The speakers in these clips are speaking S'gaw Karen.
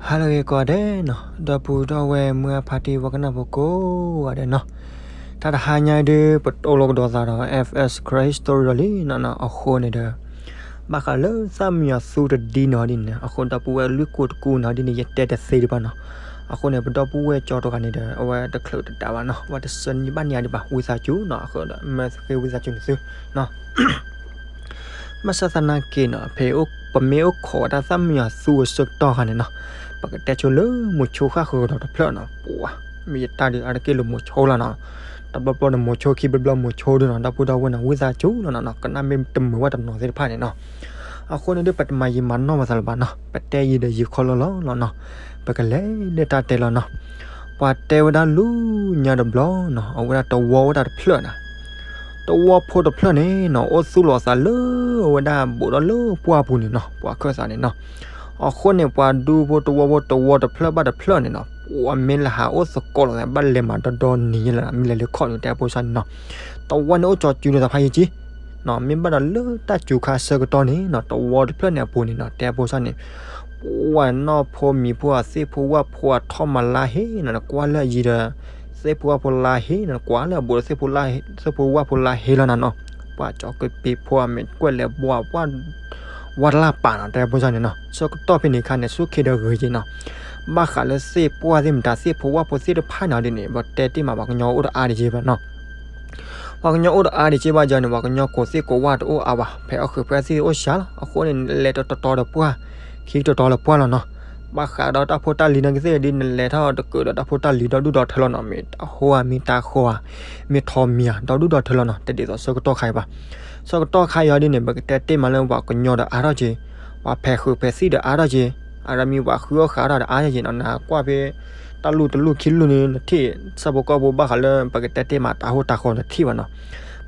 ဟါလၢအဂ့ၤကိးဂၤဒဲးနီၤ, ဒီပုၢ်ဒီဝဲၢ်မုၢ်အဖါတံၢ် ပှၤကနၣ်ဖိကိးဂၤဒဲးနီၤ, တၢ်တဟါညါအံၤဒုး ပတိၢ်လိာ်ကဒီးသးဒီး F S Christ Story ဒီးလံနီၤနီၤ, အဃိန့ၣ်ဒီး ဘၣ်ဃးလၢသၣ်မံယီၤသူတဒံနီၤဒ်န့ၣ် အဃိဒီပုၢ်ဝဲၢ်လွံၢ်ကိၢ်တကူနီၤဒ်န့ၣ် ယတဲတသ့ဒံးဘၣ်နီၤ, အဃိန့ၣ် ပဒီပုၢ်ဝဲၢ်ကၠီတဂၤန့ၣ်ဒီး အဝဲတချုးတဒၣ်ဘၣ်နီၤ, ဝဲတဆၢန့ၢ်ဘၣ်န့ၢ်အဒံးဘၣ် ဝံသးစူၤနီၤ, အဃိဒီးမၢသုဃ့ဝံသးစူၤန့ၣ်သုနီၤ ဘၣ်ဆၣ်သနာ်က့နီၤ ဖဲပမ့ၢ်အိၣ်ခိးဝဲဒၣ်သၣ်မံယီၤသူအဆၢကတီၢ်ခါန့ၣ်နီၤ, ပကတဲဆိလၢမိၤဆိဃၣ်ဃၢၤကဒီးတဖျၢၣ်နီၤ, ပှၤ မ့ၢ်ယတၢ်ဒုးအါတက့ၢ်လၢမိၤဆိလီၤနီၤ, တဘျီဘျီန့ၣ်မိၤဆိခံဘျီဘျီမိၤဆိဒုးနီၤ, ဒီပုၢ်ဒီဝဲၢ်န့ၣ် ဝံသးစူၤလီၤနီၤနီၤ, ကနၣ်မ့ၢ်တမုာ်ဘၣ်တနီၤသ့ၣ်တဖၣ်န့ၣ်နီၤ, အဃိန့ၣ်ဒုး ပတမၤယံာ်မၤနီၢ်ဘၣ်သးလၢၤဘၣ်နီၤ, ပတဲယံာ်ဒီးယံာ်ခီလီၤလီၤလီၤနီၤ, ပကလဲၤလၢတၢ်တဲလီၤနီၤ, ပှၤတဲဝဲဒၣ်လူညါတဘျီနီၤ, အဝဲဒၣ်တဝီဝဲဒၣ်တဖျၢၣ်နီၤ တဝီဖိတဖျၢၣ်န့ၣ်နီၤ အိၣ်သူၣ်လီၤသးလၢအဝဲဒၣ်ဘူးဒီးလၢပှၢ်ပူၤန့ၣ်နီၤ, ပှၤခၢၣ်သးန့ၣ်နီၤ, အဃိန့ၣ် ပှၤဒူဖိတဝီဖိတဝီတဖျၢၣ်ဘၣ်တဖျၢၣ်န့ၣ်နီၤ, ပှၤမ့ၢ်လဲၤဟးအိၣ်သကိးလိာ်သး ဘၣ်လဲၤမၤဒီဒီနံၤယဲလၢ မ့ၢ်လဲၤလၢခီၣ်န့ၣ် တဲဖိစၢ်န့ၣ်နီၤ, တဝီန့ၣ်အိၣ်ကၠီၤစုၤလိာ်သးဖးယံာ်က့ မ့ၢ်ဘၣ်ဒီးလၢတၢ်စူၤခါဆၢကတီၢ်န့ၣ်နီၤ, တဝီတဖျၢၣ်န့ၣ်အပူၤန့ၣ်နီၤ တဲဖိစၢ်န့ၣ် ပှၤနီၢ်ဖိမံၤဖိအသ့ၣ်ဖိဝၣ်ဖိအထီၣ်မၤလါဟ့နီၤ, နကွၢ်လၢအယံၤဒီး သ့ၣ်ဖိဝၣ်ဖိလါဟ့နီၤ, နကွၢ်လၢအဘူးဒီး သ့ၣ်ဖိဝၣ်ဖိလါဟ့လီၤနီၤနီၤ, ပှၤကၠီၤကပ့ၤဖိအမ့ၢ်ကွဲးလဲၤဘှီဝၣ် ဝၣ်တလၢ်ပာ်နီၤ တဲဖိစၢ်န့ၣ်နီၤ, ဆၢကတီၢ်ဖဲန့ၣ်ခါန့ၣ် ဆူၣ်ခ့ဒီးဂ့ၤက့နီၤ, ဘၣ်ဃးလၢသ့ၣ်ပှၢ်သ့ၣ်မတၤ သ့ၣ်ဖိဝၣ်ဖိသ့ၣ်တဖၣ်န့ၣ်ဒ်န့ၣ် ပတဲတ့ၢ်မး ပှၤကညီအိၣ်တအါဒံးက့ဘၣ်နီၤ ပှၤကညီအိၣ်တအါဒံးက့ဘၣ်ယၤန့ၣ် ပှၤကညီကိးသ့ၣ်ကိးဝၣ်တအိၣ်အါဘၣ်, ဖဲအီၣ်ဃုာ်ဖဲအသံၣ်အိၣ်စှၤလီၤ, အဃိန့ၣ် လဲၤတတီၤတီၤဒီးပှၢ်, ခံတတီၤတီၤလၢပှၢ်လီၤနီၤ, ဘၣ်ဃးဒီးတၢ်ဖိတၢ်လံၤနာ်က့သ့ၣ်ဒ် နလဲၤထီၣ်တကၢးဒီးတၢ်ဖိတၢ်လံၤဒီဒူၣ်ဒီထၢလီၤနီၤ, မ့ၢ်အဟိဧါ မ့ၢ်တၢ်ဃီဧါ, မ့ၢ်ထိးမံၤဧါ ဒီဒူၣ်ဒီထၢလီၤနီၤ, တဒ်သိးဆၢကတီၢ်ခါအံၤဘၣ်, ဆၢကတီၢ်ခါအံၤဒ်န့ၣ် ပကတဲတ့ၢ်မးလၢပှၤကညီဒီးအါထီၣ်က့, ပှၤဖဲးဃုာ်ဖဲးသံၣ်ဒီးအါထီၣ်က့, အါထီၣ်မ့ၢ်ပှၤဃုအီၣ်ဃုအီၣ်ဒီးအါထီၣ်က့နီၤ, နကွၢ်ဖဲ တၢ်လူၢ်တလူၢ်ခံလူၢ်န့ၣ် နထံၣ်ဆၣ်ဖိကီၢ်ဖိဘၣ်ဃးလၢ ပကတဲတ့ၢ်မးတၢ်ဟိတၢ်ဃီနထံၣ်ဘၣ်နီၤ,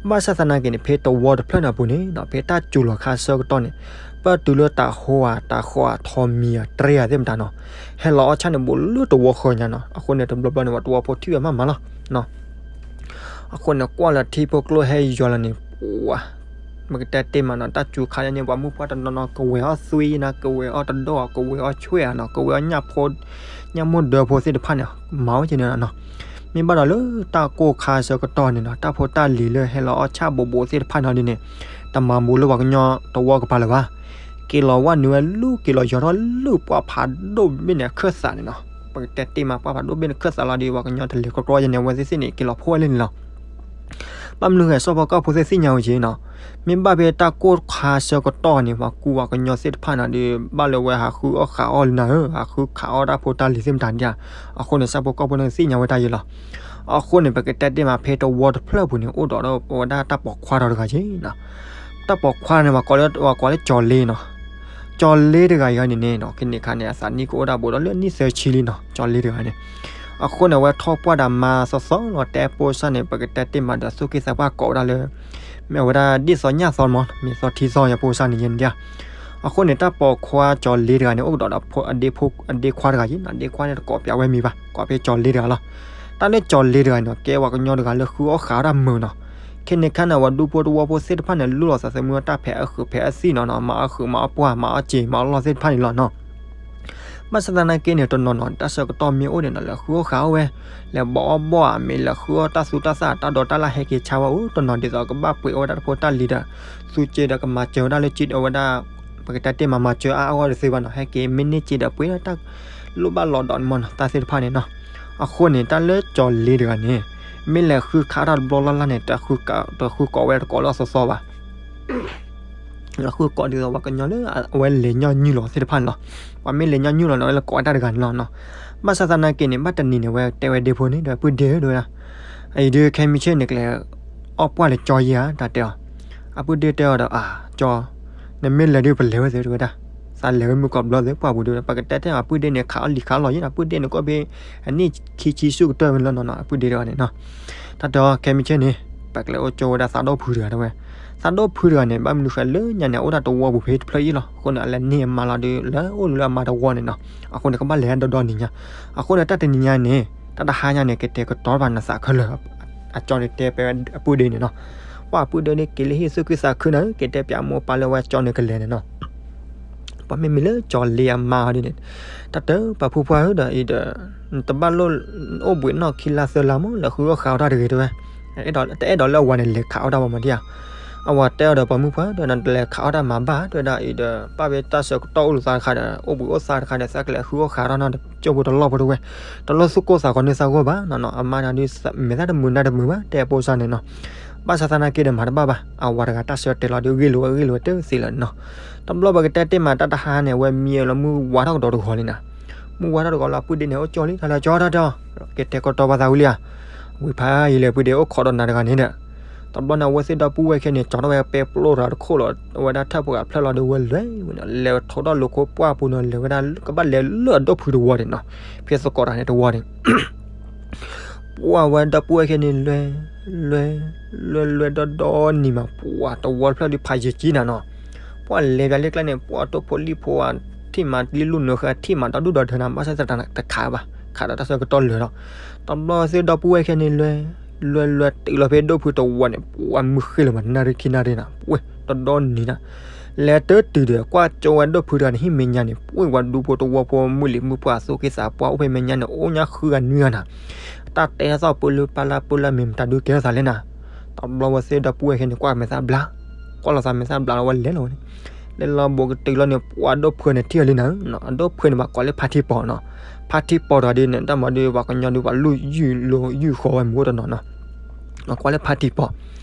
ဘၣ်ဆၣ်သနာ်က့န့ၣ် ဖဲတဝီတဖျၢၣ်န့ၣ်အပူၤန့ၣ်နီၤ, ဖဲတၢ်စူၤလီၤခါဆၢကတီၢ်န့ၣ် ပတုၤလၢတၢ်ဟိဧါ တၢ်ဃီဧါ ထိးမံၤဧါ တြဲၤဧါသ့ၣ်မတၤနီၤ, ဟဲလီၤအီၣ်ဆၣ်န့ၣ် ဘူးလၢတဝီဃၢၤညါနီၤ, အဃိန့ၣ် တဘျီဘျီန့ၣ် ပှၤတဝီဖိထံၣ်ဝဲမးမးလီၤ အဃိန့ၣ် ကွၢ်လၢထံဖိကျိဟဲယွၤလီၤန့ၣ် ပှၤ ပကတဲတ့ၢ်မးနီၤ, တၢ်စူၤခါန့ၣ် ပှၤမုၣ်ပှၢ်တနီၤနီၤ ကဝဲၤအီၣ်သွံၣ်နီၤ, ကဝဲၤအီၣ်တဒီၣ်, ကဝဲၤအီၣ်ဆွဲၣ်နီၤ, ကဝဲၤအီၣ်ညၣ်ဖိ, ညၣ်မိၢ်ဒၢဖိသ့ၣ်တဖၣ်န့ၣ် မၤဝဲက့န့ၣ်နီၤ, မ့ၢ်ဘၣ်ဒီးလၢတၢ်ကိၢ်ခါဆၢကတီၢ်န့ၣ်နီၤ, တၢ်ဖိတၢ်လံၤလၢဟဲလီၤအီၣ်ဆၣ်ဘူးဘူးသ့ၣ်တဖၣ်န့ၣ်ဒ်န့ၣ် တမၤဘူးလၢပှၤကညီတဝီကပၤလၢၤဘၣ်, က့ၤလီၤဝဲနုာ်ဝဲလူၢ် က့ၤလီၤယီၤထီၣ်လူၢ် ပှၢ်ဖးဒိၣ်ဘ့ၣ်န့ၣ်အခၢၣ်သးန့ၣ်နီၤ, ပကတဲတ့ၢ်မး ပှၢ်ဖးဒိၣ်ဘ့ၣ်န့ၣ်အခၢၣ်သးလီၤဒီး ပှၤကညီတလဲၤကရီကရီယဲန့ၣ် အဝဲသ့ၣ်သ့ၣ်န့ၣ် က့ၤလီၤဖှိၣ်ဝဲလံန့ၣ်လီၤ. ဘၣ်မနုၤဃိ ဆၣ်ဖိကီၢ်ဖိသ့ၣ်သ့ၣ်ညါဝဲက့နီၤ, မ့ၢ်ဘၣ်ဖဲတၢ်ကိၢ်ခါဆၢကတီၢ်န့ၣ် ပှၤကူပှၤကညီသ့ၣ်တဖၣ်န့ၣ်ဒီး ဘၣ်လၢဝဲဟးဃုအီၣ်ဃးအီၣ်လံနၤဧၢ, ဟးဃုခးအီၣ်တၢ်ဖိတၢ်လံၤသ့ၣ်မတၤဒ်ဧါ, အဃိန့ၣ် ဆၣ်ဖိကီၢ်ဖိန့ၣ်သ့ၣ်ညါဝဲတၢ်ယံာ်လီၤ. အဃိန့ၣ် ပကတဲတ့ၢ်မး ဖဲတဝီတဖျၢၣ်ပူၤန့ၣ် အိၣ်ဒီးဝဲဒၣ်တၢ်ပိာ်ခွါဒီးတဂၤက့နီၤ, တၢ်ပိာ်ခွါန့ၣ် ပှၤကိးလၢကၠီၤလ့နီၤ ကၠီၤလ့တဂၤအံၤန့ၣ်န့ၣ်နီၤ, ခဲန့ၣ်ခါန့ၣ် အသးနံၣ်ကအိၣ်ဒၣ်ဘူးဒီးလၢနံၣ်သၢဆံလံနီၤ, ကၠီၤလ့တဂၤန့ၣ်, အဃိန့ၣ် အဝဲထီၣ်ပှၢ်ဒီးမါသီသီလီၤ, တဲဖိစၢ်န့ၣ် ပကတဲတ့ၢ်မးဒီးသူၣ်က့သးပှၢ်ကိးဝဲဒၣ်လၢ မ့ၢ်ဝဲဒၣ်ဒ်သိးညၣ်သီမး, မ့ၢ်သီထံသီယၤဖိစၢ်န့ၣ်ယဲန့ၣ်ဒ်ဧါ. အဃိန့ၣ် တၢ်ပိာ်ခွါကၠီၤလ့တဂၤန့ၣ် အိၣ်ကဒီးဒီး အဒ့ခွါတဂၤက့နီၤ, အဒ့ခွါန့ၣ်တကိးပၠးဝဲမံၤဘၣ်, ကိးဖဲကၠီၤလ့တဂၤလီၤ. တၢ်လၢကၠီၤလ့တဂၤန့ၣ် ကဲပှၤကညီတဂၤလၢဃုအီၣ်ဃးအီၣ်တၢ်မုာ်နီၤ, ခဲန့ၣ်ခါန့ၣ် ပှၤဒူဖိတဝီဖိသ့ၣ်တဖၣ်န့ၣ် လူလီၤသးသမူတၢ်ဖဲးအဃုာ်ဖဲးအသံၣ်နီၤနီၤ, မၤအီၣ်ဃုာ်မၤအီၣ်ပှၢ် မၤအီၣ်စ့ၤမၤအီၣ်လီၢ်သ့ၣ်တဖၣ်န့ၣ်လီၤနီၤ. ဘၣ်ဆၣ်သနာ်က့န့ၣ် တနီၤနီၤ တၢ်ဆၢကတီၢ်မ့ၢ်အိၣ်န့ၣ်နီၤ လဲၤဃုအီၣ်ဃးအီၣ်ဝဲ, လဲၤဘီအီၣ်ဘီဧါ, မ့ၢ်လဲၤဃုအီၣ်တၢ်သူတၢ်သၣ် တၢ်ဒိးတၢ်လၢ် ဟဲက့ၤဆါဝဲအိၣ်တနီၤ, ဒ်သိးကဘၣ်ပှ့ၤအီၣ်ဝဲဒၣ်တၢ်ဖိတၢ်လံၤဒီး သူစ့ဒီးကမၤစၢၤဝဲဒၣ်လၢကံအဝဲဒၣ်, ပကတဲတ့ၢ်မး မၤစၢၤအါအါဂီၢ်ဂီၢ်တသ့ဘၣ်နီၤ, ဟဲက့ၤမ့ၢ်န့ၢ်စ့ဒီး ပှ့ၤဒၣ်တၢ်လိၣ်ဘၣ်လီၤဒီးန့ၣ်မးနီၤ, တၢ်သ့ၣ်တဖၣ်န့ၣ်နီၤ. အဃိန့ၣ် တၢ်လၢကၠီၤလ့တဂၤန့ၣ် မ့ၢ်လဲၤဃုခးတၢ်တဘျီလၢ်လၢ်န့ၣ် တဃုကိးဝဲတကိးလၢအသီသီဘၣ် လဲၤဃုကိးဒ်သိးပှၤကညီလၢအဝဲလဲၤညီနုၢ်လီၤသ့ၣ်တဖၣ်န့ၣ်လီၤ. ပှၤမ့ၢ်လဲၤညီနုၢ်လီၤန့ၣ် အဝဲလဲၤကိးဝဲတၢ်တဂၤန့ၣ်လီၤနီၤ. ဘၣ်ဆၣ်သနာ်က့န့ၣ် ဘၣ်တနံၤန့ၣ် အဝဲတဲဝဲဒ့ဖိန့ၣ်ဒီး ပုၢ်ဒ့ဧၢ တဲဝဲဒၣ်, အံၤဒုးခဲမုၢ်ဆ့ၣ်န့ၣ် ကလဲၤအီၣ်ပှၢ်လၢကၠီယဲဧါ တၢ်တဲအီၤ. အပုၢ်ဒ့တဲအီၤဒီး အၢ ကၠီ, နမ့ၢ်လဲၤဒုးပလဲၤဝဲသ့ၣ် တဲဝဲဒၣ်, သးလဲၤဝဲမုၢ်ကီးဘျီသ့ၣ် ပှၢ်ပူၤဒုး ပကတဲတဲအီၤ အပုၢ်ဒ့န့ၣ် ခးအီၣ်လံၤခးလီၤယဲနီၤ, အပုၢ်ဒ့န့ၣ် ကီၢ်ဖဲ အနံၣ်ခံဆံဆူၣ်ကတၢၢ်ဝဲလီၤနီၤနီၤ, အပုၢ်ဒ့တဂၤန့ၣ်နီၤ. တၢ်တဲအီၤ ခဲမုၢ်ဆ့ၣ်န့ၣ် ပကလဲၤအိၣ်ကၠိဝဲဒၣ်သးဒီဖုတဂၤတဲဝဲ. သးဒီဖုတဂၤန့ၣ် ဘၣ်မနုၤဃိလၢညါန့ၣ် အအိၣ်ဒၣ်တဝီပူၤဖဲတဖျၢၣ်အံၤလီၤ. အဃိန့ၣ် အလဲၤန့ၢ်အမါလီၤဒုး လၢအိၣ်လၢအမါတဝီန့ၣ်နီၤ. အဃိန့ၣ် ကဘၣ်လဲၤဒီဒီနံၤညါ. အဃိန့ၣ် တၢ်တနံၤညါန့ၣ် တၢ်တဟါညါန့ၣ် ကတဲာ်ကတီၤဘၣ်နသးခဲလၢာ် အကၠီန့ၣ်တဲဖဲအပုၢ်ဒ့န့ၣ်နီၤ. ပှၢ်အပုၢ်ဒ့န့ၣ် က့ၤလၢဟံၣ်သူၣ်ခုသးခုန့ၣ် က့ၤတဲပၠးမိၢ်ပၢ်လၢဝဲကၠီန့ၣ်ကလဲၤန့ၣ်နီၤ. ပှၤမ့မ့ၢ်လၢကၠီၤလ့အမါအီၤဒ်န့ၣ်, တၢ်တဲပာ်ဖုပှၢ်ဧၢဒီးအံၤဒီး နတဘၣ်လိၣ်အိၣ်ဘှံးနီၣ်ခံလါသၢလါမး လဲၤဃုအီၣ်ဃးအီၣ်တၢ်တဂ့ၤတဲဝဲ, တအဲၣ်ဒိးလၢအဝၤန့ၣ်လဲၤခးအီၣ်တၢ်ဘၣ်မးဒံဧါ. အဝၤတဲအီၤဒီးပှၤမုၣ်ပှၢ်ဒီး နတလဲၤခးအီၣ်တၢ်မၤဘၣ်တဲဝဲဒၣ်အံၤဒီး ပာ်ဖဲတၢ်ဆၢကတီၢ်အိၣ်လိာ်သးတခါဒီး အိၣ်ဘှံးအိၣ်သါတခါဒီး သးကလဲၤဃုအီၣ်ဃးထီၣ်နီၢ်ကၠိဖိတလီၢ်ဖိတဝဲ, တလိၣ်သူၣ်ကိၢ်သးဂီၤနုၢ်သးဂီၢ်ဘၣ်နီၤနီၤ. အမါန့ၣ်ဒုး မဲာ်သၣ်တမုာ်နါတမုာ်ဘၣ် တဲအပိစၢ်န့ၣ်နီၤ. ဘၣ်ဆၣ်သနာ်က့ဒီးမၤတဘၣ်ဘၣ် အဝၤတဂၤတၢ်ဆၢတဲာ်လီၤဒီး ဂ့ၢ်လိာ်ဝဲဂ့ၢ်လိာ်ဝဲတသ့လၢၤနီၤ. တဘျီပကတဲတ့ၢ်မးတၢ်တဟါန့ၣ် အဝဲမံလီၤမုၢ်ဝါထီၣ်ကဒီးတဂီၤလံနီၤ. မုၢ်ဝါထီၣ်တဂီၤလီၤ အပုၢ်ဒ့န့ၣ် အိၣ်ကၠီလံ တၢ်လၢကၠီတၢ်တဲအီၤ, ကတဲာ်ကတီၤပှၤသးဝံၤလံဧါ. ဝံၤဖးယံာ်လၢအပုၢ်ဒ့အိၣ်ခိးဒီးနၤတဂၤန့ၣ်ဒီး တဘျီန့ၣ် အဝဲသ့ၣ်ဒီပုၢ်ဝဲၢ်ခဲန့ၣ် ကၠီထီၣ်ဝဲပဲပျိတဂၤတခိၣ်လီၤ. အဝဲဒၣ်ထၢၣ်ပှၤဖျၢၣ်လီၤဒီးဝဲလဲၤဝဲန့ၣ် လဲၤထိးထီၣ်လိာ်ခိၣ်ပှၢ်ပူၤန့ၣ် လဲၤဝဲဒၣ်ကဘၣ်လဲၤလၢအဒိၣ်ဖုတဝီန့ၣ်နီၤ. ဖဲသကိးတၢ်န့ၣ်တဝီန့ၣ် ပှၢ်ဝဲဒီပုၢ်ဝဲၢ်ခဲန့ၣ် လဲၤ လဲၤ လဲၤလဲၤဒီဒီနံၤမး ပှၢ်တဝီတဖျၢၣ်ဒုးဖးယံာ်ကံနၤနီၤ. ပှၢ်လဲၤပၠးလၢကျဲန့ၣ် ပှၢ်တိၢ်ဖိလံၣ်ဖိဧါ ထံၣ်မးလံလူၢ်နုာ်ဃာ် ထံၣ်မးဒီဒူၣ်ဒီထၢနၤ ဘၣ်ဆၣ်သတးတခးဘၣ် ခးဒီးတၢ်ဆၢကတီၢ်လၢာ်လီၤ. တဘျီသ့ၣ်ဒီပုၢ်ဝဲၢ်ခဲန့ၣ် လဲၤ လဲၤလဲၤတုၤလီၤဖဲဒိၣ်ဖုတဝီန့ၣ် ပှၢ်မုၢ်ဃ့လီၤမး နၣ်ရံၣ်ခံနၣ်ရံၣ်နၤ ပှၢ်တဒီနံၤနၤ လဲၤတတုၤဒီး ကွၢ်ကၠိဝဲဒိၣ်ဖုတဂၤန့ၣ် ဟံၣ်မဲာ်ညါန့ၣ် ပှၢ်ဝဲဒူဖိတဝီဖိ မုၢ်လံၤမုၢ်ပှၢ်အသိးက့သးပှၢ်အိၣ်ဖဲမဲာ်ညါန့ၣ် အိၣ်ညါဃုဂၤနွံဂၤနၤ. တၢ်တဲတၢ်သီၣ်ပၢလၢပၢလၢပၢလၢမ့ၢ်မတၤဒုးကဲထီၣ်သးလဲၣ်နၤ. တဘျီဝဲသ့ၣ်ဒီပုၢ်ဝဲၢ်ခဲန့ၣ် ကွၢ်မဲာ်သၣ်ဘျါ ကွၢ်လီၤသးမဲာ်သၣ်ဘျါလီၤဝဲလဲၤလီၤဝဲန့ၣ် လဲၤလီၤဘူးကတုၤလီၤန့ၣ် ပှၢ်ဒိၣ်ဖုန့ၣ်ထံၣ်အီၤလံနၤ. အဒိၣ်ဖုန့ၣ်ဘၣ်ကိးလၢဖါထံပီၤနီၤ. ဖါထံပီၤတဂၤဒ်န့ၣ် တၢ်မၤဒုးပှၤကညီဒုးပှၤလူၢ်ယုၢ်လိာ်ယုၢ်ဃီဝဲမ့ၢ်အိၣ်တနီၤနီၤ. ကွၢ်လၢဖါထံပီၤ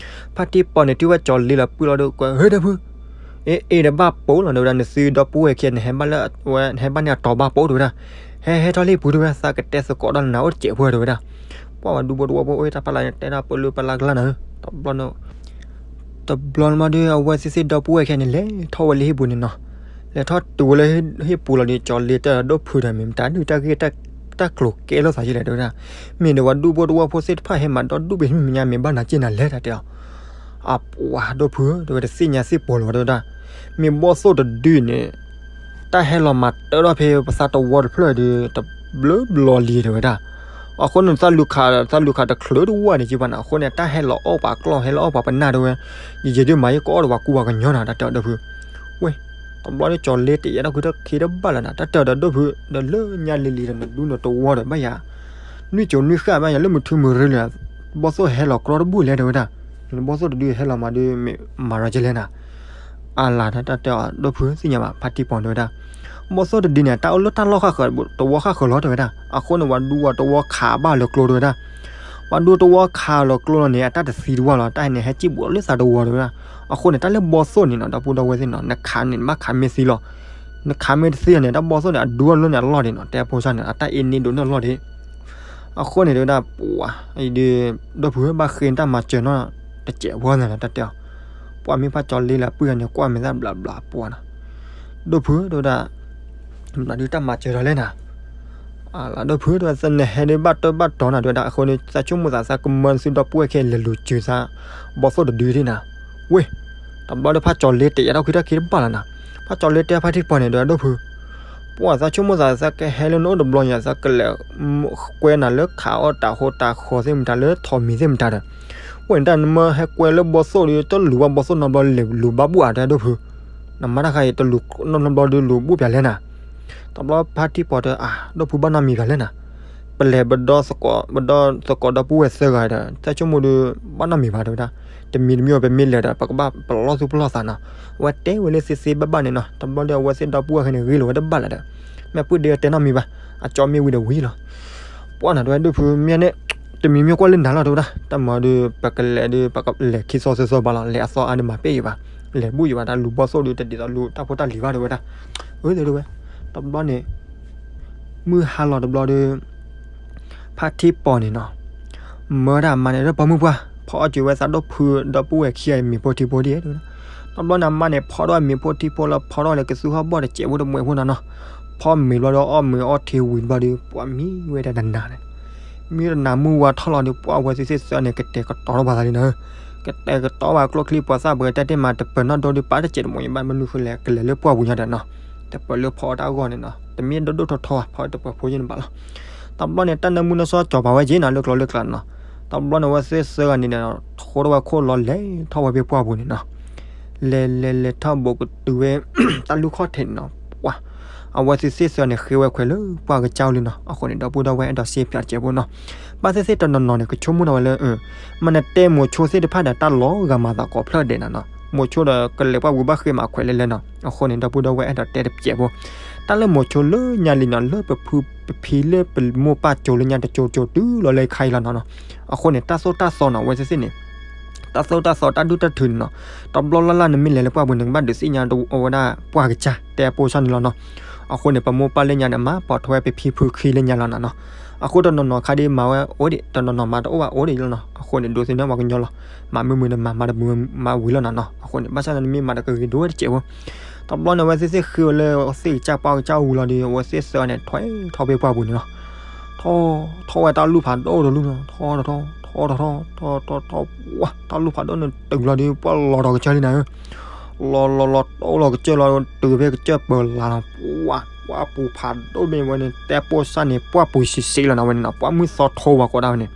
ဖါထံပီၤန့ၣ် ထံၣ်ဝဲကၠီၤလ့လီၤ ပုၢ်လီၤဒီးကွဲး ဟ့ၣ်ဒီပုၢ် အ့ၣ်အ့ၣ်ဒီးဘၣ်ပိာ်လီၤ တဲဝဲဒၣ် နသုဒီပုၢ်ဝဲၢ်ခံဂၤန့ၣ် ဟဲဘၣ်လၢ ဟဲဘၣ်န့ၢ်အတီၤဘၣ်ပိာ် တဲဝဲဒၣ်. ဟဲဟဲထီၣ်လံပူၤ တဲဝဲ သးကတဲသကိးဒီးနၤအိၣ်တစဲးဖိ တဲဝဲဒၣ်. ပှၢ်ဝဲဒူဖိတဝီဖိအိၣ်တၢ်ဖးလၢ်န့ၣ် တဲတၢ်ပၢလၢပၢလၢကလၢ်နၤ တဘျီန့ၣ် တဘျီန့ၣ်မးဒုး အဝဲသ့ၣ်သ့ၣ်ဒီပုၢ်ဝဲၢ်ခံဂၤန့ၣ် လဲၤထီၣ်ဝဲလၢဟံၣ်ပူၤန့ၣ်နီၤ. လဲၤထီၣ်တုၤဝဲလၢဟံၣ်ပူၤလီၤဒီး ကၠီၤလ့တဲဒီးဒိၣ်ဖုဒီး မ့ၢ်မတၤဒုးတၢ်ဂ့ၢ်တၢ်ကျိၤကဲလိာ်သးယလဲၣ် တဲဝဲဒၣ်. မ့ၢ်ဒီးဝဲဒူဖိတဝီဖိသ့ၣ်တဖၣ်ဟဲမၤဒီဒူၣ်ဘ့ၣ်မ့ၢ်မ့ၢ်ညါ မ့ၢ်ဘၣ်နၤက့နၤလဲၣ် တၢ်တဲအီၤ. အပှၤဒိၣ်ဖုဧၢ တဲဝဲ တသ့ၣ်ညါသ့ၣ်ပီၤလၢၤဝဲ တဲဝဲဒၣ်. မ့ၢ်ဘီၣ်သိၣ်တဒုန့ၣ် တၢ်ဟဲလီၤမၤတၢထီၣ်ဖဲပသးတဝီတဖျၢၣ်ဒီး တဘျုးဘျီလံ တဲဝဲဒၣ်. အဃိန့ၣ် သးလူၤခး သးလူၤခးတချုးတဝီန့ၣ်က့ဘၣ်နၤ အဃိန့ၣ် တၢ်ဟဲလီၤအီၣ်ပှၤကျီၢ် ဟဲလီၤအီၣ်ပှၤပနၢ် တဲဝဲ. ယယဲဒုးမၤယဲကအီၣ်ဒီးပှၤကူပှၤကညီနၤ တၢ်တဲအီၤဒိၣ်ဖု. ဝဲ တဘျီန့ၣ်ကၠီၤလ့တယာ်ထီၣ်ခုထီၣ်ခံတဘၣ်လၢၤနၤ တၢ်တဲအီၤဒီးဒိၣ်ဖု ဒီးလၢညါလံၤလံၤဒီးနဒူနတဝီဒီးဘၣ်ယၤ နွံစိၤနွံဃၣ်ဘၣ်ယၤလၢမုၢ်ထူမုၢ်ရ့လၢၤ ဘီၣ်သိၣ်ဟဲလီၤကြီတဘူၣ်လဲၣ် တဲဝဲဒၣ်. နဘီၣ်သိၣ်တဒုဟဲလီၤမးဒုး မ့ၢ်မၤရီကလဲၣ်နၤ. အလၤ တၢ်တဲအီၤဒိၣ်ဖုသ့ၣ်ညါဘၣ် ဖါထံပီၤ တဲဝဲဒၣ်. ဘီၣ်သိၣ်တဒုန့ၣ် တၢ်အိၣ်လၢတၢ်လီၢ်ဃၣ်ဃၢၤ တဝီဃၣ်ဃၢၤလီၤ တဲဝဲဒၣ်. အဃိန့ၣ် ပှၤဒူဝဲတဝီခးဘၣ်လၢကျိ တဲဝဲဒၣ်. ပှၤဒူတဝီခးလီၤကျိလီၤန့ၣ် အတၢ်တသံတဝၢ်လီၤ တၢ်ဟဲန့ၣ် ဟဲစံၣ်ဘူးလၢသးတဝီ တဲဝဲဒၣ်. အဃိန့ၣ် တၢ်လၢဘီၣ်သိၣ်န့ၣ်နီၤ ဒီပုၢ်ဒီဝဲၢ်သ့ၣ်နီၤ နခးန့ၣ် နဘၣ်ခးမ့ၢ်သံလီၤ. နခးမ့ၢ်တသံန့ၣ် တၢ်ဘီၣ်သိၣ်န့ၣ် အဒူအလီၢ်န့ၣ်အလီၢ်ဒံးနီၤ တဲဖိစၢ်န့ၣ် အတၢ်အ့န့ဒိးန့ၢ်အလီၢ်ဒံး. အဃိန့ၣ် တဲဝဲဒၣ် ပှၤ အံၤဒုး ဒိၣ်ဖု ဘၣ်ဃ့တၢ်မၤစၢၤနီၤ တစဲးဖိန့ၣ် တၢ်တဲအီၤ. ပှၤမ့ၢ်ဖးကၠီၤလ့လၢပုၢ်ဂၤန့ၣ် ကွၢ်မဲာ်သၣ်ဘျးဘျးပှၤနီၤ. ဒိၣ်ဖု တဲဝဲဒၣ် မတၤဒုးတၢ်မၤစၢၤဒီးလဲၣ်နၤ. အလၤ ဒိၣ်ဖု တဲဝဲ သနဟဲဒုးဘၣ်တၢ်ဘၣ်တီၤနၤ တဲဝဲဒၣ်. အဃိန့ၣ် သးဆိကမိၣ်သး သးကမၢသုဒီပုၢ်ဝဲၢ်ခဲလဲၤလူၤစၢၤသး ဘီၣ်သိၣ်တဒုဒံးနၤ. ဝ့ၢ် တဘျီဒီးဖးကၠီၤလ့တယာ်ထီၣ်ခုထီၣ်ခံတဘၣ်လၢၤနၤ. ဖးကၠီၤလ့တဲဖါထံပီၤန့ၣ် တဲဝဲဒၣ် ဒိၣ်ဖု ပှၤသးဆိကမိၣ်သး သးကဟဲလၢနအိၣ်တဘျီညါ သးကလဲၤကွဲနၤလၢခးအီၣ်တၤဃိတၤဃီသ့ၣ်မတၤ လၢထိးမံၤသ့ၣ်မတၤဒီး ဝဲန့ၣ်တၢ်နမၢဟဲကွဲ လၢဘီၣ်သိၣ်ဒီး တလူၤဘၣ်ဘီၣ်သိၣ်နီတဘျီ လဲၤလူၤဘၣ်ဘူၣ်အါ တဲဒိၣ်ဖု. နမၤတၢ်ခါအံၤ တလူၤနီတဘျီဒီး လူၤဘူၣ်ပၠးလဲၣ်နၤ. တဘျီဖါထံပီၤတဲ အါ ဒိၣ်ဖု ဘၣ်နီတမံၤပၠးလဲၣ်နၤ. ပလဲၤပဒီသကိး ပဒီသကိးဒီပုၢ်ဝဲၢ်သၢဂၤဒီး သးဆိကမိၣ်ဒီး ဘၣ်နီတမံၤဘၣ် တဲဝဲဒၣ်. တမံၤတမံၤအံၤ ပမ့ၢ်လဲၤဒီး ပကဘၣ်ပလီၢ်သူၣ်ပလီၢ်သးနီၤ. အဝဲတဲဝဲလၢသ့သ့ဘၣ်ဘၣ်န့ၣ်နီၤ. တဘျီဒီးအဝဲသ့ၣ်ဒီပုၢ်ဝဲၢ်ခဲန့ၣ် ဂ့ၤလိာ်ဝဲတဘၣ်လၢၤဒီး မ့ၢ်ပုၢ်ဒ့တဲနီတမံၤဘၣ်. အကၠီမ့ၢ်ဝံၤဒီးဝံၤလီၤ. ပှၢ်နၤ တဲဝဲဒိၣ်ဖု မ့ၢ်န့ၣ် တမံၤမ့ၢ်ကွၢ်လၢနၤလီၤ တဲဝဲဒၣ်. တၢ်မၤဒီး ပကလဲၤဒီး ပကလဲၤခံသီသၢသီဘၣ်လီၤ. လဲၤအသီအါဒီးမၤပဲၢ်ယံၤဘၣ်. လဲၤဘူၣ်ယံၤဘၣ် တၢ်လူၤဘီၣ်သိၣ်ဒီး တဒ်သိးလူၤတၢ်ဖိတၢ်လံၤဘၣ် တဲဝဲဒၣ်. အၢ တဲဝဲ တဘျီန့ၣ် မုၢ်ဟါလီၤတဘျီဒီး ဖါထံပီၤန့ၣ်နီၤ မၢဒၣ်အမါန့ၣ် ဒီးပိာ်မုၣ်ပှၢ် ဖီအီၣ်စၢၤဝဲသးဒီဖုဒီပုၢ်ဝဲၢ်ခံဂၤအံၤမ့ၤဖိထံဖိဒ်အံၤ တဲဝဲဒၣ်. တဘျီန့ၣ်အမါန့ၣ် ဖီထီၣ်အမ့ၤဖိထံဖိလီၤ ဖီထီၣ်လၢကသူဟီၣ်ဘီၣ်တစဲးဖိတမှဲးဖိနၤနီၤ. ဖီမ့ၤဘျီဒီးအီၣ်မ့ၤအီထံဝံၤတဘျီဒီး ပှၤမံဝဲဒၣ်တနၤန့ၣ် မံတနၤမုၢ်ဝါထီၣ်လီၤဒီး ပှၤအဝဲသ့ၣ်သ့ၣ်သၢန့ၣ် ကတဲာ်ကတီၤထီၣ်ပှၤသးလံနီၤ. ကတဲာ်ကတီၤဘၣ်ကျိချံပှၤသၣ်ပှဲၤတဲတ့ၢ်မး တပၢၤနီၣ်ဒိဒီး ပာ်တစဲးတမှဲးယဘၣ် မနုၤဃိလဲၣ် ကလဲၤလၢပှၢ်ပူၤညါဒီးနီၤ. တပၢၤလၢဖီတၢ်အဂီၢ်န့ၣ်နီၤ တမ့ၢ်ဒိၣ်ဒိၣ်ထီထီ ဖီတပၢၤဖိယဲၢ်န့ၣ်ဘၣ်လီၤ. တဘျီန့ၣ် တၢ်နၢမူနၢဆှီကၠီၤပာ်ဝဲက့ၤနီၤ လၢကျိၤလၢကျါနီၤ. တဘျီန့ၣ် အဝဲသ့ၣ်သၢဂၤန့ၣ်ဒီး ထိထီၣ်ဝဲခိၣ်လီၤ လဲၤထီၣ်ဝဲဖဲပှၢ်ပူၤန့ၣ်နီၤ. လဲၤလဲၤလဲၤထီၣ်ဘူးကတုၤဝဲ တၢ်လူၢ်ခီၣ်ထံးန့ၣ်နီၤ. ပှၤ အဝဲသ့ၣ်သ့ၣ်သၢဂၤန့ၣ် ဃ့ဝဲခွဲးလၢပှၢ်ကစၢ်အိၣ်လံနီၤ. အဃိန့ၣ် ဒီပုၢ်ဒီဝဲၢ်အဲၣ်ဒိးစ့ၢ်ဖျါတကဲးဖိနီၤ. ဘၣ်သ့ၣ်သ့ၣ်တနီၤနီၤန့ၣ် ကဆိကမိၣ်ထီၣ်ဝဲလၢ မ့ၢ်နတဲမိၤဆိသ့ၣ်တဖၣ်ဒီး တၢ်လီၤဂာ်မၤသးကိးဖျၢၣ်ဒဲးနီၤနီၤ. မိၤဆိဒီးကလဲၤပှၢ်ဝံၤဘၣ်ဃ့မၤခွဲးလဲၣ်လဲၣ်နီၤ. အဃိန့ၣ် ဒီပုၢ်ဒီဝဲၢ်အဲၣ်ဒိးတဲတကဲးဖိ တၢ်လၢမိၤဆိလၢညါလံနီၤ လၢပဖုပဖံလၢပမိၢ်ပၢ်ကၠိလၢညါတကၠိကၠိတုၤလီၤလၢခါအံၤလီၤနီၤနီၤ. အဃိန့ၣ် တၢ်သိၣ်တၢ်သီနီၤ အဝဲသ့ၣ်သ့ၣ်န့ၣ် တၢ်သိၣ်တၢ်သီတၢ်ဒူၣ်တၢ်ထုးန့ၣ်နီၤ တဘျီလၢ်လၢ်နမ့ၢ်လဲၤလၢပှၢ်ပူၤန့ၣ် ကဘၣ်ဒုးသ့ၣ်ညါအဝဲဒၣ်ပှၢ်ကစၢ် တဲအပိၢ်စၢ်န့ၣ်လီၤနီၤ. အဃိန့ၣ် ပမိၢ်ပၢ်လၢညါန့ၣ် မၤပိာ်ထွဲပဖံဖုခံလၢညါလီၤနီၤနီၤ. အဃိတနီၤနီၤခါဒ်မၤဝဲအိၣ်ဒံး တနီၤနီၤမၤတအိၣ်ဘၣ်အိၣ်ဒံးလီၤနီၤ. အဃိန့ၣ် ဒိးသန့ၤပှၤကညီလီၤ. မၤမုာ်မုာ်န့ၣ်မၤ မၤတမုာ်မၤဝံၤလီၤနီၤနီၤ. အဃိန့ၣ် ဘၣ်ဆၣ်န့ၣ်မ့ၢ်မၤတကဂ့ၤဒိၣ်ဝဲတစဲးဖိ တဘျီန့ၣ် အဝဲသ့ၣ်သ့ၣ်ဃ့ဝဲလၢသ့ၣ်ကစၢ်ပှၢ်ကစၢ်ဝံၤလီၤဒီး အဝဲသ့ၣ်သၢဂၤန့ၣ် ထွဲထီၣ်ဖဲပှၢ်ပူၤန့ၣ်လီၤ. ထီၣ် ထီၣ်ဝဲတၢ်လူၢ်ဖးဒိၣ်တလူၢ်နီၤ ထီၣ်ထီၣ်ထီၣ်ထီၣ်ထီၣ်ထီၣ်ထီၣ် ဝါ တၢ်လူၢ်ဖးဒိၣ်န့ၣ်တုၤလီၤဒီး ပှၢ်လီၤဒီးကစၢၢ်လံနၤဧၢ. လီၤလီၤလီၤတိၢ်လီၤကစၢၢ်လီၤ တုၤဖဲကစၢၢ်ပၢၤလၢ်လီၤ ပှၢ် ပှၢ်ပူၤဖးဒိၣ်မ့ၢ်ဝဲန့ၣ် တဲပိၢ်စၢ်န့ၣ် ပှၢ်ပူၤစံးစ့လီၤနၤဝဲန့ၣ်နီၤ ပှၢ်မုၢ်သီထိဝဲကိးဒၣ်ဝဲန့ၣ်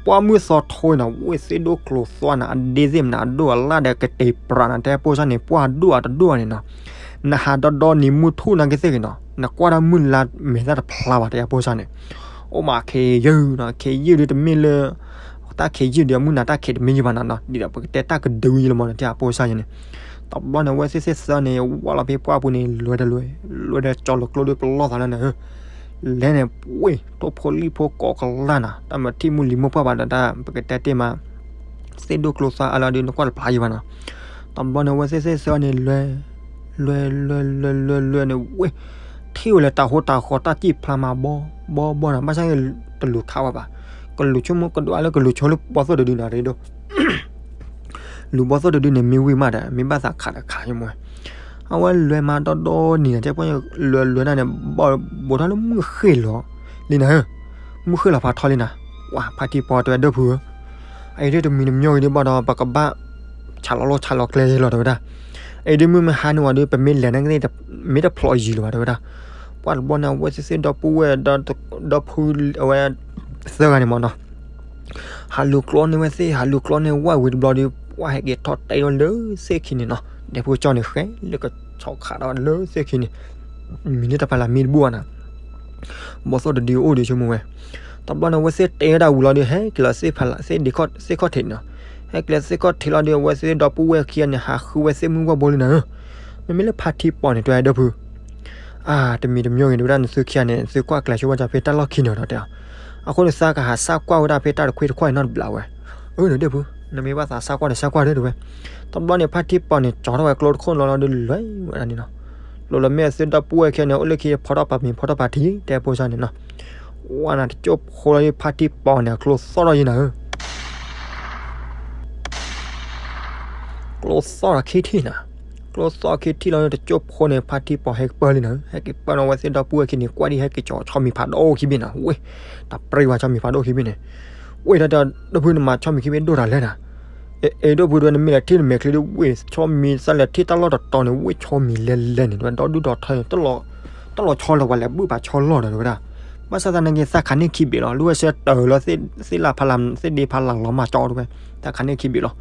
ပှၢ်မုၢ်သီထိနီၤ ဝ့ၢ်သ့ၣ်ဒိၣ်ကျိၤသွါနၤ အဒ့သ့ၣ်မနၤ အဒိၣ်အလၣ်ဒီးကတ့ၤပြးနၤ တဲပိၢ်စၢ်န့ၣ် ပှၢ်ဒိၣ်အတဒိၣ်န့ၣ်နီၤ နဟးဒီဒီနံၤမုၢ်ထူၣ်နာ်က့သ့ၣ်ဂ့ၤနီၤ နကွၢ်တၢ်မုၢ်လါမဲာ်သၣ်တဖျါဘၣ် တဲပိၢ်စၢ်န့ၣ် အိၣ်မးခ့ယုၢ်နီၤ ခ့ယုၢ်ဒ်တမ့ၢ်လၢ တၢ်ခ့ယုၢ်ဒီးအမုၢ်နၤတၢ်ခ့တမ့ၢ်ယုၢ်ဘၣ်နီၤနီၤ ဒ်ဒီးပကတဲတၢ်ကဒုယံၤလီၤမးနီၤ တဲပိၢ်စၢ်ယဲန့ၣ် တဘျီန့ၣ် အဝဲသ့ၣ်သ့ၣ်သၢန့ၣ် ဝၢ်လီၤဖဲပှၢ်ပူၤန့ၣ် လွဲတလွဲ လွဲဒီးကၠီၤလီၤကျိဒီးပလီၢ်သးလၢနၤဧၢ လဲၤန့ၣ် ဝ့ၢ် ထိၣ်ဖိလံၣ်ဖိကိးကလၢ်နၤ တၢ်မၤထံၣ်မုၢ်လံၤမိၢ်ပှၢ်ဘၣ်ဒီးတၢ် ပကတဲတ့ၢ်မး သ့ၣ်ဒိၣ်ကျိၤသွါအလီၤဒီးနကွၢ်တဖျါယံၤဘၣ်နီၤ တဘျီန့ၣ် အဝဲသ့ၣ်သ့ၣ်သၢန့ၣ် လွဲ လွဲ လွဲ လွဲ လွဲန့ၣ် ဝ့ၢ် ထံၣ်ဝဲလၢတၢ်ဟိတၢ်ဃီတၢ်စံၣ်ဖျါမး ဘီ ဘီ ဘီနီၤ ဘၣ်ဆၣ်န့ၣ် တလူၤခးဝဲဘၣ် ကလူၤဆိကမိၣ်ကဒွးလၢကလူၤဆိလၢဘီသိၣ်တဒုနီၤ တဒိၣ် လူၤဘီသိၣ်တဒုန့ၣ် မ့ၢ်ဝံၤမးဒီး မ့ၢ်ဘၣ်သးခးတခးယမ့ၢ် အဝဲလွဲမးဒီဒီနံၤန့ၣ် တဲပှၢ်လွဲလွဲဒၣ်န့ၣ် ဘီၣ်ဘိးထီၣ်လၢမုၢ်ဃ့ၢ်လီၤလံနၤဧၢ မုၢ်ဃ့ၢ်လီၤဖးထီလံနၤ ဝါ ဖါထံပီတဲဝဲဒၢဖုဧၢ အအံၤဒ်တမံၤတမံၤဂ့ၤဒ်ဘၣ်ဒီး ပကဘၣ် ဆးလီၤလိာ်ဆးလီၤကျဲယလီၤတဲဝဲဒၣ် အအံၤဒ်မုၢ်မ့ၢ်ဟါန့ၢ်ဝဲဒီး ပမ့ၢ်လဲၤန့ၣ်ကသ့ၣ် မ့ၢ်တဖျိးယံၤလၢၤဘၣ်တဲဝဲဒၣ် ပှၢ်တဘျီန့ၣ် အဝဲသ့ၣ်သ့ၣ်ဒီပုၢ်ဝဲၢ် ဒီပုၢ်အဝဲ သၢဂၤန့ၣ်မ့ၢ်နီၤ ဟးလူၤကျီန့ၢ်ဝဲသ့ၣ် ဟးလူၤကျီန့ၢ်ဝဲဝံၤတဘျီဒီး ပှၢ်ဟဲက့ၤထီၣ်တဲဒီးလၢသ့ၣ်ခံန့ၣ်နီၤ ဒဲဖိကၠီန့ၣ် ဃဲလၢကဆီခးဒီးလၢသ့ၣ်ခံန့ၣ် မံၤန့ၣ်တဖၣ်လၢမံၤတဘူၣ်ဘၣ်နီၤ ဘီသိၣ်တဒုအိၣ်ဒီးဆိကမိၣ်ဝဲ တဘျီန့ၣ် အဝဲသ့ၣ်တဲဝဲဒၣ်ဝံၤလီၤဒီး ဟဲက့ၤလီၤသ့ၣ်ဖးလၢ် သ့ၣ်ဒ့ခီၣ် သ့ၣ်ခီၣ်ထံးန့ၣ်နီၤ ဟဲက့ၤလီၤသ့ၣ်ခီၣ်ထံးလီၤဒီး အဝဲသ့ၣ်ဒီပုၢ်ဝဲၢ်ခံဂၤန့ၣ် ဟးဃုဝဲသ့ၣ်မုၢ်ဘီၣ်ဘိလံနၤဧၢ မ့မ့ၢ်လၢဖါထံပီၢ်န့ၣ် တဲဝဲဒၢဖု အါ တမံၤတမံၤဂ့ၤ တဲဝဲဒၣ် နသုခံဂၤန့ၣ် သုကွၢ်ကျဲၤဆိဝဲဒၣ်ဖဲတၢ်လီၢ်ခံန့ၣ်ဒီးတဲအီၤ အဃိန့ၣ် သးကဟးစၢ်ကွၢ်ဝဲဒၣ်ဖဲတၢ်တခွ့တခွါအံၤနီတဘျီဝဲ အၢ နဒၢဖု နမ့ၢ်ဘၣ်သးစၢ်ကွၢ်ဒီးစၢ်ကွၢ်ဒၢတဲဝဲ တဘျီန့ၣ် ဖါထံပီၢ်န့ၣ် ကၠီထီၣ်ဝဲကျိတခိၣ်လီၤလီၤဒီးလွဲၢ်ဝဲဒၣ်န့ၣ်နီၤ လိၤလီၤမ့ၢ်အသုဒီပုၢ်ဝဲၢ်ခံဂၤန့ၣ် အိၣ်လၢခံဖီထီၣ်ပာ်မံၤဖီထီၣ်ပာ်ထံ တဲဖိဆါန့ၣ်နီၤ ဝဲနၤတကၠိၢ်ဖိလီၤဒီး ဖါထံပီၢ်န့ၣ် အကျိသီၣ်ထီၣ်ယံၤနၤဧၢ ကျိသီၣ်ဒီးခံထံၣ်နၤ, ကျိသီၣ်ခံထံၣ်လီၤဒီး တကၠိၢ်ဖိန့ၣ် ဖါထံပီၢ်ဟဲကပၢလံနၤ, ဟဲကပၢနီၤ အဝဲသ့ၣ်ဒီပုၢ်ဝဲၢ်ခံန့ၣ် ကွၢ်ဒ်ဟဲက့ၤကၠီၤဆီမံၤဖးဒိၣ်ခံဘ့ၣ်နၤ, ဝ့ၢ်, တပြံဝဲဆီမံၤဖးဒိၣ်ခံဘ့ၣ်န့ၣ်, ဝ့ၢ် ဒီးဒီပုၢ်ဝဲၢ်နမၤဆီမံၤခံဘ့ၣ်ဒိၣ်တၢ်လဲၣ်နၤ, အဲ အဲ ဒီပုၢ်ဝဲၢ် နမ့ၢ်လဲၤထံၣ်နမဲာ်ချံဒီး ဝ့ၢ် ဆီမံၤသးလဲၤထံၣ်တၢ်လီၢ်တတီၤန့ၣ် ဝ့ၢ် ဆီမံၤလဲၤလဲၤန့ၣ် ဒီဒူၣ်ဒီထၢ တၢ်လီၤဆီလၢပှၤလဲၤဘုၣ်ပာ်ဆီလီၢ်ဒီးဝဲဒၣ်, ဘၣ်ဆၣ်သနာ်က့ သးခးန့ၢ်ခံဘ့ၣ်လီၤ, လၢဝဲဆၢတၢ်လၢ သ့ၣ်လၢ်ဖးလၢ် သ့ၣ်ဒ့ဖးလၢ်လီၤမၢ်ကၠီတဝဲ, သးခးန့ၢ်ခံဘ့ၣ်လီၤ,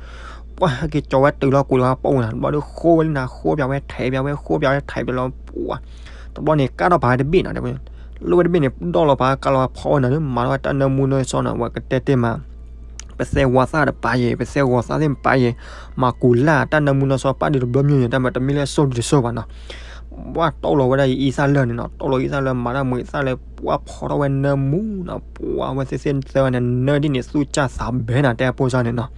ပှၤဟဲက့ၤကၠီၤဝဲတုၤလီၤကွံာ်လီၤပိၢ်နၤ, တဘျီဒီးဃိဝဲလံနၤ, ဃိပၠးဝဲထဲးပၠးဝဲ ဃိပၠးဝဲထဲးပၠးလီၤ, ပှၤ တဘျီန့ၣ် ကၢ်ထီၣ်ပာ်ဝဲတဘ့ၣ်နီၤ, လၢဝဲတဘ့ၣ်န့ၣ် ဒီၣ်လီၤပာ်ကၢ်လီၤပာ်ဖီဝဲနၤ မၤထီၣ်ဝဲတၢ်နၢမူနၢဆှီနၤ, ပှၤကတဲတ့ၢ်မး ပသဲဂီၤသၣ်တပာ်ယဲၢ်, ပသဲဂီၤသၣ်သ့ၣ်တပာ်ယဲၢ်, မၤကူၤလၢ်တၢ်နၢမူနၢဆှီပာ်ဒုးတဘျီမ့ၢ်ယဲၢ်, တၢ်မၤတမ့ၢ်လၢစိၢ်ဒုးတစိၢ်ဘၣ်နီၤ, ပှၤတိၢ်လီၤဝဲဒၣ်အံသၣ်လၢာ်န့ၣ်နီၤ, တိၢ်လီၤအံသၣ်လၢာ် မၤတၢ်မုာ်အံသၣ်လၢာ်, ပှၤဖီထီၣ်ဝဲနၢမူနီၤ, ပှၤဝဲသ့ၣ်သ့ၣ်သၢဂၤန့ၣ် နၢဒ်န့ၣ်သူၣ်စၢ်သးဘဲနၤ တဲအပိၢ်စၢ်န့ၣ်နီၤ,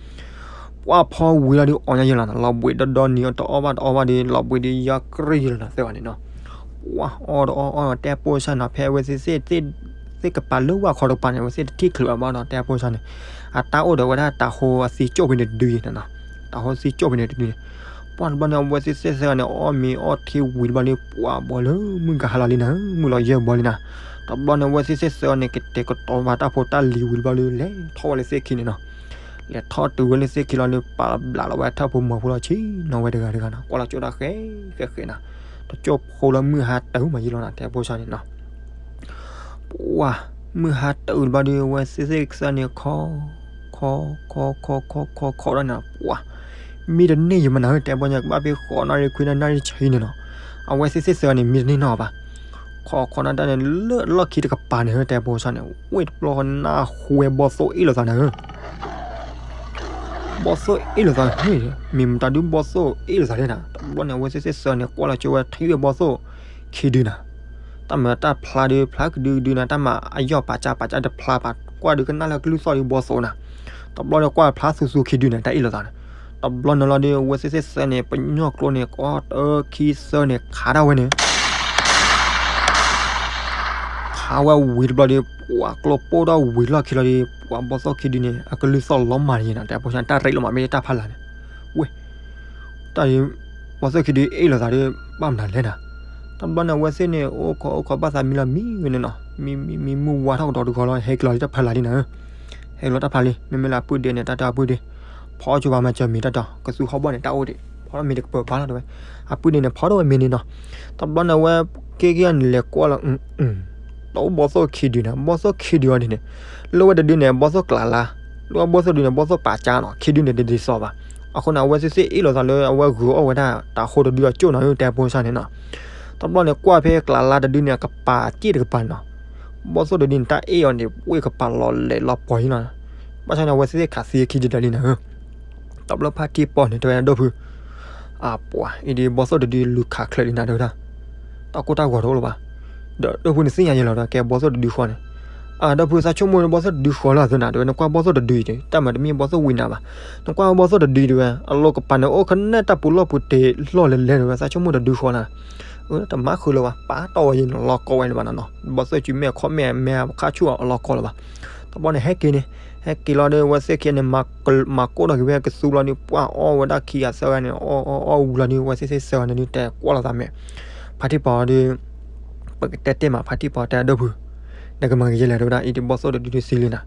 ပှၤဖီဝံၤလီၤဒီးအီၣ်ညါယဲၢ်လီၤနီၤ, လီၤဘှံးဒီဒီနံၤအီၣ်တအီၣ်ဘၣ်တအီၣ်ဘၣ်ဒီး လီၤဘှံးဒီးယါကြ့ၢ်ယဲၢ်လီၤနီၤ သၢဂၤန့ၣ်နီၤ ပှၤအီၣ်တအီၣ်အီၣ် တဲပိၢ်စၢ်နီၤ, ဖဲအဝဲသ့ၣ်သ့ၣ် သ့ၣ်ကပၤလၢဝၣ်ခီတကပၤန့ၣ် အဝဲသ့ၣ်တထံၣ်ချုးအဘၣ်နီၤ, တဲပိၢ်စၢ်န့ၣ် အတၢ်အိၣ်ဒီးဝဲဒၣ်တၤဟိအသံကၠိၣ်ဖဲန့ၣ်တဒုအံၤနီၤ, တၤဟိသံကၠိၣ်ဖဲန့ၣ်တဒုန့ၣ်, ပှၤတဘျီန့ၣ် အဝဲသ့ၣ်သ့ၣ်သၢဂၤန့ၣ် အီၣ်မ့ၤအီထံဝံၤတဘျီဒီး ပှၤဘီလၢမုၢ်ကဟါလီၤလံနၤ, မုၢ်လီၤယဲၢ်ဘီလံနၤ, တဘျီန့ၣ် အဝဲသ့ၣ်သ့ၣ်သၢဂၤန့ၣ် ကတဲာ်ကတီၤဘၣ်တၢ်ဖိတၢ်လံၤဝံၤတဘျီဒီး လဲၤထီၣ်ဝဲလၢသ့ၣ်ခံန့ၣ်နီၤ လဲၤထီၣ်တုၤဝဲလၢသ့ၣ်ခံလီၤဒီး ပာ်ဘျးလီၤဝဲထၢၣ်ဖိမီၤဖိလီၤဆံနီၤဝဲတဂၤတဂၤနီၤ, ကွၢ်လီၤကၠိတၢ်ဃဲဃဲဃဲနီၤ, တကၠိၢ်ဖိလၢမုၢ်ဟါတၢ်မၤယံၤလီၤနၤ တဲပိၢ်စၢ်န့ၣ်နီၤ, ပှၤ မုၢ်ဟါတၢ်အုးတဘျီဒီး အဝဲသ့ၣ်သ့ၣ်သၢဂၤန့ၣ် ခီ ခီ ခီ ခီ ခီ ခီ ခီ ခီဒီးန့ၣ် ပှၤ မံတန့ၢ်ယမနၤဧၢ တဲပိၢ်စၢ် ကဘၣ်ဖဲဃိးနၣ်ရံၣ်ခွံနၣ်ရံၣ်ဆံန့ၣ်နီၤ, အဝဲသ့ၣ်သ့ၣ်သၢဂၤန့ၣ် မံတန့ၢ်နီၢ်ဘၣ်. ခိးခိးနၢ်တၢ်န့ၣ် လၢလီၢ်ခံတကပၤန့ၣ် တဲဖိဆၣ်န့ၣ် ဝ့ၢ်တဘျီဃီနၢ်ဟူဝဲဘီၣ်သိၣ်အ့ၣ်လိာ်သးန့ၣ်ဧၢ ဘီၣ်သိၣ်အ့ၣ်လိာ်သးန့ၣ်, မ့ၢ်မတၤဒုးဘီၣ်သိၣ်အ့ၣ်လိာ်သးလဲၣ်နၤ. တဘျီန့ၣ် အဝဲသ့ၣ်သ့ၣ်သၢဂၤန့ၣ် ကွၢ်လီၤကၠိဝဲထံၣ်ဝဲဘီၣ်သိၣ်ခံဒုနၤ. တၢ်မၤတၢ်ဖျါဒုး ဖျါကဒုကဒုနၤ, တၢ်မၤအယီၢ်ပာ်ကၢပာ်ကၢတဖျါဘၣ်, ကွၢ်ဒုးကနၣ်လၢကလုၢ်သီၣ်ဒုးဘီၣ်သိၣ်နၤ. တဘျီန့ၣ်ကွၢ်ဖျါသူသူခံဒုန့ၣ် တၢ်အ့ၣ်လိာ်သးန့ၣ်. တဘျီန့ၣ်လီၤဒုး အဝဲသ့ၣ်သ့ၣ်သၢဂၤန့ၣ် ပညိၣ်ကျိန့ၣ် ကီတၢ်ခံသၢဂၤန့ၣ် ခးဒၣ်ဝဲန့ၣ် ခးဝဲဝံၤတဘျီဒီး ပှၤကျိပိၢ်ထီၣ်ဝံၤလီၢ်ခံလီၤဒီး ပှၤဘီၣ်သိၣ်ခံဒုန့ၣ် အကလုၢ်သီၣ်လီၤမၢ်န့ၣ်နီၤ. တဲဖိဆၣ်န့ၣ် တၢ်ရ့လိာ်မး မ့ၢ်တၢ်ဖးလၢ်န့ၣ်, ဝ့ၢ် တၢ်ဒုး ဘီၣ်သိၣ်ခံဒုအ့ၣ်လိာ်သးဒီး ဘၣ်မနုၤလဲၣ်နၤ. တဘျီန့ၣ် အဝဲသ့ၣ်န့ၣ် အိၣ်ခိးအိၣ်ခိးဘၣ်သးမံလီၤမံဝဲန့ၣ်နီၤ, မံမံမံမုၢ်ဝါထီၣ်ကဒီးတဂီၤလီၤ ဟဲက့ၤလီၤတၢ်ဖးလၢ်လံနၤဧၢ. ဟဲက့ၤလီၤတၢ်ဖးလံ မ့မ့ၢ်လၢအပုၢ်ဒ့န့ၣ် တၢ်တဲအပုၢ်ဒ့ ဖီအီၣ်ကၠိဘၣ်မၤစၢၤမ့ၤတၢ်တီၤ ကသူဟီၣ်ဘီၣ်န့ၣ် တၢ်အိၣ်ဒံး ဖီထီၣ်မ့ၤတကပၢၤဘၣ်လီၤတဲဝဲ. အပုၢ်ဒ့န့ၣ် ဖီထီၣ်ဝဲမ့ၤန့ၣ်နီၤ. တဘျီန့ၣ် အဝဲက့ၤက့ၤန့ၣ် လဲၤကွၢ်လီၤ တအိၣ်ဘီၣ်သိၣ်ခံဒုန့ၣ် ဘီၣ်သိၣ်ခံဒုအီၤဒ်န့ၣ်, လၢဝဲတဒုန့ၣ် ဘီၣ်သိၣ်ကျးလါ, လၢဝဲဘီၣ်သိၣ်တဒုန့ၣ် ဘီၣ်သိၣ်ပာ်ကၢနီၤ, ခံဒုန့ၣ်တဒ်သိးဘၣ်. အဃိန့ၣ် အဝဲသ့ၣ်သ့ၣ်အ့ၣ်လိာ်သးလၢအဝဲဂုာ်အီၣ်ဝဲဒၣ် တၤဟိတဒုအကၠိၣ်နီၤ တဲဖိဆၣ်န့ၣ်နီၤ. တဘျီန့ၣ် ကွၢ်ဖဲကျးလါတဒုန့ၣ် အကပၤစ့ၣ်တကပၤန့ၣ်နီၤ, ဘီၣ်သိၣ်တဒုန့ၣ် တၢ်အ့ၣ်အီၤန့ၣ် ဝ့ၢ်ကပၤလီၤလဲၤလီၤပှီၤလံနီၤ. ဘၣ်ဆၣ်န့ၣ် အဝဲသ့ၣ်သ့ၣ်ခးသံခံဒုတၢ်လံနၤဧၢ. တဘျီဖါတံၢ်ပီၢ်န့ၣ် တဲဝဲဒၣ်ဒိၣ်ဖု အပှၤအံၤဒုး ဘီၣ်သိၣ်တဒုလူၤခးချၢးလံနၤ တဲဝဲဒၣ်, တၢ်ကိၢ်တၢ်ဂီၤတအိၣ်လၢၤဘၣ်. ဒီးဒိၣ်ဖုန့ၣ်သ့ၣ်ညါယဲလီၤဒီး ကဲဘီၣ်သိၣ်တဒုဃီန့ၣ်, အဒိၣ်ဖု သးဆိကမိၣ်န့ၣ် ဘီၣ်သိၣ်တဒုဃီလၢအသးနၤ တဲဝဲ နကွၢ်ဘီၣ်သိၣ်တဒုအံၤ တၢ်မၤတမ့ၢ်ဘီၣ်သိၣ်ဝံနၤဘၣ်, နကွၢ်ဘီၣ်သိၣ်တဒုတဲဝဲ အလိၤကပၤန့ၣ် အိၣ်ခနဲၣ်တၢ်ပူၤလီၢ်ပူၤတ့ၢ်လီၢ်လဲၤလဲၤတဲဝဲ သးဆိကမိၣ်တဒုဃီနၤ. တမၤဃုာ်လၢၤဘၣ် ပာ်တီၢ်ဝဲယဲန့ၣ် လီၤကီဝဲလၢၤဘၣ်နီၤနီၤ, ဘီၣ်သိၣ်စုမဲာ်ခီၣ်မဲာ် မဲာ်ခါဆူၣ်အလီၤကီလၢၤဘၣ်. တဘျီန့ၣ် ဟဲက့ၤန့ၣ်, ဟဲက့ၤလီၤဒီး အဝဲသ့ၣ်ခံဂၤန့ၣ် မၤကိးထီၣ်က့ၤဝဲကသူလီၤဒီး ပှၢ်အီၣ်ဝဲဒၣ်ခံဂၤသၢဂၤန့ၣ် အီၣ်အီၣ်အီၣ်ဝံၤလီၤဒီး အဝဲသ့ၣ်သ့ၣ်သၢဂၤန့ၣ်ဒုးတဲကွၢ်လိာ်သးမဲာ်, ဖါတံၢ်ပီၢ်ဒီး ပကတဲတ့ၢ်မး ဖါတံၢ်ပီၢ်တဲဒိၣ်ဖု နကမၤကယဲလဲၣ်တဲဝဲဒၣ် အံၤဒုးဘီၣ်သိၣ်တဒုဒုးသံလံနၤ.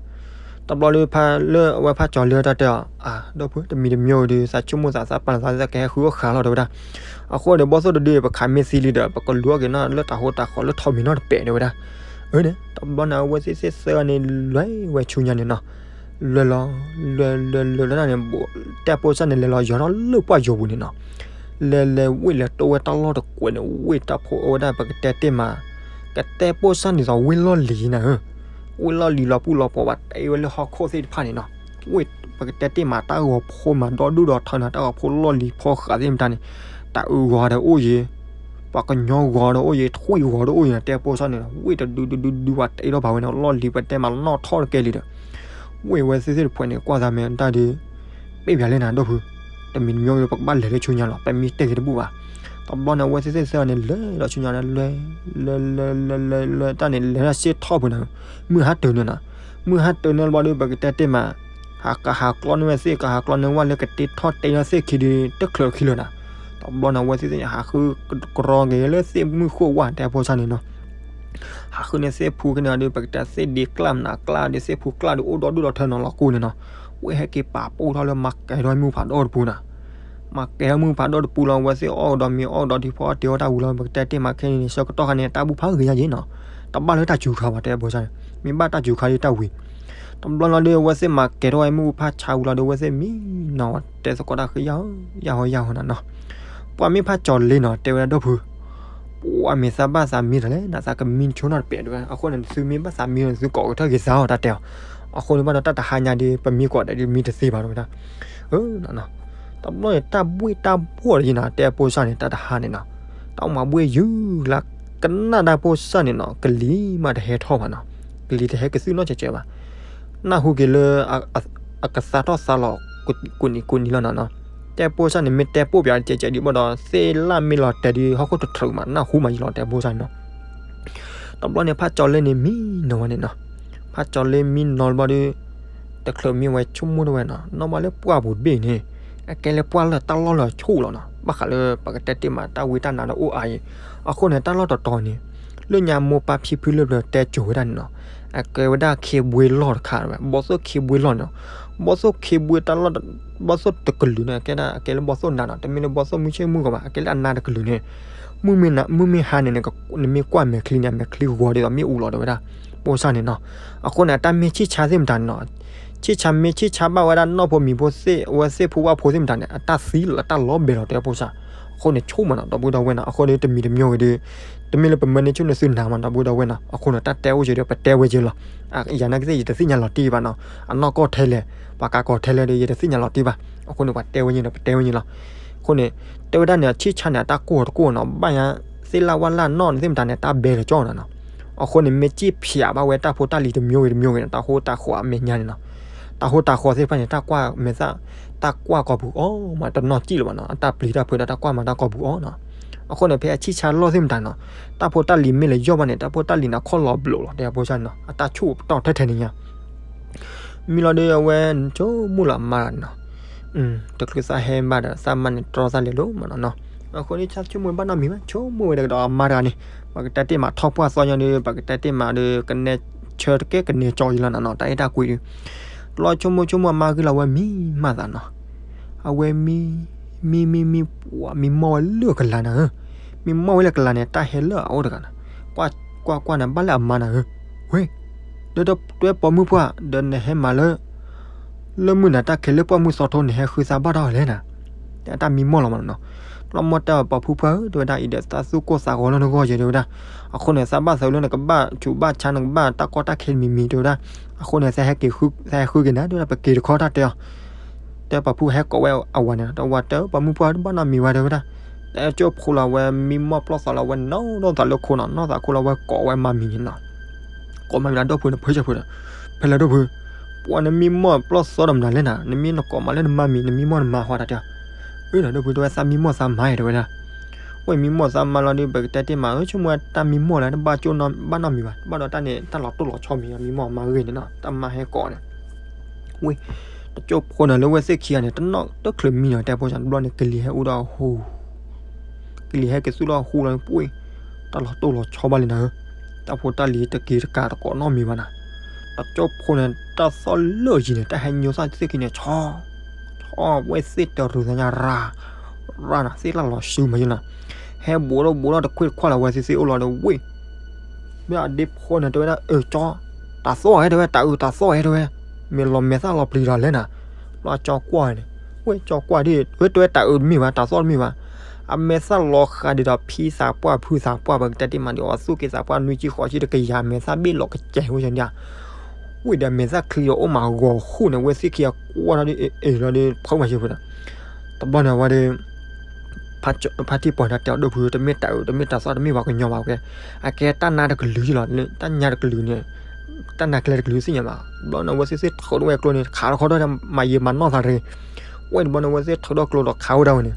တဘျီလၢဖါလၢအဝဲဖါကၠီၤလၢတၢ်တဲအီၤ အါ ဒိၣ်ဖု တမံၤတမံၤဒီး သးဆိကမိၣ်သးသးပာ်လီၤသးလၢကဟဲဃုအီၣ်ဃာ်လီၤတဲဝဲဒၣ်. အဃိဒီးဘီၣ်သိၣ်တဒု ပခးမ့ၢ်သံလံဒီး ပကလူၤအီၣ်က့ၤနီၢ်လၢတၤဟိတၤဃီလၢထီးမ့ၤနီၢ်တပဲာ်တဲဝဲဒၣ်. အန့ၣ် တဘျီန့ၣ် အဝဲသ့ၣ်သ့ၣ်သၢဂၤန့ၣ် လဲၤဝဲဆူညါန့ၣ်နီၤ, လဲၤလီၤ လဲၤလဲၤလဲၤလီၤန့ၣ် တဲဖိဆၣ်န့ၣ် လဲၤလီၤယီၤထီၣ်လၢပှၢ်ယိာ်ပူၤန့ၣ်နီၤ, လဲၤလဲၤဝ့ၢ်လဲၤတိဝဲတၢ်လီၢ်တကွဲးန့ၣ် ဝ့ၢ်တၢ်ဖိအိၣ်ဝဲဒၣ် ပကတဲတ့ၢ်မး ကတဲဖိဆၣ်န့ၣ်သိးဝ့ၢ်လီၢ်လံၤနၤဧၢ, ဝ့ၢ်လီၢ်လံၤလီၤပူၤလီၤပှီၤဘၣ် တဲဝဲလၢဟီၣ်ခိၣ်သ့ၣ်တဖၣ်န့ၣ်နီၤ, ဝ့ၢ် ပကတဲတ့ၢ်မးတၢ်ဂီၤဖိမးဒီဒူၣ်ဒီထၢနၤ တၢ်ဂီၤဖိလီၢ်လံၤဖီဃးသ့ၣ်မတၤန့ၣ်, တၤအုးဂီၤဒီးအိၣ်ယံၤ, ပှၤကညီဂီၤဒီးအိၣ်ယံၤ ထွံၣ်ဂီၤဒီးအိၣ်ယံၤ တဲဖိဆၣ်န့ၣ် ဝ့ၢ်တဒုဒုဒုဒုဝဲတ့ထီၣ်ဘၣ်ဝဲန့ၣ် လီၢ်လံၤပတဲမးနီၢ်ထီၣ်တကဲလံဒီး ဝ့ၢ်ဝဲသ့ၣ်သ့ၣ်တဖှဲးန့ၣ် ကွၢ်သးမဲာ်တၢ်ဒီး ပ့ၢ်ပၠးလဲၣ်နၤဒိၣ်ဖု, တမံၤတမံၤပကဘၣ်လဲၤလၢဆူညါလီၤ ပမ့ၢ်တဲဂ့ၤတဘူၣ်ဘၣ်. တဘျီန့ၣ် အဝဲသ့ၣ်သ့ၣ်သၢဂၤန့ၣ် လဲၤဒီးဆူညါန့ၣ် လဲၤ လဲၤလဲၤလဲၤလဲၤလဲၤတၢ်န့ၣ် လဲၤဒၣ်စ့ထီၣ်ပူၤန့ၣ်, မုၢ်ဟါတၢၤန့ၣ်နီၤ, မုၢ်ဟါတၢၤန့ၣ်ဘျီဒီး ပကတဲတ့ၢ်မး ဟးကဟးကျီန့ၢ်ဝဲသ့ၣ် ကဟးကျီန့ၢ်ဝဲလၢကတ့ထီၣ်တဲလၢသ့ၣ်ခံဒီး တချုးခံလၢၤနၤ. တဘျီန့ၣ် အဝဲသ့ၣ်သ့ၣ်ဟးဃုကရီက့ၤလၢသ့ၣ်မုၢ်ဃိၣ်ဝါ တဲဖိဆၣ်န့ၣ်နီၤ ဟးဃုန့ၢ်သ့ၣ်ဖူကန့ၣ်ဒီး ပကတဲသ့ၣ်ဒ့ကျၢ်မနုၤကျၢ်ဒီး သ့ၣ်ဖူကျၢ်ဒီး အိၣ်ဒီဒူၣ်ဒီထၢနီၤလီၤကိၢ်န့ၣ်နီၤ, ဝ့ၢ်ဟဲက့ၤပာ်ပိၢ်ထီၣ်လၢမၤကဲၤထီၣ်မုၢ်ဖးဒိၣ်တပူၤနၤ, မၤကဲၤထီၣ်မုၢ်ဖးဒိၣ်တပူၤလီၤ အဝဲသ့ၣ်အီၣ်ကဒီးမ့ၤအီၣ်ကဒီးထံဖီအီၣ်တ့ၤအီၣ်တၢ်ဝံၤလီၤ ပကတဲတ့ၢ်မးခဲန့ၣ် ဆၢကတီၢ်ခါန့ၣ် တၢ်ဘူၣ်ဖးဂ့ၤညါယ့ၣ်နီၤ, တဘၣ်လၢတၢ်စူၤခါဘၣ် တဲဖိဆၣ်န့ၣ် မ့ၢ်ဘၣ်တၢ်စူၤခါဒီးတၢ်ဝံၤ တဘျီလီၤဒီး အဝဲသ့ၣ်မၤကဲၤထီၣ်ဝဲမုၢ်ဖးဆါဝံၤလီၤဒီး အဝဲသ့ၣ်မံနီၤ တဲသကိးတၢ်ဃ့ယၢ်ဟီယၢ်ဟီနၤနီၤ, ပှၤမ့ၢ်ဖးကၠီၤလ့နီၤ တဲဝဲဒၣ်ဒိၣ်ဖု ပှၤမ့ၢ်သးဘၣ်သးမံတလဲၣ် နသးကမံဆိနီတပဲာ်တဲဝဲ အဃိန့ၣ် သုမ့ၢ်ဘၣ်သးမံန့ၣ် သုကိးကထၢၣ်က့ၤသးအီၤတၢ်တဲအီၤ, အဃိန့ၣ်ဘၣ်ဒီးတၢ်တဟါညါဒီး ပမံကွၢ်ဒဲးဒီးမံတသ့ဘၣ်တဲဝဲဒၣ်, တဘျီန့ၣ် တၢ်ဘှ့ၣ်တၢ်ဘှီၣ်ဒီးယနီၤ တဲဖိဆၣ်န့ၣ် တၢ်တဟါန့ၣ်နီၤ, တၢ်အိၣ်မးဘှ့ၣ်ယုၢ်လၢကနၣ်တၢ်ဖိဆၣ်န့ၣ်နီၤ ကလံၤမးတဟဲထီၣ်ဘၣ်နီၤ, ကလံၤတဟဲကသုၣ်နီၣ်ကဲးကဲးဘၣ် နၢ်ဟူက့ၤလၢ အကသါထီၣ်သါလီၤ ကိးနံၤကိးနံၤလီၤနီၤနီၤ, တဲဖိဆၣ်န့ၣ် မ့ၢ်တဲပိာ်ပၠးကဲးကဲးဒံးဘၣ်ဒီး သ့ၣ်လၣ်မ့ၢ်လီၤတဲာ်ဒံး ဟီၣ်ခိၣ်တထြၢးမး နၢ်ဟူမးယံၤလီၤ တဲဖိဆၣ်န့ၣ်နီၤ, တဘျီန့ၣ် ဖးကၠီၤလ့န့ၣ်မံနီၤဝဲန့ၣ်နီၤ, ဖးကၠီၤလ့မံနီၤဘျီဒီး တချုးမ့ၢ်ဝဲဆိကမိၣ်ထီၣ်ဝဲနီၤ နီၢ်မးလၢပှၢ်ပူၤတဘ့ၣ်န့ၣ် အကဲလၢပှၢ်လၢတၢ်လီၢ်လၢဆူၣ်လီၤနီၤ, ဘၣ်ဃးလၢပကတဲတ့ၢ်မး တၢ်ဝံတၢ်နါဒီးအိၣ်အါအံၤ, အဃိန့ၣ် တၢ်လီၢ်တတီၤန့ၣ် လၢညါမိၢ်ပၢ်ဖံဖုလၢပျၢၤတဲစိၤဝဲဒၣ်န့ၣ်နီၤ, အကဲဝဲဒၣ်ခ့ဘှ့လီၢ်တခါဝဲ ဘီၣ်သိၣ်ခ့ဘှ့လီၢ်န့ၣ်နီၤ, ဘီၣ်သိၣ်ခ့ဘှ့တၢ်လီၢ် ဘီၣ်သိၣ်တကလုာ်န့ၣ် အကဲဒၣ်အကဲလၢဘီၣ်သိၣ်နါနီၤ, တမ့ၢ်လၢဘီၣ်သိၣ်မုၢ်ဆ့ၣ်မုၢ်ဂီၤဘၣ် အကဲလၢအနါတကလုာ်န့ၣ်, မုၢ်မ့ၢ်နၤ မုၢ်မ့ၢ်ဟါန့ၣ် နမ့ၢ်ကွၢ်မဲာ်ချံန့ၣ် အမဲာ်ချံဂီၤဒ်သိးမ့ၣ်အူလီၤတဲဝဲဒၣ်, ဖိဆၣ်န့ၣ်နီၤ, အဃိန့ၣ် အတၢ်မ့ၢ်ဆံၣ်ဆါသ့ၣ်မတၤန့ၣ်နီၤ ဆံၣ်ဆါမ့ၢ်ဆံၣ်ဆါဘၣ်ဝဲဒၣ်နီၢ်ဖိမံၤဖိသ့ၣ် အဝဲသ့ၣ်ဖိဝၣ်ဖိသ့ၣ်မတၤန့ၣ် အတၢ်သံလီၤ အတၢ်လီၤဘဲလီၤတဲဖိဆၣ်, အဃိ အဃိန့ၣ်ဆိကမိၣ်နီၤ ဒီပုၢ်ဒီဝဲၢ်နီၤ, အဃိန့ၣ်တမံၤတမံၤဂ့ၤဒီး တမ့ၢ်လၢပမၢန့ၢ်ဆူၣ်န့ၢ်သုနၤမး ဒီပုၢ်ဒီဝဲၢ်နီၤ, အဃိန့ၣ် တၢ်တဲအိၣ်က့ၤဒီး ပတဲဝဲက့ၤလီၤ. ယၤနာ်က့သ့ၣ် ယတသ့ၣ်ညါလီၤတံၢ်ဘၣ်နီၤ, အနီၢ်ကီၢ်ထဲလဲၣ်, ပှၤကးကီၤထဲလဲၣ်ဒီး ယတသ့ၣ်ညါလီၤတံၢ်ဘၣ်. အဃိန့ၣ် ပှၤတဲဝဲန့ၣ်ဒီး ပတဲဝဲန့ၣ်လီၤ. အဃိန့ၣ် တဲဝဲဒၣ်န့ၣ် ဆံၣ်ဆါန့ၣ် အတၢ်ကိၢ်တကိၢ်နီၤ, ဘၣ်ညါ သ့ၣ်လၣ်ဝၣ်လၣ်နီၢ်န့ၣ်သ့ၣ်မတၤန့ၣ် တၢ်ဘဲလၢကၠီနီၤနီၤ. အဃိန့ၣ် မ့ၢ်စံၣ်ဖျးဘၣ်ဝဲတၢ်ဖိတၢ်လံၤတမံၤဂ့ၤတမံၤဂ့ၤနီၤ, တၢ်ဃိတၢ်ဃီအမဲာ်ညါန့ၣ်နီၤ, တၢ်ဃိတၢ်ဃီသ့ၣ်တဖၣ်န့ၣ် တၢ်ကွၢ်မဲာ်သၣ်, တၢ်ကွၢ်ကီၢ်ပူၤအီၤမး တနီၢ်စံၣ်လၢၤဘၣ်နီၤ, အတၢ်ပျံၤတၢ်ဖုးဒီး တၢ်ကွၢ်မၤတၢ်ကီၢ်ပူၤအီၤနီၤ. အဃိန့ၣ် ဖဲအဆံၣ်ဆါလီၢ်သ့ၣ်မတၤနီၤ, တၢ်ဖိတၢ်လံၤမ့ၢ်လဲၤယီၢ်ဘၣ်န့ၣ် တၢ်ဖိတၢ်လံၤန့ၣ် ခီၣ်လီၤဘျိးလီၤ တဲဖိဆၣ်န့ၣ်နီၤ, အတၢ်ဆူၣ်ပတီၢ်ထဲထဲန့ၣ်ညါ မံလီၤဒီး အဝဲဆိကမိၣ်လီၤအမါတဂၤန့ၣ်နီၤ, တချုးသးဟဲဘၣ်ဒီး သးမါန့ၣ်တြီသးလဲၤလိၤမးနီၤနီၤ. အဃိန့ၣ် ဆါဆိကမိၣ်ဘၣ်နီတမံၤဘၣ်, ဆိကမိၣ်ဝဲဒၣ်ကဒီးအမါတဂၤန့ၣ်, ပကတဲတ့ၢ်မးထီၣ်ပှၢ်သီညါဒီး ပကတဲတ့ၢ်မးဒီး ကနဲဆၢတကဲကနဲကၠီအံၤလီၤနီၤနီၤ, တၢ်အဲၣ်တၢ်ကွံဒုး တဘျီဆိကမိၣ်ဆိကမိၣ်အမါဂ့ၢ်လီၤ အဝဲမံမးသးနီၤ, အဝဲမံ မံမံမံ ပှၤမံမီၢ်ဝဲလၢကလၤနၤဧၢ, မံမီၢ်ဝဲလၢကလၤန့ၣ် တၢ်ဟဲလၢအအိၣ်တဂၤနီၤ, ကွၢ်ကွၢ်ကွၢ်န့ၣ် ဘၣ်လၢအမါနၤဧၢ, ဝ့ၢ် ဒီးတၢ်တွဲပိာ်မုၣ်ပှၢ် ဒီးနဟဲမၤလၢ လၢမုၢ်နၤတၢ်ခဲလၢာ်ပိာ်မုၣ်သီထိန့ၣ် ဟဲဃုသးဘၣ်ထီၣ်လဲၣ်နၤ, တၢ်မံမီၢ်လီၤမးနီၤနီၤ. တဘျီမီၢ်တဲအီၤ ပိာ်မုၣ်ပှၢ်ဧၢ တဲဝဲဒၣ် အံၤဒီးသးသူၣ်ကိၢ်သးဂီၤလီၤနဂီၢ်ယဲ တဲဝဲဒၣ်, အဃိန့ၣ် သးဘၣ်သးလၢနကဘၣ်ဆူးဘၣ်ဆါ နကဘၣ်တၢ်ကီတၢ်ခဲမံၤမံၤ တဲဝဲဒၣ်, အဃိန့ၣ် သးဟဲက့ၤဃုက့ၤနၤ တဲဝဲဒၣ် ပက့ၤတခီတၢ်တဲအီၤ တဲပိာ်မုၣ်ဟဲကိးဝဲအဝၤန့ၣ် တဝၤတဲ ပိာ်မုၣ်ပှၢ်တဘၣ်နီတမံၤဝဲ တဲဝဲဒၣ်, တၢ်ကၠိဖိလီၤဝဲ မံမီၢ်ပျီၢ်သီလီၤဝဲ နီၢ်ဒီးသးလၢခိနီၤ နီၢ်သးခိလီၤဝဲ ကိးဝဲမါမံၤန့ၣ်နီၤ, ကိးမါမံၤလၢဒိၣ်ဖုန့ၣ် ဖုဆၢဖုဒီး ဖဲလဲၣ်ဒိၣ်ဖု, ပှၤနမံမီၢ်ပျီၢ်သီဒီးမနုၤလဲၣ်နၤ နမ့ၢ်နကိးမးလၢနမါမံၤ နမံမီၢ်နမါဟီတၢ်တဲအီၤ, အၢ ဒီးဒိၣ်ဖုတဲဝဲ သးမံမီၢ်သးမါအံၤ တဲဝဲဒၣ်, ဝဲမံမီၢ်သးမါလီၤဒီး ပကတဲတ့ၢ်မး အၢ ဆိကမိၣ်ဝဲတၢ်မံမီၢ်လၢ တဘၣ်ကၠိနီဘၣ်နီတမံၤဘၣ် ဘၣ်ဒီးတၢ်န့ၣ် တၢ်လီၤတိၢ်လီၤဆီမံၤ မံမီၢ်မါဂ့ၢ်န့ၣ်နီၤ တၢ်မါဟဲကိးန့ၣ် ဝ့ၢ် တကၠိဖိန့ၣ်လၢဝဲသ့ၣ်ခံဂၤန့ၣ် တနီၣ်တချုးမံနီၤ တဲဖိဆၣ်တဘျီန့ၣ် ကလံၤဟဲအိၣ်ဒီးဟူ, ကလံၤဟဲက့ၤသူၣ်လီၤဟူလီၤ ပှ့ၢ် တၢ်လီၤတိၢ်လီၤဆီဘၣ်လံနၤဧၢ, တၢ်ဖိတၢ်လံၤတက့ၤတကးတကိးနီတမံၤဘၣ်နၤ, တကၠိဖိန့ၣ် တၢ်သီၣ်လၢာ်ယံၤန့ၣ် တၢ်ဟဲညိသၣ်သ့ၣ်ခံန့ၣ် ဆီ ဆီ ဝဲသ့ၣ်တရူးသးညါရၤ ရၤနၤ သ့ၣ်လၢလီၤဆူမးယလီၤ, ဟဲဘူးထီၣ်ဘူးထီၣ်တခွ့ၣ်တခွါလီၤ ဝဲသ့ၣ်သ့ၣ်အိၣ်လီၤဒီးဝ့ၢ် မ့ၢ်အဒ့ဖိန့ၣ် တဲဝဲဒၣ် အၢ ကၠီ, တၢ်သီၣ်ဟဲ တဲဝဲ တၢ်အုးတၢ်သီၣ်ဟဲ တဲဝဲ, မ့ၢ်လီၤမဲာ်သၣ်လီၤပျံၤဒီးလဲၣ်နၤ, ဘျီကၠီကွၢ်န့ၣ်, ဝဲကၠီကွၢ်ဒ် ဝဲတဲဝဲတၢ်အုးတမ့ၢ်ဘၣ် တၢ်သီၣ်တမ့ၢ်ဘၣ်, အမဲာ်သၣ်လီၤဃးဒ်ဒီးဖံသးပှၢ်ဖုသးပှၢ် ပကတဲတ့ၢ်မးဒ်အီၤသူၣ်က့သးပှၢ်နွံဆံဃိးဆံတကယၤ မဲာ်သၣ်ဘ့ၣ်လီၤကစဲၤဝဲန့ၣ်, ဝ့ၢ်ဒီးမဲာ်သၣ်ချံဒီးအိၣ်မးဂီၤဃူန့ၣ် ဝဲသ့ၣ်ခံဂၤကွၢ်ထီၣ်ဒ်အ့ၣ်လီၤဒီး ဖုမၤစၢၤဖိဒီး, တဘျီန့ၣ်ဝဲဒီး ဖါထံၣ်ပှၤန့ၣ်တဲအီၤဒိၣ်ဖု တမ့ၢ်တၢ်အုး တမ့ၢ်တၢ်သီၣ် တမ့ၢ်ပှၤကညီဘၣ်ဝဲ, အကဲတၢ်နါတကလုာ်လီၤ, တၢ်ညါတကလုာ်န့ၣ်, တၢ်နါကျဲတကလုာ်သ့ၣ်ညါဘၣ်, ဘျီန့ၣ်ဝဲသ့ၣ်သ့ၣ်ထုးထီၣ်ဝဲကျိန့ၣ် ခးတခီထီၣ်မၤယံာ်မၤနီၢ်သးတဂ့ၤ, ဝဲတဘျီန့ၣ်ဝဲသ့ၣ်ထုးထီၣ်ကျိဒီးခးဝဲဒၣ်ဝဲန့ၣ်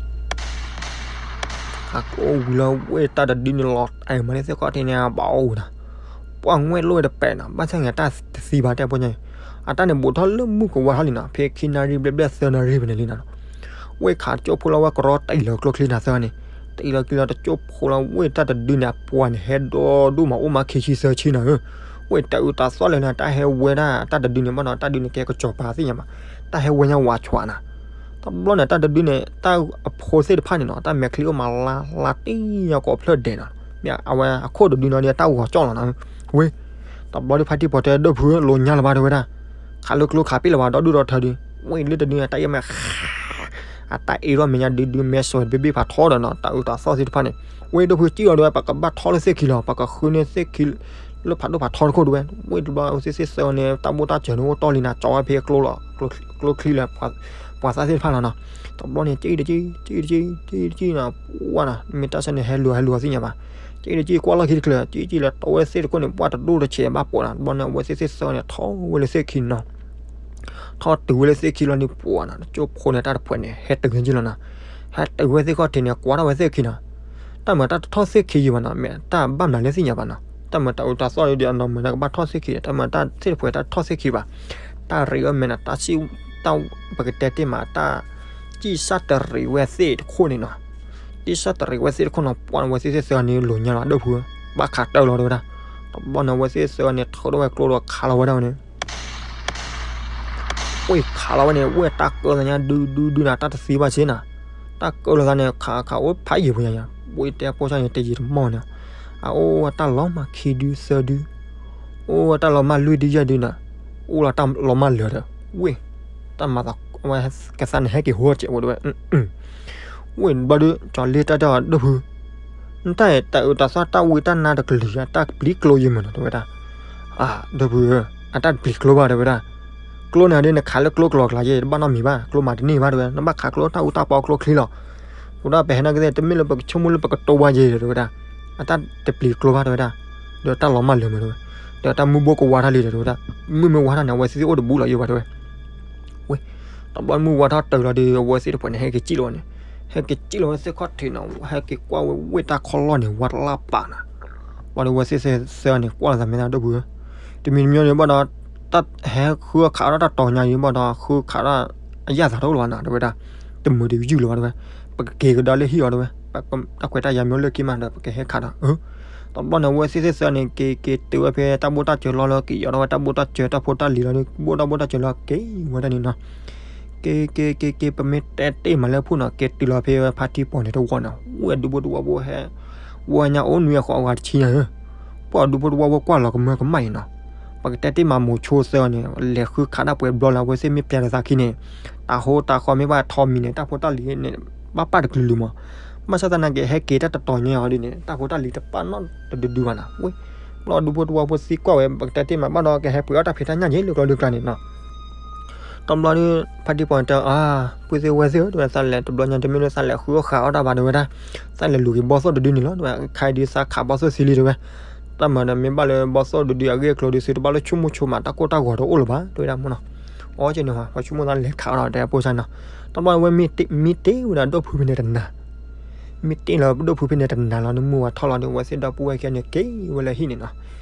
ခးကျိဝံၤလီၤဝဲတၢ်တဒုန့ၣ်လီၤ အဲၣ်မၤန့ၢ်သ့ၣ်ခီၣ်ထံးန့ၣ် ဘၣ်အိၣ်ဝဲဒၣ်, ပှၢ်ငွဲၣ်လိၣ်ဝဲတပဲာ်နီၤ ဘၣ်ဆၣ်န့ၣ် တၢ်တသံဘၣ်တဲဖိညါအံၤ, အတၢ်န့ၣ်ဘူးထီၣ်လၢမုၢ်ကဝါထီၣ်လံနီၤ ဖဲခံနၣ်ရံၣ်ဘျဲၣ်ဘျဲၣ်သၢနၣ်ရံၣ်ဖဲန့ၣ်လံနီၤ, ဝဲခးတကၠိဖိလီၤဝဲကရီတံၢ်လီၤကျိချံနီၤသၢန့ၣ်, တံၢ်လီၤကျိလီၤတကၠိဖိလီၤဝဲတၢ်တဒုန့ၣ် အပှၢ်န့ၣ် ဟဲဒီဒူၣ်မးအိၣ်မးခံဆံသၢဆံနီၤဧၢ, ဝဲတၢ်အုးတၢ်သီၣ်လဲၣ်န့ၣ် တၢ်ဟဲဝဲဒၣ်တၢ်တဒုန့ၣ်ဘၣ်နီၤ တၢ်ဒုန့ၣ်ကဲကစီၤပၤသ့ၣ်ညါဘၣ်, တၢ်ဟဲဝဲညါဝးဆွးနီၤ တဘျီန့ၣ် တၢ်တဒုန့ၣ် တၢ်အဖိသ့ၣ်တဖၣ်န့ၣ်နီၤ တၢ်မဲာ်ချံအိၣ်မးလါလါတံၢ်ညါကိးဖျၢၣ်ဒဲးနီၤ, မ့ၢ်အဝဲအခိၣ်တဒုနီၤဒီးတၢ်ဂီၤကၠီၣ်လီၤနီၤ, ဝ့ၢ်, တဘျီဒုးဖါတံၢ်ပှၤတဲဒိၣ်ဖုဧၢ လိၤညါလၢၤဘၣ်တဲဝဲဒၣ်, ခးလၢကျိခးပ့ၣ်လၢၤဘၣ်ဒီဒူၣ်ဒီထၢဒုး, ဝ့ၢ်လၢတဒုန့ၣ် တၢ်အံၤမ့ၢ် အတၢ်အ့ၣ်ထီၣ်မဲာ်ညါဒုဒုမဲာ်ဆွဲတဘ့ၣ်ဘ့ၣ်ဖးထီဒီးနီၤ တၢ်အုးတၢ်သီၣ်သ့ၣ်တဖၣ်န့ၣ်, ဝ့ၢ်ဒိၣ်ဖုစံၣ်လီၤဒီး ပကဘၣ်ထီၣ်လၢသ့ၣ်ခံလီၤ ပကဃုန့ၢ်သ့ၣ်ခံ လၢဖးဒိၣ်ဖးထီတခိၣ်ဒုးဝဲ, ဝ့ၢ်တဘျီဝဲသ့ၣ်သ့ၣ်သၢန့ၣ် တၢ်ဘိၣ်တၢ်စၢၤန့ၣ် အိၣ်တီၢ်လံနၤ ကၠီဝဲဖဲကျိလီၤ ကျိချံလၢ ပှၤသးသ့ၣ်တဖၣ်လီၤနီၤ, တဘျီန့ၣ် ကံၣ်တကံၣ် ကံၣ်တကံၣ် ကံၣ်တကံၣ်နီၤ ပှၢ်နီၤ မ့ၢ်တၢ်ဆၢန့ၣ် ဟဲလူၤဟဲလူၤသ့ၣ်ညါဘၣ်, ကံၣ်တကံၣ်ကွၢ်လီၢ်ခံတချုး ကံၣ်တကံၣ်လၢတီဝဲသ့ၣ်တခိၣ်န့ၣ် ပှၢ်တဒိၣ်တဆဲးဘၣ်ပိာ်နီၤ တဘျီန့ၣ် အဝဲသ့ၣ်သ့ၣ်သၢန့ၣ် ထီၣ်ဝဲလၢသ့ၣ်ခံနီၤ ထီၣ်တုၤဝဲလၢသ့ၣ်ခံလီၤန့ၣ် ပှၢ်နီၤ တကၠိဖိန့ၣ် တၢ်တဖှဲးန့ၣ် ဟဲတုၤန့ၣ်က့လီၤနီၤ, ဟဲတုၤဝဲသ့ၣ်ခီၣ်ထံးန့ၣ် ကွၢ်ထီၣ်ဝဲသ့ၣ်ခံနီၤ, တၢ်မၤတၢ်တထီၣ်သ့ၣ်ခံယံၤဘၣ်နီၤ မ့ၢ်တၢ်ဘၣ်မနုၤလဲၣ်သ့ၣ်ညါဘၣ်နီၤ, တၢ်မၤတၢ်အုးတၢ်သီၣ်ဒီးအနီၢ်မၤန့ၣ်ကဘၣ်ထီၣ်သ့ၣ်ခံ တၢ်မၤတၢ်သ့ၣ်တဖှဲးတၢ်ထီၣ်သ့ၣ်ခံဘၣ်, တၢ်ရံးဝဲမဲာ်နီၤ တၢ်စံၣ် တၢ်ပကတဲတ့ၢ်မး တၢ် စံၣ်စၢ်တရံးဝဲသ့ၣ်တခိၣ်န့ၣ်နီၤ, စံၣ်စၢ်တရံးဝဲသ့ၣ်တခိၣ်နီၤ ပှၢ်န့ၣ် အဝဲသ့ၣ်သ့ၣ်သၢန့ၣ် လိၤညါလီၤ ဒိၣ်ဖု ဘၣ်ခးတၢၢ်လီၤတဲဝဲဒၣ်, တဘျီန့ၣ် အဝဲသ့ၣ်သၢန့ၣ် ထုးထီၣ်ဝဲကျိဒီးခးလီၤဝဲဒၣ်ဝဲန့ၣ် ဝ့ၢ်ခးလီၤဝဲန့ၣ် ဝ့ၢ်တၢ်ကၢသးညါဒုဒုဒုနၤ တၢ်တသံဘၣ်ဆ့နၤ, တၢ်ကၢလီၤသးန့ၣ် ခးခးအိၣ်ဖးယံာ်ပူၤညါညါ, ဝ့ၢ်တဲဖိဆၣ်န့ၣ် တယံာ်တမီၢ်န့ၣ်, အအိၣ်ဝဲတၢ်လီၤမၢ်ခံဒုသၢဒု, အိၣ်ဝဲတၢ်လီၤမၢ်လွံၢ်ဒုယဲၢ်ဒုနၤ, အိၣ်လီၤတၢ်လီၤမၢ်လၢာ်ဒီး, ဝ့ၢ်, တၢ်မၤသးဝဲကသးန့ၣ် ဟဲက့ၤဟိတစဲးဝဲဒၣ်ဝဲ, ဝ့ၢ် ဝဲဘျီဒီး ကၠီၤလ့တၢ်တဲအီၤ ဒိၣ်ဖု နတၢ်အံၤ တၢ်အၢတၢ်သီ တၢ်ဝံတၢ်နါတကလုာ် တၢ်ပျံၤကျိယဲၢ်မးနီၤ တဲဝဲဒၣ်. အၢ ဒိၣ်ဖုဧၢ, အတၢ်တပျံၤကျိဘၣ် တဲဝဲဒၣ်. ကျိန့ၣ်ဒ်နခးလၢကျိကလီကလီယဲၢ် တဘၣ်နီတမံၤဘၣ်, ကျိမၤတန့ၢ်ဘၣ် တဲဝဲ, နဘၣ်ခးကျိတၢ်အူတၢ်ပီကျိချံလီၤ. ဝဲဒၣ်ပဟဲနာ်က့သ့ၣ် တမ့ၢ်လၢပကဆိကမိၣ်လၢပကတိဝဲယဲၢ် တဲဝဲဒၣ်. အတၢ်တပျံၤကျိဘၣ် တဲဝဲဒၣ်. ဒီးတၢ်လီၤမၢ်လၢာ်မး တဲဝဲ, ဒီးတၢ်မုၢ်ဘိကဝါထီၣ်လံ တဲဝဲဒၣ်. မုၢ်မ့ၢ်ဝါထီၣ်န့ၣ် အဝဲသ့ၣ်အိၣ်တဘူးလီၤယိာ်ဘၣ် တဲဝဲ. ဝဲ တဘျီမုၢ်ဝါထီၣ်တုၤလီၤဒီး အဝဲသ့ၣ်တဖၣ်န့ၣ် ဟဲက့ၤစံၣ်လီၤဝဲန့ၣ်, ဟဲက့ၤစံၣ်လီၤဝဲသ့ၣ်ခီၣ်ထံးနီၤ, ဟဲက့ၤကွၢ်ဝဲဝ့ၢ်တၢ်ခီလီၢ်န့ၣ် ဝါတလၢ်ပာ်နီၤ. ဘျီဒီးအဝဲသ့ၣ်သၢဂၤန့ၣ် ကွၢ်လိာ်သးမဲာ်သၣ် ဒိၣ်ဖုဧၢ, တမံၤတမံၤန့ၣ်ဘၣ်ဒီး တၢ်ဟဲဃုခးထီၣ်တၢ်တီၤညါအံၤဘၣ်ဒီး ဃုခးထီၣ်အယၣ်သးတအိၣ်လၢၤဘၣ်နီၤ တဲဝဲဒၣ်. တမုာ်တယုၢ်လၢၤဘၣ် တဲဝဲ, ပကက့ၤကဒါလၢဟံၣ်အီၤ တဲဝဲ, တၢ်ခွဲးတၢ်ယာ်မ့ၢ်အိၣ်လၢခံမးဒီး ပကဟဲခးဒီး အၢ တဘျီန့ၣ် အဝဲသ့ၣ်သၢဂၤန့ၣ် က့ၤက့ၤတုၤဝဲဖဲတၢ်ဘိၣ်တၢ်စၢၤလီၢ်လၢ က့ၤယီၤထီၣ်ဝဲတၢ်ဘိၣ်တၢ်စၢၤ တၢ်ဖိတၢ်လံၤလီၤဒီး ဘိၣ်တၢ်ဘိၣ်တၢ်စၢၤလီၢ် က့ၤဝဲဒၣ်န့ၣ်နီၤ. က့ၤက့ၤက့ၤက့ၤ ပမ့ၢ်တဲတ့ၢ်မးလၢဖှိၣ်နီၤ က့ၤတုၤလီၤဖဲဖါတံၢ်ပီၤန့ၣ်တဝီနီၤ ဝဲဒူဖိတဝီဖိဟဲ ဝဲညါအိၣ်နွံအဃိးအဂၤတဆံညါဧၢ, ပှၤဒူဖိတဝီဖိကွၢ်လီၤကမၢကမၣ်အံၤနီၤ. ပကတဲတ့ၢ်မးမိၤဆိသၢဂၤန့ၣ် လဲၤဃုခးတၢ်ပှဲၤဘျီလၢ အဝဲသ့ၣ်မ့ၢ်ပျဲတသးခံန့ၣ် တၢ်ဟိတၢ်ဃီမ့ၢ်ဘၣ်ထီမံၤန့ၣ် တၢ်ဖိတၢ်လံၤန့ၣ် ဘၣ်ပာ်တကလုာ်လုာ်မး. ဘၣ်ဆၣ်သနာ်က့ ဟဲက့ၤတၢ်တတီၤညါအီၤဒ်န့ၣ် တၢ်ဖိတၢ်လံၤတပာ်နီတဒုဒုဘၣ်နီၤ. ဝဲ ဘျီဒူဖိတဝီဖိသံကွၢ်ဝဲ ပကတဲတ့ၢ်မးဘၣ်ဒီး ကဟဲပှ့ၤအီၣ်တၢ်ဖံးတၢ်ညၣ်ယဲၢ်လၢကျီလၢကျါန့ၣ်နီၤ. တဘျီဒီး ဖါတံၢ်ပီၤန့ၣ်တဲ အၢ ပုၢ်သ့ၣ်ဝဲၢ်သ့ၣ်ဧၢ တဲဝဲ သးလဲၤတဘျီညါ တမ့ၢ်လၢသးလဲၤဃုအီၣ်ဃးအီၣ်တၢ်ဘၣ် တဲဝဲဒၣ်. သးလဲၤလူၤက့ၤဘီသိၣ်တဒုန့ၣ်လီၤ တဲဝဲ, ခါအံၤဒုးသးခးဘီသိၣ်သံလံ တဲဝဲ. တၢ်မၤဒီးမ့ၢ်ဘၣ်လၢဘီသိၣ်တဒုအဂ့ၢ်အကျိၤဒုး သုတဘၣ်လၢဆိကမိၣ်ဆိမး တၢ်ကိၢ်တၢ်ဂီၤတအိၣ်လၢၤဘၣ် တဲဝဲဒၣ်မနီၤ. အီကန့ၣ် ပှၤဆိကမိၣ်သးလဲၤခးအီၣ်ဒီး တဲဖိစၢ်နီၤ. တဘျီဝဲမ့ၢ်တ့ၢ်ဝဲဒၣ်ဒိၣ်ဖုဖဲန့ၣ်တနၤ မ့ၢ်တ့ၢ်လီၤဒိၣ်ဖုဖဲန့ၣ်တနၤလီၤ နမုၢ်ဝါထီၣ်လီၤဒီး အဝဲသ့ၣ်ဒီပုၢ်ဝဲၢ်ခံဂၤန့ၣ် က့ၤဝဲလၢဟံၣ်န့ၣ်နီၤ.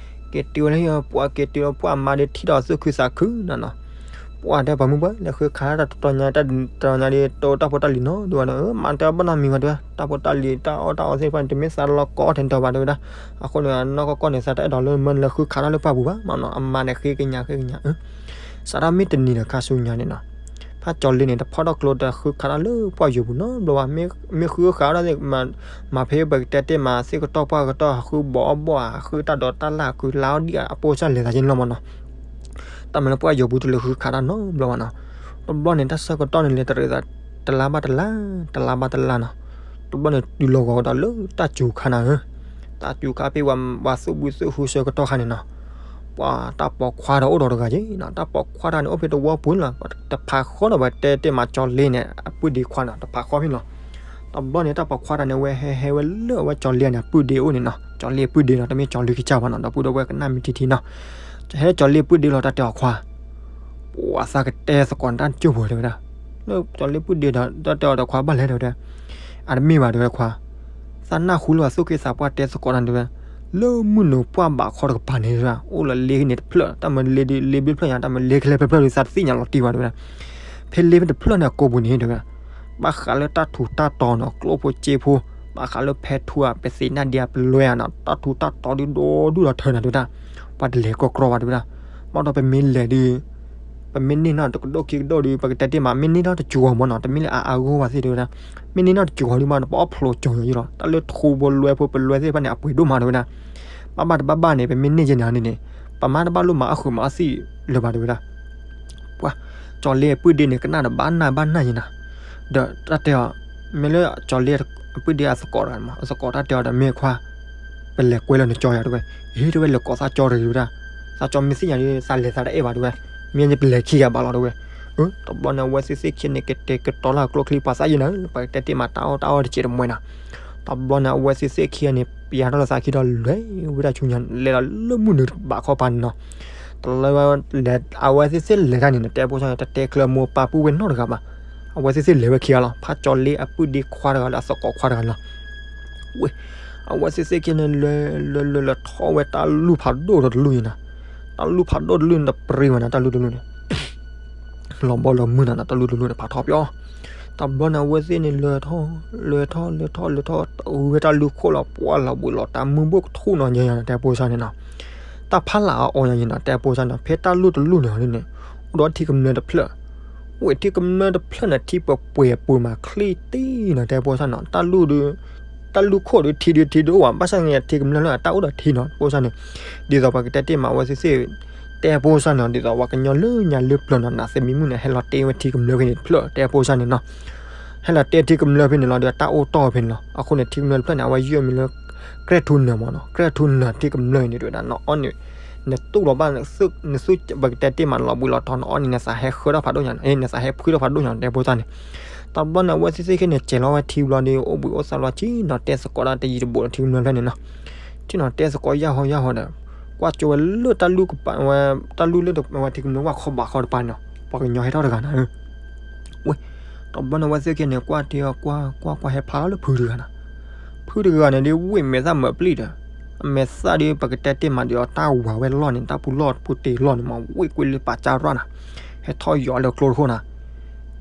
က့ၤတုၤဝဲလၢဟံၣ် ပှၤက့ၤတုၤလီၤ ပှၤမါဒီးထံၣ်ဒီးသူၣ်ခုသးခုနီၤနီၤ. ပှၤတဲပှၤမုၢ်ပှၢ် လဲၤဃုခးတၢ်တတီၤညါ တတီၤညါဒီး တအိၣ်တၢ်ဖိတၢ်လံၤနီၤ ဒ်ဝဲဒီး မၤတၢ်ဘၣ်နီတမံၤဘၣ် တဲဝဲ, တၢ်ဖိတၢ်လံၤ တၢ်အီၣ်တၢ်အီသ့ၣ်တဖၣ်န့ၣ် တမ့ၢ်သးလီၤကိးထဲတတီၤဘၣ် တဲဝဲဒၣ်. အဃိန့ၣ် နီၢ်ကီၢ်ကီၢ်န့ၣ် သးတအဲၣ်ဒိးလၢမၢနလဲၤဃုခးတၢ်လၢပှၢ်ပူၤဘၣ်မနီၤ. အမါန့ၣ်ဃ့ကညးဃ့ကညး စးထီၣ်မ့ၢ်တနံၤဒီးခါဆူညါန့ၣ်နီၤ, ဖးကၠီၤလ့န့ၣ် တဖီၣ်ထီၣ်ကျိတဃုခးတၢ်လၢပှၢ်ယိာ်ပူၤနီတဘျီဘၣ်. မ့ၢ်ဃုခးတၢ်သ့ၣ် မၤဖဲပကတဲတ့ၢ်မး သ့ၣ်ကတီၢ်ပှၢ်ကတီၢ် ဃုဘီအီၣ်ဘီဧါ ဃုတၢ်ဒိးတၢ်လၢ် ဃုလါအီၣ်ဒံၣ်ဧါ အပိၢ်စၢ်လဲၤသးက့န့ၣ်လီၤမနီၤ. တၢ်မၤလၢပှၢ်ယိာ်ပူၤတလၢဃုခးတၢ်နီတဘျီဘၣ်နီၤ. တဘျီန့ၣ် တၢ်ဆၢကတီၢ်န့ၣ် လဲၤတရံးသး တလါဘၣ်တလါ တလါဘၣ်တလါနီၤ. တဘျီန့ၣ် တုၤလီၤဂီၤကဒီးလၢတၢ်စူၤခါနၤဧၢ, တၢ်စူၤခါဖဲပှၤသူၣ်ဘုသူၣ်ဟုဆၢကတီၢ်ခါန့ၣ်နီၤ, ပှၤတၢ်ပိာ်ခွါဒီးအိၣ်ဒီးတဂၤက့နီၤ. တၢ်ပိာ်ခွါတဂၤန့ၣ် အိၣ်ဖဲတဝီပူၤန့ၣ်လီၤ. တဖးဃီဒီး ပတဲတ့ၢ်မးကၠီၤလ့န့ၣ် အပုၢ်ဒ့ခွါနီၤ တဖးဃီဖဲန့ၣ်လီၤ. တဘျီန့ၣ် တၢ်ပိာ်ခွါတဂၤန့ၣ် ဝဲဟဲဟဲဝဲလၢအဝဲကၠီၤလ့န့ၣ် အပုၢ်ဒ့အိၣ်န့ၣ်နီၤ. ကၠီၤလ့အပုၢ်ဒ့နီၤ တမ့ၢ်ကၠီၤလ့ကစၢ်ဘၣ်နီၤ ဒီပုၢ်ဒီဝဲၢ်ကနၣ်မ့ၢ်ထံထံနီၤ. ဟဲကၠီၤလ့အပုၢ်ဒ့လီၤ တၢ်တဲအီၤခွါ ပှၤသးကတဲသကိးနတၢ်ကၠိၢ်ပူၤ တဲဝဲဒၣ်. လၢကၠီၤလ့ပုၢ်ဒ့ဒီး တၢ်တဲအီၤဒီးခွါဘၣ်လဲၣ် တဲဝဲဒၣ်. အတမ့ၢ်ဘၣ် တဲဝဲခွါ, သးနၢ်ဟူလၢအသူၣ်က့သးပှၢ်တဲသကိးတၢ်န့ၣ် တဲဝဲ, လၢမုၢ်နိၤပှၢ်ဘးခီတကပၤန့ၣ် တဲဝဲဒၣ် အိၣ်လၢလ့န့ၣ်တဖျၢၣ် တၢ်မၤလ့ဒ်လ့ဘျ့ဖျၢၣ်ညါ တၢ်မၤလ့ကလဲၤဖျၢၣ်ဖျၢၣ်ဒီး သးတသ့ၣ်ညါလီၤတံၢ်ဘၣ် တဲဝဲဒၣ်. ဖဲလ့ဖဲတဖျၢၣ်န့ၣ်အကိာ်ပူၤန့ၣ် တဲဝဲဒၣ်, ဘၣ်ဃးလၢတၢ်ထူးတၢ်တီၤနီၤ ကျိဖိစ့ဖိ, ဘၣ်ဃးလၢဖဲထူဧါ ပသ့ၣ်နၢ်ဒံးဧါ ပလွဲဧါနီၤ တၢ်ထူးတၢ်တီၤဒုးဒီဒူၣ်ဒီထၢနီၤ တဲဝဲဒၣ်. ပှၤတလဲၤကီကီဘၣ် တဲဝဲဒၣ်. ဘၣ်ဒီးပမ့ၢ်လဲၤဒီး ပမ့ၢ်န့ၢ်နီၢ်တကဒိၣ်ခံကဒိၣ်ဒီး ပကတဲတ့ၢ်မး မ့ၢ်န့ၢ်နီၢ်တစှီၤမးနီၤ တမ့ၢ်လၢအအါဂီၢ်ဘၣ်သ့ၣ် တဲဝဲဒၣ်. မ့ၢ်န့ၢ်နီၢ်တစှီၤဒီးမး ပအီၣ်ဖျိးကၠီၤယီၤလီၤ တၢ်လၢထူဖိလွဲဖိပလွဲသ့ၣ်တဖၣ်န့ၣ် အပှ့ၤဒိၣ်မး တဲဝဲဒၣ်. ဘၣ်ဘၣ်တဘၣ်ဘၣ်န့ၣ် ပမ့ၢ်န့ၢ်ယဲန့ၣ်န့ၣ် ပမါတဘၣ်လိၣ်မၤအီၣ်ဃုာ်မၤအီၣ်သံၣ်လၢၤဘၣ် တဲဝဲဒၣ်. ပှၤ ကၠီၤလ့အပုၢ်ဒ့န့ၣ် ကနၣ်ဒီးဘၣ်နၢ်ဘၣ်နၢ်ယဲနီၤ. ဒီးတၢ်တဲအီၤ မ့ၢ်လၢကၠီၤလ့အပုၢ်ဒ့အသကိးတဂၤမး အသကိးတၢ်တဲအီၤဒီး မ့ၢ်ခွါ ပလဲၤကွဲလၢနကၠီယၤ တဲဝဲ. အ့ တဲဝဲ လဲၤကိးသးကၠီတဂ့ၤ တဲဝဲဒၣ်. သးကၠီမ့ၢ်သ့ၣ်ညါဒီး သးလဲၤသးတအဲၣ်ဘၣ် တဲဝဲ. မ့ၢ်ပလဲၤခံဂၤဘၣ်လီၤ တဲဝဲ. အၢ တဘျီန့ၣ် အဝဲသ့ၣ်သ့ၣ်ခံဂၤန့ၣ် ကတဲာ်ကတီၤလၢကျိချံ ပှၤသးယဲနၤ ပှၤကတဲတ့ၢ်မး တၢ်အီၣ်တၢ်အီတစဲးတမှဲနီၤ. တဘျီန့ၣ် အဝဲသ့ၣ်သ့ၣ်ခံဂၤန့ၣ် ပျဲထီၣ်လၢသးခံဒီး လဲၤဝဲဒၣ်ဆူညါ လဲၤဒီးလၢမုၢ်နုာ်ဘးခီပၤန့ၣ်နီၤ. တလၢ အဝဲသ့ၣ်သ့ၣ်လဲၤတၢ်န့ၣ် တဲဖိစၢ်န့ၣ် တတဲချၢမိၢ်ပၢ်ပုၢ်ဝဲၢ်နီတဂၤဘၣ်. အဝဲသ့ၣ်သ့ၣ်လဲၤဝဲခံဂၤလီၤ ဖးကၠီၤလ့အပုၢ်ဒ့ခွါတဂၤလၢအသကိးခွါတဂၤလီၤ. ဝဲ အဝဲသ့ၣ်သ့ၣ်ခံဂၤန့ၣ် လဲၤ လဲၤ လဲၤ လဲၤထီၣ်ဝဲတၢ်လူၢ်ဖးဒိၣ်ဒီးတလူၢ်န့ၣ်နီၤ. တၢ်လူၢ်ဖးဒိၣ်တလူၢ်န့ၣ် တပရ့ဝဲနီၤ တၢ်လူၢ်တလူၢ်န့ၣ် လီၤဘီလီၤမုၢ်နီၤ တၢ်လူၢ်တလူၢ်န့ၣ် ဖးထီပၠီ. တဘျီန့ၣ် အဝဲသ့ၣ်န့ၣ်လဲၤထီၣ် လဲၤထီၣ် လဲၤထီၣ် လဲၤထီၣ် တဝဲတၢ်လူၢ်ခိၣ်လီၤ ပှၢ်လီၤဘှံးလီၤ တၢ်မုၢ်ဘိၣ်ကထူၣ်နီၤ ယဲယဲ တဲဖိစၢ်န့ၣ်နီၤ. တၢ်ဖးလၢအီၤယဲန့ၣ်နီၤ တဲဖိစၢ်န့ၣ် ဖဲတၢ်လူၢ်တလူၢ်န့ၣ်န့ၣ် အိၣ်ဒီးထံကမျၢၢ်တဖျၢၣ်. ဝဲထံကမျၢၢ်တဖျၢၣ်န့ၣ် ထံပှဲၤပှဲၤပှဲၤမးချ့တ့ၢ်နီၤ တဲဖိစၢ်နီၤ. တၢ်လူၢ်ဒီး တၢ်လူၢ်ခိၣ်ဒီးထံဒီးထံဒုးအိၣ်ဘၣ် ဘၣ်ဆၣ်န့ၣ် ထံကမျၢၢ်လၢအတၢ်အိၣ်ဒီးထံနီၤ ဖိစၢ်န့ၣ်. ဒ်သိးပှၤကတဲတ့ၢ်မး အဝဲသ့ၣ်သ့ၣ် တဲဖိစၢ်န့ၣ် ဒ်သိးပှၤကညီလၢညါလၢပျၢၤနီၤ နးသ့မံမုၢ်န့ၣ် ဟဲလီၤတ့ဝဲထံကမျၢၢ်ဖဲန့ၣ်တဖျၢၣ် တဲဖိစၢ်န့ၣ်နီၤ. ဟဲလီၤတဲထံကမျၢၢ်ဖဲန့ၣ်လီၤဒီး တၢ်အိၣ်တီၢ်ဖဲန့ၣ်လီၤ. အဃိန့ၣ် ထံကမျၢၢ်တဖျၢၣ်န့ၣ် အဝဲယုၢ်အမံၤလၢ ကြဲၢ်ထူနၢၤမၢ်နီၤ. ကြဲၢ်ထူနၢၤထံကမျၢၢ်အံၤန့ၣ် တဲဝဲဒၣ် နအီၣ်န့ၣ် နတူၢ်လီၤဘၣ် နသူၣ်ပကတဲတ့ၢ်မးလီၤဘှံးလီၤတီၤ နအီၣ်န့ၣ် နသးဟဲဃၢထီၣ်ဖးဒိၣ်ညါ နသးဟဲဖှံထီၣ်ဖးဒိၣ်ညါ တဲဖိသၣ်န့ၣ်. တဘျီန့ၣ် အဝဲသ့ၣ်သ့ၣ်ခဲန့ၣ် စဲးလီၤဝဲထံဘျီဒီး အိၣ်ဘှံးအိၣ်သါလီၤ ဆ့ၣ်နီၤတဲသကိးဒၣ်တယံၤတဘူးဒီးထံကမျၢၢ်ဖျၢၣ်န့ၣ်နီၤ. ဆ့ၣ်နီၤတဲသကိးယၢ်ဟီယၢ်ဟီဒီး ကွၢ်ကၠိဝဲလၢတၢ်လူၢ်ကပၤဝဲ တၢ်လူၢ်လၢဝဲထံကမျၢၢ်ဝၣ်ခီဘးခီတပၤန့ၣ် ပှၤကညီဟဲထီၣ်တဂၤနၤဧၢ ဝဲ, တဘျီန့ၣ်အဝဲသ့ၣ်ခဲန့ၣ် ကွၢ်ထံအီၤ ကွၢ်ကွၢ်ကွၢ် ဟဲဖျါလီၤလၢဖုတဂၤနၤ. ဖုတဂၤန့ၣ်ဒီး ဝ့ၢ်မဲာ်သၣ်မၢပျံၢ်ဒီး အမဲာ်သၣ်ဒီး ပကတဲတ့ၢ်မးဒီး တၢ်ဝၤဝဲလီၢ်န့ၣ် တၢ်ပူၤလီၢ်ပူၤတ့ၢ်လီၢ်န့ၣ်မး ဝ့ၢ်ကွ့လၢပာ်ကၢ်ရၣ်နၤ, ဟဲထီၣ်ယီၤလၢကျိတခိၣ်နၤ,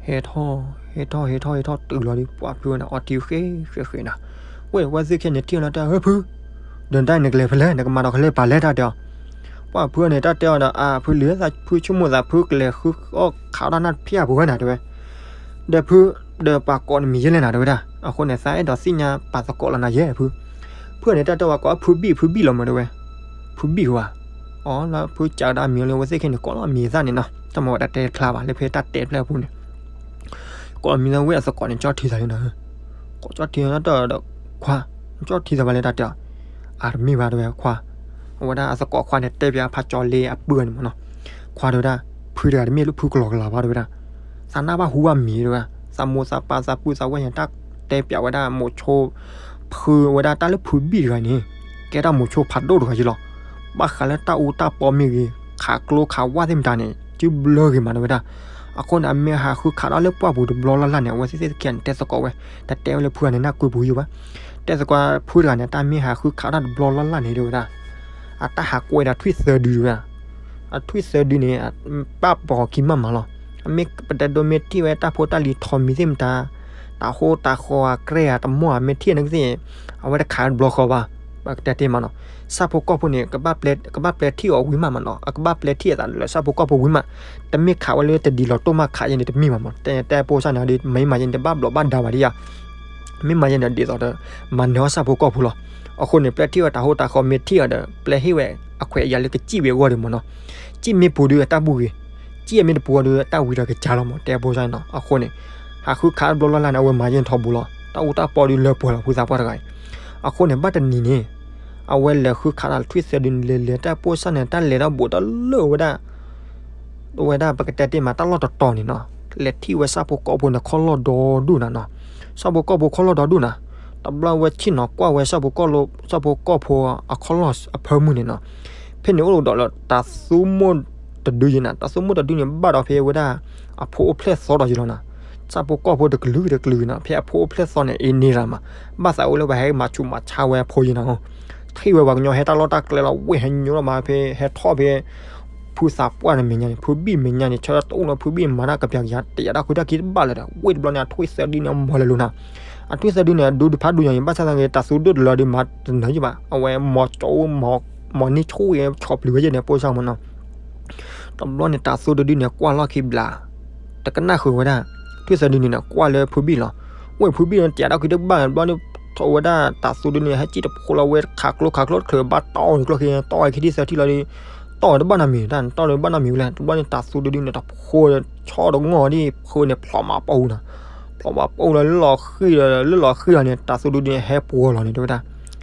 ဟဲထီၣ် ဟဲထီၣ် ဟဲထီၣ် ဟဲထီၣ်တုၤလီၤဒီး ပှၢ်ဖုန့ၣ် အီထံဃဲဃဲဃဲနၤ. ဝ့ၢ်ဝဲသ့ၣ်ခဲန့ၣ် ထံၣ်လီၤတၢ် ဟၢဖု ဒီးတၢ်နကလဲၤဖဲလဲၣ် နကမၤဒီးကလဲၤပာ်လဲၣ်တၢ်တဲအီၤ. ပှၢ်ဖုန့ၣ် တၢ်တဲအီၤဒီး အဖုလံၤသး ဖုဆိကမိၣ်သး ဖုကလဲၤဃုအီၣ်ခးဒၣ်နၢ်တဖၠၣ်ပူၤဝဲနၤတဲဝဲ, ဒီးဖု ဒီးပှၤကိးနမံၤယဲလဲၣ်နၤတဲဝဲဒၣ်. အဃိန့ၣ် သးအဲၣ်ဒိးသ့ၣ်ညါပှၤသကိးလီၤနၤယဲဖု. ဖုန့ၣ် တၢ်တဲဝဲကိးဖုဘံၣ် ဖုဘံၣ်လီၤမၢ်တဲဝဲ, ဖုဘံၣ်ဝဲ, အီလၢဖုကးကဒါမံၤလၢ ဝဲသ့ၣ်ခဲန့ၣ် ကိးလီၤမံၤသၣ်န့ၣ်နီၤ တၢ်မၤဝဲတၢ်တဲဖျါဘၣ် လၢဖဲတၢ်တဲဖျါအပူၤန့ၣ် ကိးမံၤသၣ်ဝဲအသကိးန့ၣ် ကၠီထံသးလံနၤ, ကိးကၠီထံသးတၢ်ဒီး ခွါ, ကၠီထံသးဘၣ်လၢတၢ်တဲအီၤ, အတမ့ၢ်ဘၣ်တဲဝဲခွါ, အဝဲဒၣ်အသကိးခွါန့ၣ် တဲပၠးဖးကၠီလ့အပုၢ်န့ၣ်မၢ်နီၤ, ခွါတဲဝဲဒၣ်, ဖုတဂၤတမ့ၢ်လၢဖုကလီကလီဘၣ်တဲဝဲဒၣ်, သးနၢ်ဘၣ်ဟူဘၣ်မံၤတဲဝဲ, သးမိၢ်သးပၢ်သးပုၢ်သးဝဲၢ်န့ၣ် တၢ်တဲပၠးဝဲဒၣ်မိၤဆိ ဖုဝဲဒၣ်တၢ်လၢဖုဘံၣ်တဂၤန့ၣ် ကဲတၢ်မိၤဆိဖးဒိၣ်တဂၤယလီၤ. ဘၣ်ဃးလၢတၢ်အူတၢ်ပီမ့ၢ်ဂ့ၤ, ခးကျိခးဝၣ်သ့ၣ်မတၤန့ၣ် စုဘျၢဂ့ၤမးတဲဝဲဒၣ်. အဃိန့ၣ် အမ့ၢ်ဟးဃုခးတၢ်လၢပှၢ်ပူၤတဘျီလၢ်လၢ်န့ၣ် အဝဲသ့ၣ်သ့ၣ်တကဲန့ၣ် တဲသကိးဝဲ, တတဲဝဲလၢဖုဂၤန့ၣ် နၢ်ကွ့ပူၤယိာ်ဘၣ်. တဲသကိးဖုတဂၤန့ၣ် တၢ်မ့ၢ်ဟးဃုခးတၢ်တဘျီလၢ်လၢ်န့ၣ်တဲဝဲဒၣ်, အတၢ်ဟးကွဲးဒီးထွံၣ်သၢဒုတဲဝဲဒၣ်. အထွံၣ်သၢဒုန့ၣ် ပၣ်ပီၤခံမးမးလီၤ. အမ့ၢ်ပတဲဒိမ့ၢ်ထံၣ်ဝဲတၢ်ဖိတၢ်လံၤထီမံၤသ့ၣ်မတၤ တၤဟိတၤဃီအကြဲၢ်အတမီၢ် မ့ၢ်ထံၣ်န့ၣ်ကသ့ၣ် အဝဲတခးတဘျီဃီဘၣ်. ပကတဲတ့ၢ်မးနီၤ, ဆၣ်ဖိကီၢ်ဖိန့ၣ် ကဘၣ်ပျဲထံၣ်အီၤဝံၤမးမးနီၤ, အကဘၣ်ပျဲထံၣ်အသးလၢဆၣ်ဖိကီၢ်ဖိဝံၤမး, တမ့ၢ်ခးဝဲလၢတဒ်လီၤတိၢ်မးခးယဲန့ၣ်တမ့ၢ်မးမး, တဲတဲပိစၢ်န့ၣ်ဒီး မ့ၢ်မၤယဲန့ၣ် တဘၣ်ဘျီးဘၣ်ဒါဘၣ်ဒံးယါ, မ့ၢ်မၤယဲန့ၣ်ဒ်သိးဒီး မၤနၢၤအီၣ်ဆၣ်ဖိကီၢ်ဖိလီၤ. အဃိန့ၣ် ပျဲထံၣ်ဝဲတၤဟိတၤဃီမ့ၢ်ထံၣ်အီၤဒီး ပျဲဟ့ၣ်ဝဲအခွဲးအယာ်လၢကစံၣ်ဝံၤအဂီၢ်ဒီးမးနီၤ, စံၣ်မ့ၢ်ပူၤဒီးတၢ်ဘူၣ်ဂ့ၤ, စံၣ်အမ့ၢ်တပူၤအီၤဒီးတၢ်ဝံၤဒီးကစၢ်လီၤမး တဲပိစၢ်နီၤ. အဃိန့ၣ် ဟးဃုခးတဘျီလၢ်လၢ်န့ၣ် အဝဲမၤယဲန့ၣ်ထီဘိလီၤ. တၢ်အူတၢ်ပီဒီးလၢပှဲၤလီၤ ဖုသးပှၢ်တဂၤအံၤ. အဃိန့ၣ် ဘၣ်တနံၤန့ၣ် အဝဲလဲၤဃုခးတၢ်လၢထွံၣ်သၢဒုန့ၣ် လဲၤလဲၤတၢ်ပိစၢ်န့ၣ် တၢ်လဲၤထီၣ်ဘူးတၢ်လၢဝဲဒၣ် ဝဲဒၣ်ပကတဲတ့ၢ်မး တၢ်လီၢ်တတီၤန့ၣ်နီၤ, လဲၤထံၣ်ဝဲဆၣ်ဖိကီၢ်ဖိန့ၣ် ခီၣ်လီၢ်ဒီဒူၣ်နၤနီၤ, ဆၣ်ဖိကီၢ်ဖိခီၣ်လီၢ်ဒီဒူၣ်နၤ. တဘျီဝဲဆ့ၣ်နီၤကွၢ်ဝဲဆၣ်ဖိကီၢ်ဖိ, ဆၣ်ဖိကီၢ်ဖိအခီၣ်လီၢ်အဖၢမုၢ်န့ၣ်နီၤ, ဖဲန့ၣ်အိၣ်ဒီးလၢတၤသူမိၢ်တဒုယဲနၤ, တၤသူမိၢ်တဒုန့ၣ် ဘၣ်ဒီးဖဲဝဲဒၣ် အဖိအိၣ်ဖျဲၣ်သီဒီးယလီၤနၤ. ဆၣ်ဖိကီၢ်ဖိတကလုာ်တကလုာ်နီၤ, ဖဲအဖိအိၣ်ဖျဲၣ်သီန့ၣ် အ့န့ၢ်လီၤမး, ဘၣ်သးအိၣ်လၢပှၤဟဲမၤဆူးမၤဆါဝဲအဖိယဲနၤ, ထံၣ်ဝဲပှၤကညီဟဲတၢ်လီၢ်တၢ်ကျဲလီၤ ဝ့ၢ်ဟဲညိလီၤမး ဖဲဟဲထီၣ်ဖဲ ဖုသးပှၢ်န့ၣ်မဲာ်ညါန့ၣ် ဖုဘံၣ်မဲာ်ညါန့ၣ် ဆၢတအိၣ်လၢဖုဘံၣ်မၤတၢ်ကပျၤကယၤ တယာ်တၢ်ခွံတၢ်ခံတဘၣ်လၢၤဒီး ဝ့ၢ်တဘျီန့ၣ် အထွံၣ်သၢဒုန့ၣ် အမၤလၢာ်လိာ်နၤ. အထွံၣ်သၢဒုန့ၣ် အဒူတဖးဒူညါအံၤ ဘၣ်ဆၣ်သနာ်က့ တၤသူဒိၣ်တလၢဒီး မၤတနၢၤယဘၣ်, အဝဲမၤကၠီ မၤန့ၢ်ဆူၣ်ဝဲ ဆီၣ်ပျံၤဝဲယဲန့ၣ် ပိစၢ်မးနီၤ. တဘျီန့ၣ် တၤသူတဒုန့ၣ် ကွၢ်လီၢ်ခံဘျး တကနၣ်ဃုာ်ဝဲဒၣ်, ထွံၣ်သၢဒုန့ၣ် ကွၢ်လၢဖုဘံၣ်လီၤ. ဝ့ၢ်ဖုဘံၣ်န့ၣ် တယာ်တၢ်ခွံတဘၣ် တဘျီန့ၣ် ထီၣ်ဝဲဒၣ်တၤသူဒုန့ၣ် ဟဲစံၣ်တဖိလီၤဝဲ ခးကျိခးကျိတချုးဘၣ်တီၢ်န့ၣ် ကျိခံ တီၢ်ဝဲခံထံၣ်သၢထံၣ်လီၤဒီး တီၢ်ဝဲတဘၣ်နီတမံၤ တၢ်တီၢ်ဝဲတဘၣ်နီတမံၤဝဲလဲၣ်. တဘျီန့ၣ် တၤသူတဒုန့ၣ် တဖိဆီတဂီၢ်ဒ်ဖုန့ၣ် ဖျိးမးပူၤနၤ, ဖျိးမးပူၤလီၤ လၢလီၤဃံၤဒီး လၢလီၤဃံၤလီၤန့ၣ် တၤသူတဒုန့ၣ် ဟဲပှီၤလီၤန့ၣ် တဲဝဲဒၣ်,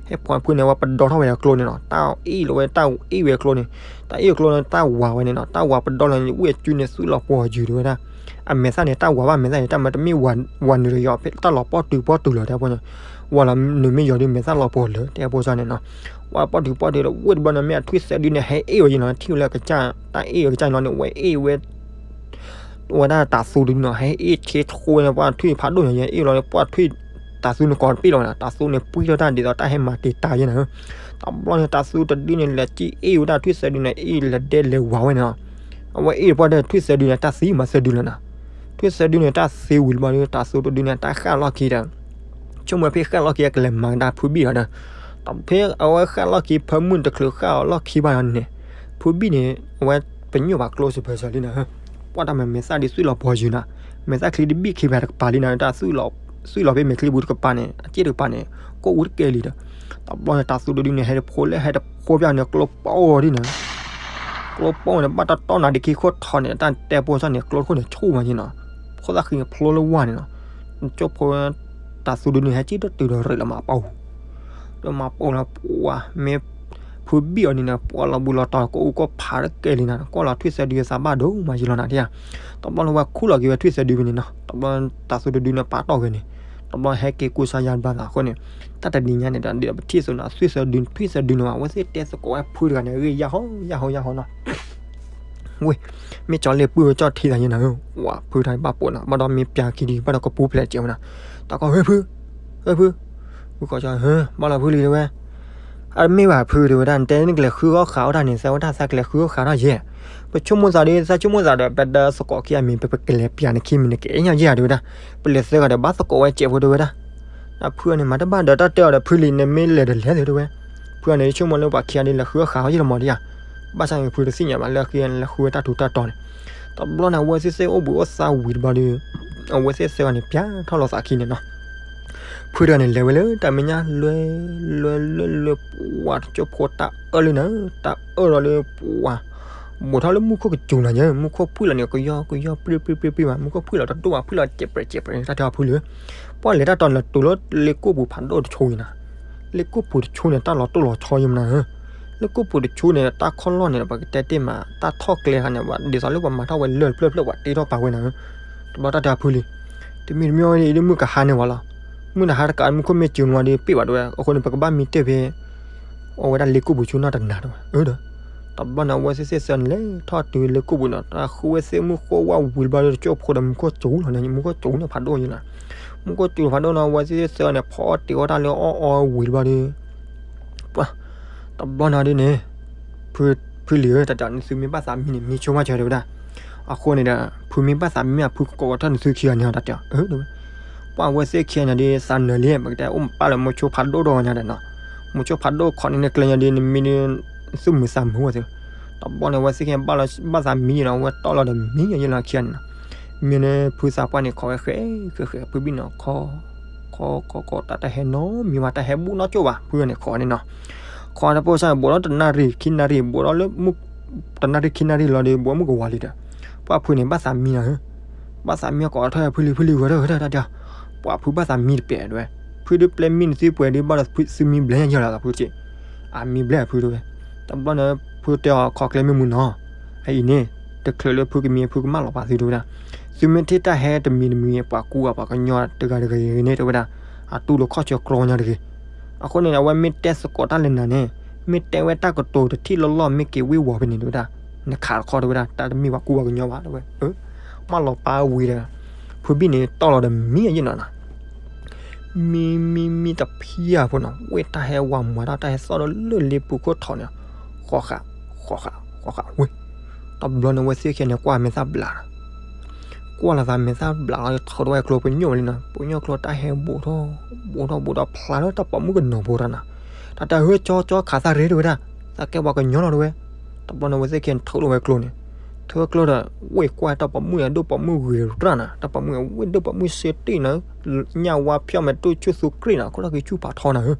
ဟဲပှီၤဖုန့ၣ် ဝဲပဒီထီၣ်ဝဲအကျိန့ၣ်နီၤ, တၢ်အ့ၣ်လီၤဝဲ တၢ်အ့ၣ်ဝဲအကျိန့ၣ်, တၢ်အ့ၣ်အကျိန့ၣ် တၢ်ဝၤဝဲန့ၣ်နီၤ, တၢ်ဝၤပဒီလီၤန့ၣ် ဝ့ၢ်အစုန့ၣ် သွံၣ်လီၤပှီၤယုာ်တဲဝဲဒၣ်. အမဲာ်သၣ်န့ၣ် တၢ်ဝၤဘၣ်မဲာ်သၣ်န့ၣ် တၢ်မၤတမ့ၢ်ဝၤနုာ်ဒီးယီၤ တၢ်လီၤပီၢ်တုၤပီၢ်တုၤလၢၤ တဲဖိန့ၣ်, ဝၤလီၤနုာ်မ့ၢ်ယီၤဒီး မဲာ်သၣ်လီၤပှီၤလၢၤ တဲဖိစၢ်န့ၣ်နီၤ. ဝဲပီၢ်တုၤပီၢ်တုၤဒီး ဝ့ၢ်တဘျီန့ၣ် မ့ၢ်အထွံၣ်သၢဒုန့ၣ် ဟဲအ့ၣ်ဝဲယဲနီၤ, ထံၣ်ဝဲလၢကစၢ် တၢ်အ့ၣ်ဝဲကစၢ်န့ၣ်လီၤန့ၣ် ဝဲအ့ၣ်ဝဲ ဝဲဒၣ်တၤသူဒုန့ၣ်နီၤ, ဟဲအ့ၣ်ဆ့ဆိဝဲန့ၣ် ပှၢ်ထွံၣ်ဖးဒိၣ်ညါယဲ အ့ၣ်လီၤန့ၣ် ပှၢ်ထွံၣ် တၤသူန့ၣ်ကိးတပ့ၢ်လီၤဝဲနီၤ, တၤသူန့ၣ်ပှံၢ်ထီၣ်တၢ်ဒ်သိးတၢ်ဟဲမၤတ့ၢ်တၢ်ယဲနီၤ. တဘျီန့ၣ် တၤသူတဒုန့ၣ် လဲၤစံၣ်အ့ၣ်ဝဲဒၣ်ထွံၣ်သၢဒုန့ၣ် အ့ၣ်လဲၤဒဲလဲၤဝၤဝဲန့ၣ်နီၤ. အဝဲအ့ၣ်ပှၢ်ဒီးထွံၣ်သၢဒုန့ၣ် တၢ်သံမးသၢဒုလၢၤနီၤ. ထွံၣ်သၢဒုန့ၣ် တၢ်သံဝံၤတဘျီဒီး တၤသူတဒုန့ၣ် တၢ်ဃၣ်လီၢ်ခံဒီး ဆိကမိၣ်ဖဲဃၣ်လီၢ်ခံ အကလဲၤမၤကဒါဖုဘံၣ်လီၤဒီး ဖဲအဝဲဃၣ်လီၢ်ခံ ဖၢမုၢ်တချုးဃၣ်အီၤလီၢ်ခံဘၣ်န့ၣ် ဖုဘံၣ်န့ၣ် အဝဲပညိၣ်ပှၤကျိစၢၤပၢၤစၢၤလံနီၤ, ပှၢ်တၢ်မဲာ်မဲာ်သၣ်ဒ်သွံၣ်လီၤပှီၤယုာ်နီၤ, မဲာ်သၣ်ချံဒ်ဘံၣ်ခံဖဲတကပၤလံနီၤ, တၢ်သွံၣ်လီၤဖဲမဲာ်ချံပူၤတကပၤန့ၣ် အစ့ၣ်တကပၤန့ၣ် ကိၣ်အူတကဲလံဒီး တဘျီန့ၣ် တၤသူတဒုန့ၣ် ဟဲတဖိလၢဟဲတဖိပျၢ်န့ၣ် ကျိပီၢ်ဒ်န့ၣ် ကျိပီၢ်န့ၣ် ဘၣ်တၢ်တီၢ်နၤဒ်ခံခိၣ်ထီန့ၣ် တၢ်တဲပိၢ်စၢ်န့ၣ် ကျိတခိၣ်န့ၣ် ဆူၣ်မးယဲနီၤ, ဖိသၣ်ဃံဖျိလၢဝါန့ၣ်နီၤ, ကၠိဖိ တၢ်သူဒုန့ၣ် ဟဲက့ၤတတုၤဒီးရ့းလီၤမးပူၤ, ဒီးမးပူၤလီၤပှၤ မ့ၢ်ဖုဘံၣ်အီၤန့ၣ်န့ၣ် ပှၤလီၤဘှံးလီၤတီၤ ကအိၣ်ကီၢ်ဖးတကဲလံနၤ ကွၢ်လီၤထွံၣ်သၢဒုသးဘၣ်ဒိၣ်မးယံာ်လီၤနၤဒ်ဧါ. တဘျီန့ၣ်ဝဲခူၣ်လီၤက့ၤဝဲထွံၣ်သၢဒုဝဲန့ၣ်နီၤ တဘျီတၢ်သူတဒုန့ၣ်ပာ်တီၢ်ဝဲန့ၣ် တဘျီဟဲက့ၤကူစါယါတဘျီသးအဃိန့ၣ် တၢ်တနံၤညါန့ၣ်ဒီး ဒ်သိးပထံၣ်အသိးန့ၣ် အသွံၣ်သၢဒု ထွံၣ်သၢဒုန့ၣ်ဘၣ် အဝဲသ့ၣ်တဲသကိးဝဲဖုတဂၤန့ၣ် အဂ့ၢ်ယါဟီယါဟီယါဟီနီၤ ဝ့ၢ် မ့ၢ်ကၠီလ့ၣ်ပုၢ်ဝဲကၠီထံသးယဲနၤဧၢ, ဝဲဖုတၢ်ဘၣ်ပိာ်နီၤ ဘၣ်ဒီးမ့ၢ်ပျၢ်ခံဒံး ဘၣ်ဒီးကပူၤဖျဲးစဲးဝဲနီၤ, တၢ်ကီၢ် ဟဲဖု, ဟဲဖု, ဖုကီၢ်ကၠီ ဟၢ ဘၣ်လီၤဖုလံတဲဝဲ, အမ့ၢ်ဘၣ်ဖုတဲဝဲဒၣ် နတဲနကလဲၤဃုအီၣ်ဃာ်အီၣ်တၢ်န့ၣ် သးဝဲတၢ်သးကလဲၤဃုအီၣ်ဃာ်ထီၣ်ယဲ, ပဆိကမိၣ်သးဒီး သးဆိကမိၣ်သးဒီး ပဒၢသကိးခံဂၤမံၤ ပကလဲၤပျၢ်နခံမံၤ နကအဲၣ်ညါယဲတဲဝဲဒၣ်, ပလဲၤသၢဂၤဒီး ဘၣ်သကိးဝဲစဲးဖိတဲဝဲဒၣ် အဖုန့ၣ် မၤတဘၣ်ဒီးတၢ်တဲအီၤဒီး ဖုလံ နမ့ၢ်လဲၤဒီးလဲၤတဲဝဲ, ဖုန့ၣ် ဆိကမိၣ်လၢပှၤခံဂၤဒီး လဲၤဃုအီၣ်ဃာ်အီၣ်ယဲလီၤမးဒ်ဧါ, ဘၣ်ဆၣ်န့ၣ် ဖုတသ့ၣ်ညါဘၣ်လၢအဃုဝဲတၢ်ထူးတၢ်တီၤန့ၣ်, တဘျီန့ၣ် အဝဲသ့ၣ်သ့ၣ်အိၣ်ဘှံးအိၣ်သါဝံၤတဘျီဒီး အဝဲသ့ၣ်သၢဂၤန့ၣ် ပျၢ်ထီၣ်လိာ်သးခံန့ၣ်နီၤ ဖုတဂၤန့ၣ် လဲၤဝဲလၢတၢ်မဲာ်ညါလွဲ လွဲလွဲလွဲ ပှၤတကၠိဖိတၢ်အၢၣ်လံနၤ, တၢ်အၢၣ်လီၤလၢပှၤ ဘူးထီၣ်လၢမူခိၣ်ကစူၤလီၤယဲ, မူခိၣ်ဖှံၣ်လီၤန့ၣ် ကယီကယီ ပြံပြံပြံပြံဘၣ်, မူခိၣ်ဖှံၣ်လီၤတဒိၣ်ဘၣ်, ဖှံၣ်လီၤစဲးပြဲးစဲးပြဲးန့ၣ် တၢ်တဲအီၤဖုလံ, ပှၤလဲၤတၢ်တီၤန့ၣ် တုၤလၢလ့ကိၣ်ပူၤဖးဒိၣ်တဆိအံၤနၤ, လ့ကိၣ်ပူၤတဆိန့ၣ် တၢ်လီၤတိၢ်လီၤဆီယဲမနၤဧၢ, လ့ကိၣ်ပူၤတဆိန့ၣ် တၢ်ခီၣ်လီၢ်န့ၣ် ပကတဲတ့ၢ်မး တၢ်ထီၣ်ကျဲခါန့ၣ် ဒ်သိးလၢပှၤမၤထီၣ်ဝဲလၢၢ်တဖျၢၣ်ဖျၢၣ် ပှၤတ့ထီၣ်ပာ်ဝဲနၤဧၢ, တဘျီတၢ်တဲအီၤဖုလံ တမံၤတမံၤအံၤ ဒ်မုၢ်ကဟါန့ၣ်ဝဲလီၤ, မုၢ်နဟါတကး မူခိၣ်မ့ၢ်စူၤနဝဲဒီး ပ့ၢ်ဘၣ်တဲဝဲ, အဃိန့ၣ် ပကဘၣ်မံတ့ၢ်ဖဲ အဝဲဒၣ်လ့ကိၣ်ပူၤဆိနီၢ်တနၤတဲဝဲ, အၢဒီး တဘျီန့ၣ် အဝဲသ့ၣ်သ့ၣ်သၢန့ၣ် လဲၤထီၣ်တုၤလ့ကိၣ်ပူၤန့ၣ် တၢ်ဃုဝဲသ့ၣ်မုၢ်ဃိဝဲဝံၤတဘျီဒီး တကၠိဖိဒီးမူခိၣ်စူၤလီၤန့ၣ် မူခိၣ်စူၤန့ၣ်ဖးဒိၣ်ယဲနၤ, မူခိၣ်စူၤဖးဒိၣ်န့ၣ် အဝဲသ့ၣ်သ့ၣ်သၢန့ၣ် ဖီအီၣ်တ့ၤအီၣ်တၢ်လၢအီၣ်အီဝံၤတဘျီဒီး ပှၤ တဘျီန့ၣ်ဒ်န့ၣ် ဖုလံဧၢ တၢ်တဲအီၤ နသုမ့ၢ်ဘၣ်သးမံန့ၣ် မံဆိမးစၢၤတဲဝဲဒၣ်, အဃိန့ၣ်ဒီး ဖုမ့ၢ်ဘၣ်သးမံ အဖုကကိးထီၣ်နသုခံဂၤန့ၣ် တၢ်တဲအီၤ အၢ တဲဝဲ, ပှၤအဝဲသ့ၣ်ခံဂၤန့ၣ်ဒီး သးနၢၤလံ ပကတဲအိၣ်မပၢ်လၢမိၤဆိဖးဒိၣ်ဒီးညါဒီးနီၤ, မိၤဆိဖးဒိၣ်ခိးန့ၣ်နကျဲညါဒီး နမံဒီး သူၣ်မုာ်သးမုာ်ဝဲသု, တဘျီန့ၣ် အဝဲသ့ၣ်ခံဂၤ ဘၣ်သးမံယဲနီၤ အဝဲတီၢ်လီၤဒီးမံယဲလီၤခံဂၤန့ၣ်နီၤ, မံန့ၣ် ဖုသးပှၢ်န့ၣ် ခိးဝဲဃဲဃဲဃဲ ဖုဘံၣ်နီၤ ခိး ခိးခိးခိး တၢ်တဟဲနီတမံၤဘၣ် တၢ်ဟဲဘူးနီတကၠိၢ်ဘၣ် ဖုန့ၣ်ခိးန့ၣ်နီၤ, ခိးတၢ်ပိာ်စၢ် ဘူးဒီးတနၣ်ရံၣ်ခံနၣ်ရံၣ် ဘူးဒီးလၢ တနၣ်ရံၣ်ခံနၣ်ရံၣ်လီၤဒီး ဘူးမုၣ်ကဝၤလံဒီး ပှၤဖုန့ၣ် ဘၣ်သးမံနီၤဧၢ, ဘၣ်သးမံအကိးထီၣ်ဖုလံ ဖုလံဂဲၤထီၣ်ဂဲၤထီၣ် တၢ်တဲအီၤ, ပှၤဖုဘၣ်သးမံတပဲာ်တဲဝဲ, ဖုဒုးပျဲမံနသုပှဲၤဒုး ဘၣ်ဒီးသုမံဘျဲၣ်ညါယဲလီၤ ဖုက့ အမံဘျဲၣ်ဖုတဲဝဲ, တဘျီန့ၣ် ဖုတဲအီၤခိးကျဲမ့ၢ်မုာ်နီၤ, အအံၤန့ၣ် တချုးလၢဖုကမံ ဖုကမၣ်လီၤပာ်သုတဲဝဲဒၣ်, သုမ့ၢ်ထံၣ်တၢ်ဟဲတမံၤတမံၤ ပှၤကူအီၤ ပှၤကညီတဂၤတဂ့ၤန့ၣ်တဲဝဲဒၣ်, အတူၢ်လိာ်ခီၣ်ဆၢကြီညါတဂ့ၤ, အဃိန့ၣ် အဝဲမ့ၢ်တဲသကိးတၢ်လၢနၤန့ၣ် မ့ၢ်တဲဝဲတၢ်ကတိၤတထံၣ်လီၢ်လီၢ် မ့ၢ်က့ၤဝ့ၤဝီၤဖဲန့ၣ်တဲဝဲဒၣ်, နခးတခီတဲဝဲဒၣ် တၢ်တမ့ၢ်ပှၤကူပှၤကညီဘၣ်တဲဝဲ, မၢလီၤပာ်ဝံၤဒီး ဖုဘံၣ်န့ၣ်တီၢ်လီၤဒီးမံယဲနီၤနီၤ မံမံမံတဖျၢၣ်ဖိနီၤ ဝ့ၢ်တၢ်ဟဲဝးမၤတၢ် တၢ်ဟဲသီၣ်ဒီးလၢလ့ပူၤခိၣ်ထီၣ်န့ၣ်, ဃီဃာ် ဃီဃာ် ဃီဃာ်ဝ့ၢ်, တဘျီန့ၣ် ဝဲသ့ၣ်ခံဂၤန့ၣ် ကွၢ်မဲာ်သၣ်ဘျးနီၤ, ကွၢ်လီၤသးမဲာ်သၣ်ဘျးလီၤ ထုးထီၣ်ဝဲကျိပညိၣ်ဝဲလံနီၤ ပညိၣ်ကျိတၢ်ဟဲဘူးထီၣ် ဘူးထီၣ်ဘူးထီၣ်ဖျါထီၣ်တၢ်ပိာ်မုၣ်ကနီၤဖိတၢ်နီၤ, တၢ်တဲဟၢကၠီကၠီခးသၣ်ရ့တဲဝဲဒၣ်, သးကဲပှၤကညီလီၤတဲဝဲ, တဘျီန့ၣ် ဝဲသ့ၣ်ခံဂၤထုးထီၣ်ဝဲကျိန့ၣ် ထုးကျိဒီး ဝ့ၢ်ကွၢ်တၢ်ပိာ်မုၣ်န့ၣ် ဒိၣ်ပိာ်မုၣ်ဂ့ၤရၣ်နီၤ တၢ်ပိာ်မုၣ်န့ၣ် ဝ့ၢ်ဒိၣ်ပိာ်မုၣ်စ့တ့ၢ်နီၤ, ညၣ်ဝါဖျီၣ်မဲာ်တူၢ်ဆူၣ်သူကြ့ၢ်နီၤ ခိၣ်ထီၣ်က့ၤဆူၣ်ဖးထီနီၤဧၢ,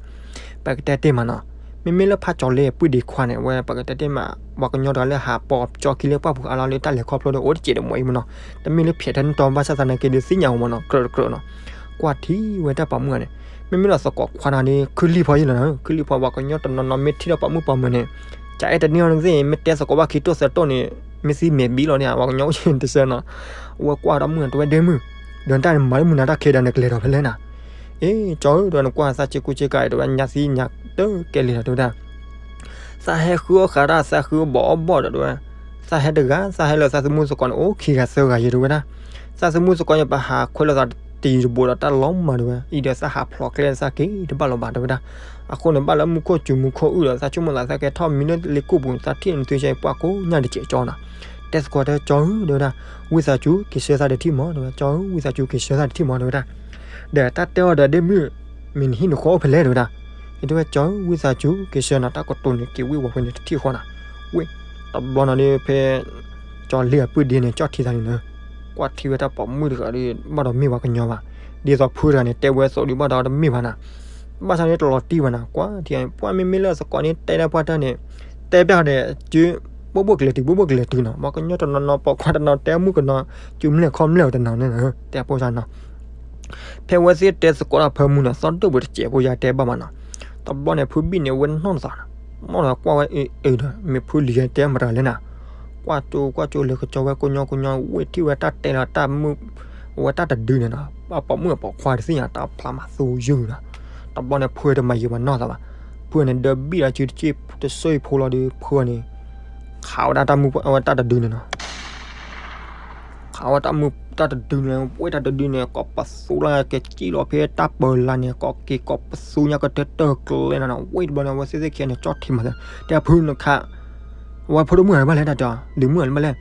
ပကတဲတ့ၢ်မးနီၤ, မ့မ့ၢ်လၢဖးကၠီၤလ့ပှ့ၤဒံးခွါန့ၣ် အဝဲပကတဲတ့ၢ်မး ပှၤကညီတဂၤလၢဟးပိာ်ကၠီခံလ့ပှၢ်ပူၤအါလီၤလၢတၢ်လဲၤခီဖျိဒီး အိၣ်တစဲးဒီးမီၢ်အံၤမးနီၤ, တမ့ၢ်လၢဖျဲးထဲနတီၤဘၣ်ဆၣ်သနာ်က့ဒီးသ့ၣ်ညါအီၤမးနီၤ ကြၢးတကြၢးနီၤ, ကွၢ်ထံဝဲတၢ်ပိာ်မုၣ်န့ၣ်, မ့မ့ၢ်လၢသကိးခွါန့ၣ်ဒီး ခုလံဖီယဲလီၤနီၤ ခုလံဖီ ပှၤကညီတနီၤနီၤမ့ၢ်ထံၣ်ဒီးပိာ်မုၣ်ပိာ်မၢၤန့ၣ်, ကအဲၣ်တန့ၢ်အီၤန့ၣ်သ့ၣ် မ့ၢ်တဲသကိးဘၣ်ခံတိၢ်သၢတိၢ်န့ၣ် မ့ၢ်သံမဲာ်ဘံလီၤန့ၣ် ပှၤကညီအိၣ်တဆၢနီၤ, အဝဲကွၢ်တၢ်မုၣ်န့ၣ် တဝဲဒဲမုၣ်, ဒီးတၢ်န့ၣ်မၤလၢမုၢ်နၤတၢ်ခဲဒီးနကလဲၤဒီးဖဲလဲၣ်နၤ, အ့ ကၠီဧၢ တဝဲနကွၢ်သးစ့ကူစ့ကၤအံၤ တဝဲညါသံညါတကဲလံဒီးတဲဝဲဒၣ် သးဟဲဃုအီၣ်ဃာ်တၢ် သးဃုဘီးအီၣ်ဘီၣ်ဒီးတဲဝဲ, သးဟဲတဂၤ သးဟဲလၢသးသမူသကိးန့ၣ် အိၣ်ခံဂၤသၢဂၤယဲတဲဝဲဒၣ်, သးသမူသကိးန့ၣ် ပဟးခွဲးလိာ်သးတယံၤတဘူးဒီးတၢ်လီၤမၢ်တဲဝဲ, အံၤဒီးသးဟးဖျိးကျဲသးက့ၤတဘၣ်လီၤဘၣ်တဲဝဲဒၣ်, အဃိန့ၣ် ဘၣ်လၢမူခိၣ်စူၤမူခိၣ်အုၣ်ဒီး သးဆိကမိၣ်သး သးကဲထီၣ်မံလၢလ့ကိၣ်ပူၤ သးထံၣ်နသုဆဲပှၢ်ကိးညါတစဲးကၠီနီၤ, တဲသကိးတဲကၠီဧၢတဲဝဲဒၣ်, ဝံသးစူၤက့ၤဆှၢသးတထံၣ်မီၢ်တဲဝဲ, ကၠီဧၢ ဝံသးစူၤက့ၤဆှၢသးတထံၣ်မီၢ်တဲဝဲဒၣ် ဒီးတၢ်တဲအီၤဒီးဒ့မုၣ်, မ့ၢ်နဟံၣ်နဃီအိၣ်ဖဲလဲၣ်တဲဝဲဒၣ်, ယတဲဝဲကၠီဧၢ ဝံသးစူၤက့ၤဆှၢနီၤ တၢ်ကတိၤန့ၣ်က့ၤဝ့ၢ်ဝီၤဖဲန့ၣ်တထံၣ်ဃီနီၤ, ဝ့ၢ်, တဘျီနီၤဒီးဖဲ ကၠီလ့အပုၢ်ဒ့န့ၣ် ကၠီထံသးန့ၣ်လၢ ကွၢ်ထံဝဲတၢ်ပိာ်မုၣ်တဂၤဒီး ဘၣ်ဒီးမ့ၢ်ပှၤကညီဘၣ်, ဒ်သိးဖုတဂၤန့ၣ် တဲဝဲအသိးဒီးဘၣ်ဒီးတမ့ၢ်ဘၣ်နီၤ, ဘၣ်ဆၣ်န့ၣ်တလီၤတံၢ်ဘၣ်နီၤ, ကွၢ်ထံ ပှၤမ့မ့ၢ်လၢအသကိးန့ၣ် တဲဒၣ်ပှၤတၢ်န့ၣ်, တဲပျၢ်ဒီး ဘိၣ်ဘိၣ်ကလဲၤတုၤ ဘိၣ်ဘိၣ်ကလဲၤတုၤနီၤ, ပှၤကညီတနီၤနီၤ ပိာ်ခွါတနီၤတဲမုၣ်ကနီၤ စုမလဲၣ်ခီမလဲၣ်တနီၤန့ၣ် တဲပိစၢ်နီၤ ဖဲဝဲသ့ၣ်တဲသကိးတၢ်ဖၢမုၢ်န့ၣ် သီဒိၣ်ပှ့ၤတစဲးဖိယါတဲဘၣ်မးနီၤ. တဘျီန့ၣ် ဖုဘံၣ်န့ၣ် ဝဲနီၢ်သးနီၤ, နီၢ်သးကွၢ်ဝဲအံၤဒီး မ့ၢ်ဖုလံၤယါတဲမတၤလဲၣ်နၤ, ကွၢ်ကၠိကွၢ်ကၠိလဲၤကစီဝဲကိညီကိညီ ဝ့ၢ်ထံၣ်ဝဲတၢ်တဲလီၤတၢ်မုၢ်, ဝဲတၢ်တဒုန့ၣ်နီၤ, အပိာ်မုၣ်အပိာ်ခွါတသ့ၣ်ညါတၢ်ဖျါမၤသူယုၢ်နီၤ. တဘျီန့ၣ် ဖုတမၤယံာ်ဘၣ်နီၢ်သးဘၣ်, ဖုန့ၣ်ဒၢဘံၣ်ဒီးစုတစ့ၣ်တစ့ၣ်ဖိလီၤဒီး ဖုန့ၣ် ခးဝဲဒၣ်တၢ်မုၢ်ဝဲတၢ်တဒုန့ၣ်နီၤ. ခးဝဲတၢ်မုၢ်တၢ်တဒုန့ၣ် ဝဲတၢ်တဒုန့ၣ် ကိးပသူလၢကစံၣ်လီၤဖဲတၢ်ပၢၤလါန့ၣ် ကိးက့ၤကိးပသူညါကတၢၢ်တၢၢ်ကျဲလီၤနီၤ. ဝဲတဘျီန့ၣ် အဝဲသ့ၣ်သ့ၣ်ခံဂၤန့ၣ် ကၠီထံးမၤသး တဲဖုနခး, အဝဲဖိဒိၣ်မုၣ်ဂၤဘၣ်လဲၣ်တၢ်တဲအီၤ ဒုးမုၣ်ဂၤလၢဘၣ်လဲၣ်.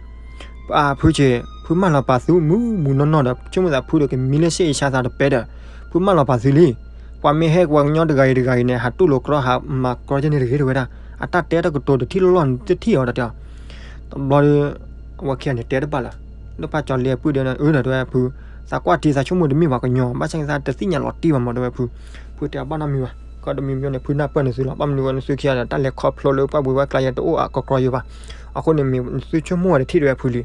ဖုဆ့း ဖုမၢလီၤပာ်သုမုၢ်မုၢ်နီၢ်နီၢ်ဒီး ဆိကမိၣ်သးဖုဒီးကမံလၢစ့ၣ်အံၤဆါသးတပဲဒီး ဖုမၢလီၤပာ်သုလံ. ပှၤမ့ၢ်ဟဲပှၤကညီတဂၤအံၤတဂၤအံၤန့ၣ် ဟးတူၢ်လိာ်ကြီဟးမၤကြီကဲန့ၣ်တဂ့ၤ တဲဝဲဒၣ်. အတၢ်တဲတၢ်ကတိၤတထံၣ်လီၢ်န့ၣ်တထံၣ်အီၤဒီးတဲအီၤ. တဘျီဒီး အဝဲခံဂၤန့ၣ်တဲတဘၣ်လၢၤ, လၢဖးကၠီၤလ့အပုၢ်ဒီး အၢဒီးတဲဝဲဖု, သးကွၢ်ထံသးဆိကမိၣ်တမ့ၢ်ပှၤကညီ ဘၣ်ဆၣ်န့ၣ်သးတသ့ၣ်ညါလီၤတံၢ်ဘၣ်မး တဲဝဲဖု. ဖုတဲအီၤဘၣ်နီတမံၤဘၣ်, ကီးတမံၤမံၤန့ၣ် ဖုနၢ်ပၢၢ်န့ၣ်သုလီၤ, ဘၣ်မနုၤဝဲနသုခံဂၤဒီး တၢ်လဲၤခီဖျိလၢပှၢ်ပူၤဝဲကျါယဲတအိၣ်အကီကီယိဘၣ်. အဃိန့ၣ် မ့ၢ်နသုဆိကမိၣ်ဝဲတထံၣ် တဲဝဲဖုလံ.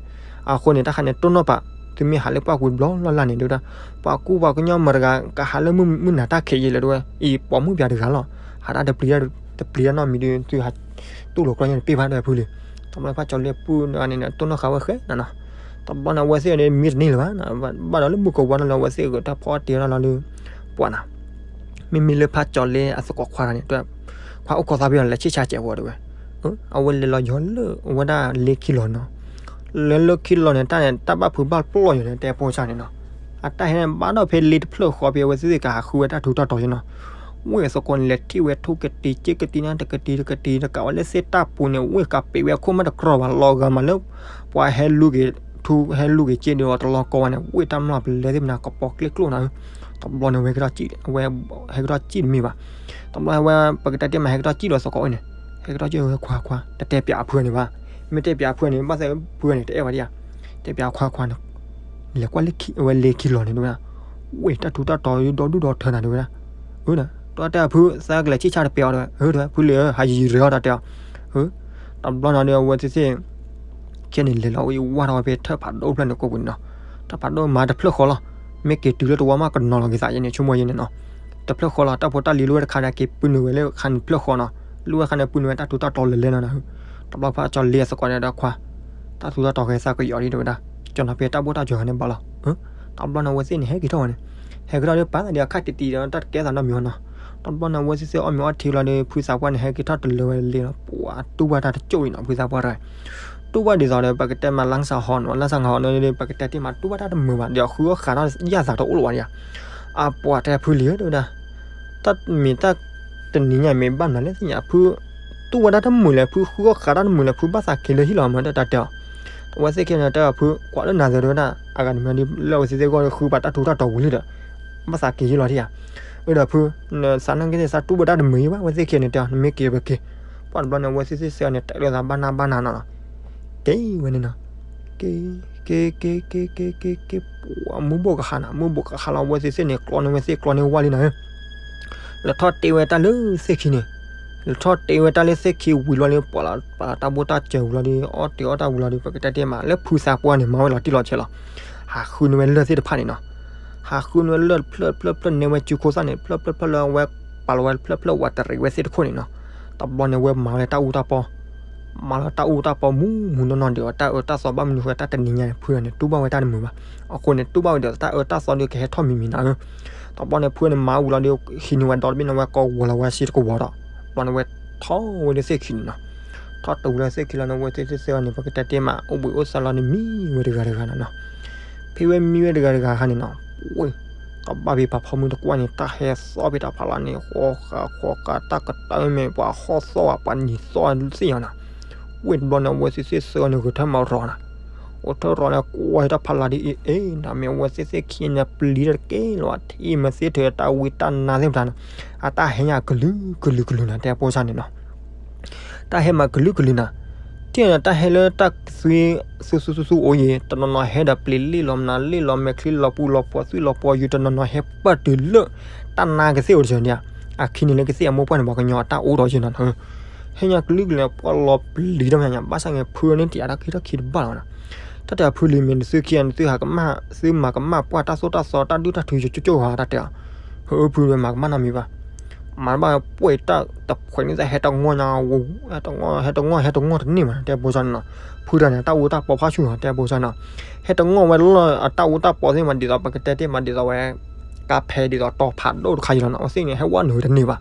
အဃိန့ၣ် တၢ်ခါန့ၣ်တိၢ်နီၣ်ပာ်, သုမ့ၢ်ဟးလၢပှၢ်ပူၤတဘျီလၢ်လၢ်န့ၣ် တဲဝဲဒၣ်, ပှၤကူပှၤကညီမတၤတဂၤ ကဟးလၢမုၢ်နၤတၢ်ခဲးယံာ်လဲၣ် တဲဝဲ, အံၤပိာ်မုၣ်ပၠးတဂၤလီၤ, ဟးတၢ်တပျံၤတၢ်နီတမံၤဒီး သုဟးတူၢ်လိာ်ကြီညါတပ့ၢ်ဘၣ် တဲဝဲဖုလံ. တဘျီဖးကၠီၤလ့အပုၢ်န့ၣ် တိၢ်နီၣ်ဃာ်ဝဲဃဲနၤနီၤ. တဘျီန့ၣ် အဝဲသ့ၣ်န့ၣ်မံတန့ၢ်လၢၤဘၣ်, ဘၣ်ဒီးလၢမုၢ်ကဝါန့ၣ်လၢ အဝဲသ့ၣ်ဂဲၤတၢ်ဖီအီၣ်တ့ထီၣ်လီၤလၢ ပှၤနၤ မ့မ့ၢ်လၢဖးကၠီၤလ့အသကိးခွါတဂၤန့ၣ် တဲ, ခွါအိၣ်ကီသးဖဲအီၤ လဲၤဆံၣ်ဆါစဲးဖိတဲဝဲ, အဝဲလဲၤလီၤယီၤလၢအဝဲဒၣ်လ့ခံလီၤနီၤ, လၢလၢခံလီၤန့ၣ် တၢ်န့ၣ် တၢ်ဘၣ်ဖုးဘၣ်ပျီၢ်ယီၤန့ၣ် တဲဖိစၢ်န့ၣ်နီၤ, အတၢ်ဟဲန့ၣ်ဘၣ်ဒီးဖဲလ့တဖျၢၣ်ဃီဖဲအဝဲသ့ၣ်သ့ၣ်ကဟးဃုဝဲတၢ်ထူးတၢ်တီၤယီၤနီၤ, ဝ့ၢ်အသကိးန့ၣ် လဲၤထံၣ်ဝဲထူကတံၤက့ကတံၤန့ၣ် တကတံၤတကတံၤ တကးဝဲလၢသ့ၣ်တၢ်ပူၤန့ၣ် ဝ့ၢ်ကးပ့းဝဲအခိၣ်မ့ၢ်တကြီဘၣ် လီၤဂာ်မးလၢ ပှၤဟဲလူက့ၤထူ ဟဲလူက့ၤက့ဒီးတလီၤကီဝဲန့ၣ် ဝ့ၢ်တၢ်မျၢ်ပလဲသ့ၣ်မနၤ ကပီၤကျ့ကျိၣ်နၤဧၢ, တဘျီန့ၣ် ဝဲကထီၣ်စံၣ် ဝဲဟဲကထီၣ်စံၣ်တမံၤဘၣ်, တဘျီဝဲပကတဲတ့ၢ်မး ဟဲကထီၣ်စံၣ်ဒီးသကိးဝဲန့ၣ်, ဟဲကထီၣ်စံၣ်ဝဲခွါခွါ တတဲပၠးအဖုန့ၣ်ဘၣ်, မ့ၢ်တဲပၠးအဖုန့ၣ် ဘၣ်သးဖုန့ၣ် တအဲၣ်ဝဲဒၣ်ဧါ, တဲပၠးခွါခွါန့ၣ်, လဲၤကွၢ်လၢဝဲလ့ခံလီၤန့ၣ် တဲဝဲဒၣ်, ဝ့ၢ်တၢ်ထူးတၢ်တီၤဒီဒူၣ်ဒီထၢနၤ တဲဝဲဒၣ်, အၢ ဒီးတဲအဖု သးကလဲၤဆံၣ်ဆါတပဲအီၤ တဲဝဲ, အၢ တဲဝဲ ဖုလံဧၢ ဟးယံၤရ့အီၤ တၢ်တဲအီၤ, အၢ, တဘျီန့ၣ်ဒီး အဝဲသ့ၣ်သ့ၣ် ခဲန့ၣ်လဲၤလီၤဝဲဝၢ်ထီၣ်ဝဲဖဲထၢၣ်ဖးဒိၣ်ဖျၢၣ်န့ၣ်ကိးပူၤန့ၣ်နီၤ, ထၢၣ်ဖးဒိၣ်မၤတဖျၢၣ်ဃီလီၤ, မ့ၢ်က့ၤတုၤလၢတဝီမးကနီၤလီၤက့ၤသးယဲန့ၣ် ဆိကမိၣ်ယဲန့ၣ်နီၤ, တဖျၢၣ်ဃီလီၤ တၢ်ဖိတၢ်လံၤလိၣ်ဝဲတခါန့ၣ် က့ၤပုၢ်နုာ်ဝဲလၢခါန့ၣ်ဖျၢၣ်ဃီနီၤ, လိၣ်ဝဲခါန့ၣ်ပုၢ်နုာ်ဝဲတၢ်ထူးတၢ်တီၤလၢလဲၣ်နီၤ, တဘျီဖးကၠီၤလ့အသကိးန့ၣ်ဒီးခွါ တၢ်ထူးတၢ်တီၤကဲသးကယီၤဒံး တဲဝဲဒၣ်, ကၠီၤနီၤဖဲတၢ်ဘိၣ်တၢ်စၢၤန့ၣ်ဘၣ်လီၤ, တဘျီန့ၣ် အဝဲသ့ၣ်န့ၣ် ဟဲက့ၤထီၣ်ဝဲန့ၣ်, ဟဲက့ၤထီၣ်ဒီးပာ်သးဒ်အခါတံၢ်တံၢ်ဒီးတၢ်တကဲသးနီတမံၤနီၤ, တဘျီန့ၣ် အဝဲသ့ၣ်သ့ၣ်အီၣ်မ့ၤအီထံလီၤဒီး ဖုသးပှၢ်န့ၣ် ဟဲက့ၤထီၣ်တလၢဝဲလံလီၤ, ပှၤတူၢ်ဘၣ်တၢ်တကၠိၣ်အံၤနီၤ ဖုသးပှၢ်တဂၤ, တူၢ်ဘၣ်ဒ်သိးဒီး ပကတဲမးလါစၢ်ဟီနီၤ လါစၢ်ဟီနီၤဒီး ပကတဲတ့ၢ်မး တူၢ်ဘၣ်တၢ်တမုာ်ဘၣ် ဒီးဃုအီၣ်ဃးထီၣ်ယၣ်သးတအိၣ်လၢၤဘၣ်ဒံးဧါ, အပှၤတဲဖုလံဧၢ တဲဝဲဒၣ် တၢ်မ့ၢ်တၢ်တနံၤညါမ့ၢ်ဘၣ်မနုၤလဲၣ်သ့ၣ်ညါ ဖု တူၢ်ဝဲဒၣ်တမုာ်လဲၣ် ဖုဃုအီၣ်ဃးတၢ်တမုာ်လဲၣ် ဖုဘၣ်သးက့ၤလၢဟံၣ်လီၤမး တၢ်တဲအီၤ, အဝဲသ့ၣ်ခံဂၤန့ၣ် တဲအီၤဖု ကွၢ်လၢနၤသ့ၣ်တဲဝဲဒၣ် အဂၤတမံၤဒီး လၢအဝဲသ့ၣ်သ့ၣ်ဂီၢ်ဃုပာ်တၢ်ထူးတၢ်တီၤဝံၤလံဒီး ဘၣ်သးက့ၤယံလီၤထံၣ်ဧါ, အၢဒီးဖု နသးနာ်က့သးတူၢ်ဘၣ်တၢ်တမုာ်ယံဘၣ် အဝဲသ့ၣ်ခံဂၤန့ၣ် တဲအီၤ နမ့ၢ်က့ၤပက့ၤ, ပှၤတဘျီန့ၣ် အဝဲသ့ၣ်သ့ၣ်သ့ၣ်န့ၣ် တဲလိာ်သးဘၣ်နၢ်ဘၣ်နၢ်နီၤလီၤ, က့ၤဝဲန့ၣ်နီၤ က့ၤ က့ၤ က့ၤ က့ၤ က့ၤ က့ၤ က့ၤ ပှၤမုၢ်ဘိၣ်ကဟါနၤ မုၢ်ဘိၣ်ကဟါလီၤ အဝဲသ့ၣ်သ့ၣ်န့ၣ် ကျီန့ၢ်ဝဲသ့ၣ်ကျီန့ၢ်ဝၣ်လံနီၤဧၢ, လဲၤထီၣ်တ့ဝဲတၢ်လၢသ့ၣ်ခံန့ၣ်, လဲၤထီၣ်တ့ဝဲတၢ်လၢသ့ၣ်ခံဝံၤလီၤလံ ပှၤလၢပှၤလၢတၢ်ဘိၣ်တၢ်စၢၤဝံၤလီၤဒီး အီၣ်တ့ၤအီၣ်တၢ်ဝံၤလီၤဒီး ပကတဲတ့ၢ်မး လၢဖုသးပှၢ်န့ၣ် မၤဝဲလီၤတံၢ်လီၤဆဲးလီၤ, ဟးဃုန့ၢ်ဝဲလၢၢ်သ့ၣ်တဖၣ်န့ၣ်နီၤ, ဟးဃုန့ၢ်ဝဲလၢၢ်တဖျၢၣ်တဖျၢၣ်တဖျၢၣ် နဲဝဲစုခိၣ်သၣ်န့ၣ် တဖျၢၣ်တဖျၢၣ်တဖျၢၣ်လၢအဝဲ ပာ်လီၤဝဲတဖျၢၣ်တဖျၢၣ်ဝးတရံးဝဲသ့ၣ်တခိၣ်န့ၣ်နီၤ, တဘျီန့ၣ် ဝဲမၤဝဲလၢတၢ်အူတၢ်ပီ မၤလၢတၢ်အူတၢ်ပီမူးမူးနီၢ်နီၢ်ဒီး တၢ်အၢတၢ်သီဘၣ်မနုၤဃိ တၢ်တနံၤညါန့ၣ် ဖုန့ၣ် တူၢ်ဘၣ်ဝဲတၢ်တမုာ်ဘၣ်. အဃိန့ၣ် တူၢ်ဘၣ်ဝဲဒီး တၢ်အၢတၢ်သီဒီးကဟဲထီၣ်မံၤမံၤနၤဧၢ. တဘျီန့ၣ် ဖုန့ၣ် မၤဝံၤလီၤဒီး ဟံးန့ၢ်ဝဲဒီတဘ့ၣ်န့ၣ် ဝဲကိးဝီၤလီၤဝဲစ့တကဝီၤဒီး တဘျီန့ၣ် ဝဲထီၣ်ဝဲလၢသ့ၣ်ခံန့ၣ်နီၤ. ထီၣ်တုၤဝဲလၢသ့ၣ်ခံလီၤန့ၣ် ဝဲသ့ၣ်သ့ၣ်သ့ၣ်န့ၣ် ပကတဲတ့ၢ်မး အိၣ်ဘှံးအိၣ်သါလီၤန့ၣ် မံဝဲတဂၤတဂၤနၤနီၤ. ဖဲဝဲမံဝဲတဂၤတဂၤခါန့ၣ်နီၤ ဝ့ၢ် ကဘၣ်ဖဲပှၤဖီမုၢ်တကွၢ်န့ၣ် တၢ်ဟဲသီဖဲတၢ်ဖးလီၤန့ၣ် ဃီဃာ်ဃီဃာ် တၢ်ကတၢၢ်မ့ၢ် ပှၤဟီၣ်သီၣ်ဝဲ ပှၤနံၤသီၣ်သ့ၣ်ညါနၤ. ဝ့ၢ်တဘျီန့ၣ် အဝဲသ့ၣ်သ့ၣ်သ့ၣ်န့ၣ် ဂဲၤထၢၣ်မၤရီၤနၤ. အိၣ်ထၢၣ်ရီၤန့ၣ် ကွၢ်တၢ်ဖးလီၤဒ်အံၤ အ့ နမ့ၢ်အဝဲသ့ၣ်သ့ၣ်ခံန့ၣ် ပျံၤတက့ၢ်လီၤ ထံၣ်မ့ၢ်သ့ၣ်ထဲတၢ်ဝံတၢ်နါသ့ၣ်မတၤန့ၣ် အတၢ်ဟဲညါကလုာ်ကလုာ်ကလုာ်နၤ တဲဖိစၢ်န့ၣ်နီၤ. တၢ်ဟဲမၤကလုာ်ကလုာ်နၤ, ထံၣ်န့ၣ် တၢ်ဟဲလၢတၢ်သွံ သူသူသူသူအိၣ်ယံၤ တနီၤနီၤဟဲဒီးပျံၤလ့ၣ်လီၤမနုၤ လ့ၣ်လီၤမဲာ်ချံလီၤပူၤလီၤဖီသွံၣ်လီၤပီယူၤ တနီၤနီၤဟဲပၢၢ်တုၤလၢ တၢ်နါကသ့ၣ်အိၣ်တဆၢန့ၣ်ဧါ. အခံန့ၣ်လၢကသ့ၣ်အမိၢ်ပှၢ်န့ၣ် ပှၤကညီအတၢ်အိၣ်ဒီးယဲၢ်နီၤ ဟဲညါကလုာ်ကလုာ်န့ၣ် ပှၤလီၤပျံၤတၢ်မနုၤညါ ဘၣ်ဆၣ်န့ၣ် ဖုန့ၣ်တယာ်တၢ်ခံထီၣ်ခံတဘၣ်လီၤနၤ. တၢ်တဲအီၤဖုလံၤ မ့ၢ်နသုခံဂၤ နသုဟးကမၣ် သုမၤကမၣ်ပှၢ်တၢ်သိၣ်တၢ်သီ တၢ်ဒုၣ်တၢ်ထုကၠိကၠိဧါ တၢ်တဲအီၤ. ဟၢဖုဝဲ မၤကမၣ်နီတမံၤဘၣ်. မၤတဘၣ် ပှဲၢ်တၢ်တဖှဲးန့ၣ် ဟဲတငီၢ်ညါဝဲ, ဟဲတငီၢ် ဟဲတငီၢ် ဟဲတငီၢ်တန့ၢ်မး တဲဖိစီန့ၣ်နီၤ. ဖုတၢ်န့ၣ် တၢ်အူတၢ်ပီဖးဆူၣ်နီၤ တဲဖိစီနီၤ. ဟဲတငီၢ်ဝဲလၢအတၢ်အူတၢ်ပီသ့ၣ်မး ဒ်သိးပကတဲတ့ၢ်မး ဒ်သိးဝဲ ကါဖဲဒ်သိးတီၤဖးဒိၣ်တခါအံၤလီၤနီၤ. အဝဲသ့ၣ်န့ၣ် ဟဲဝဲနုာ်တန့ၢ်ဘၣ်.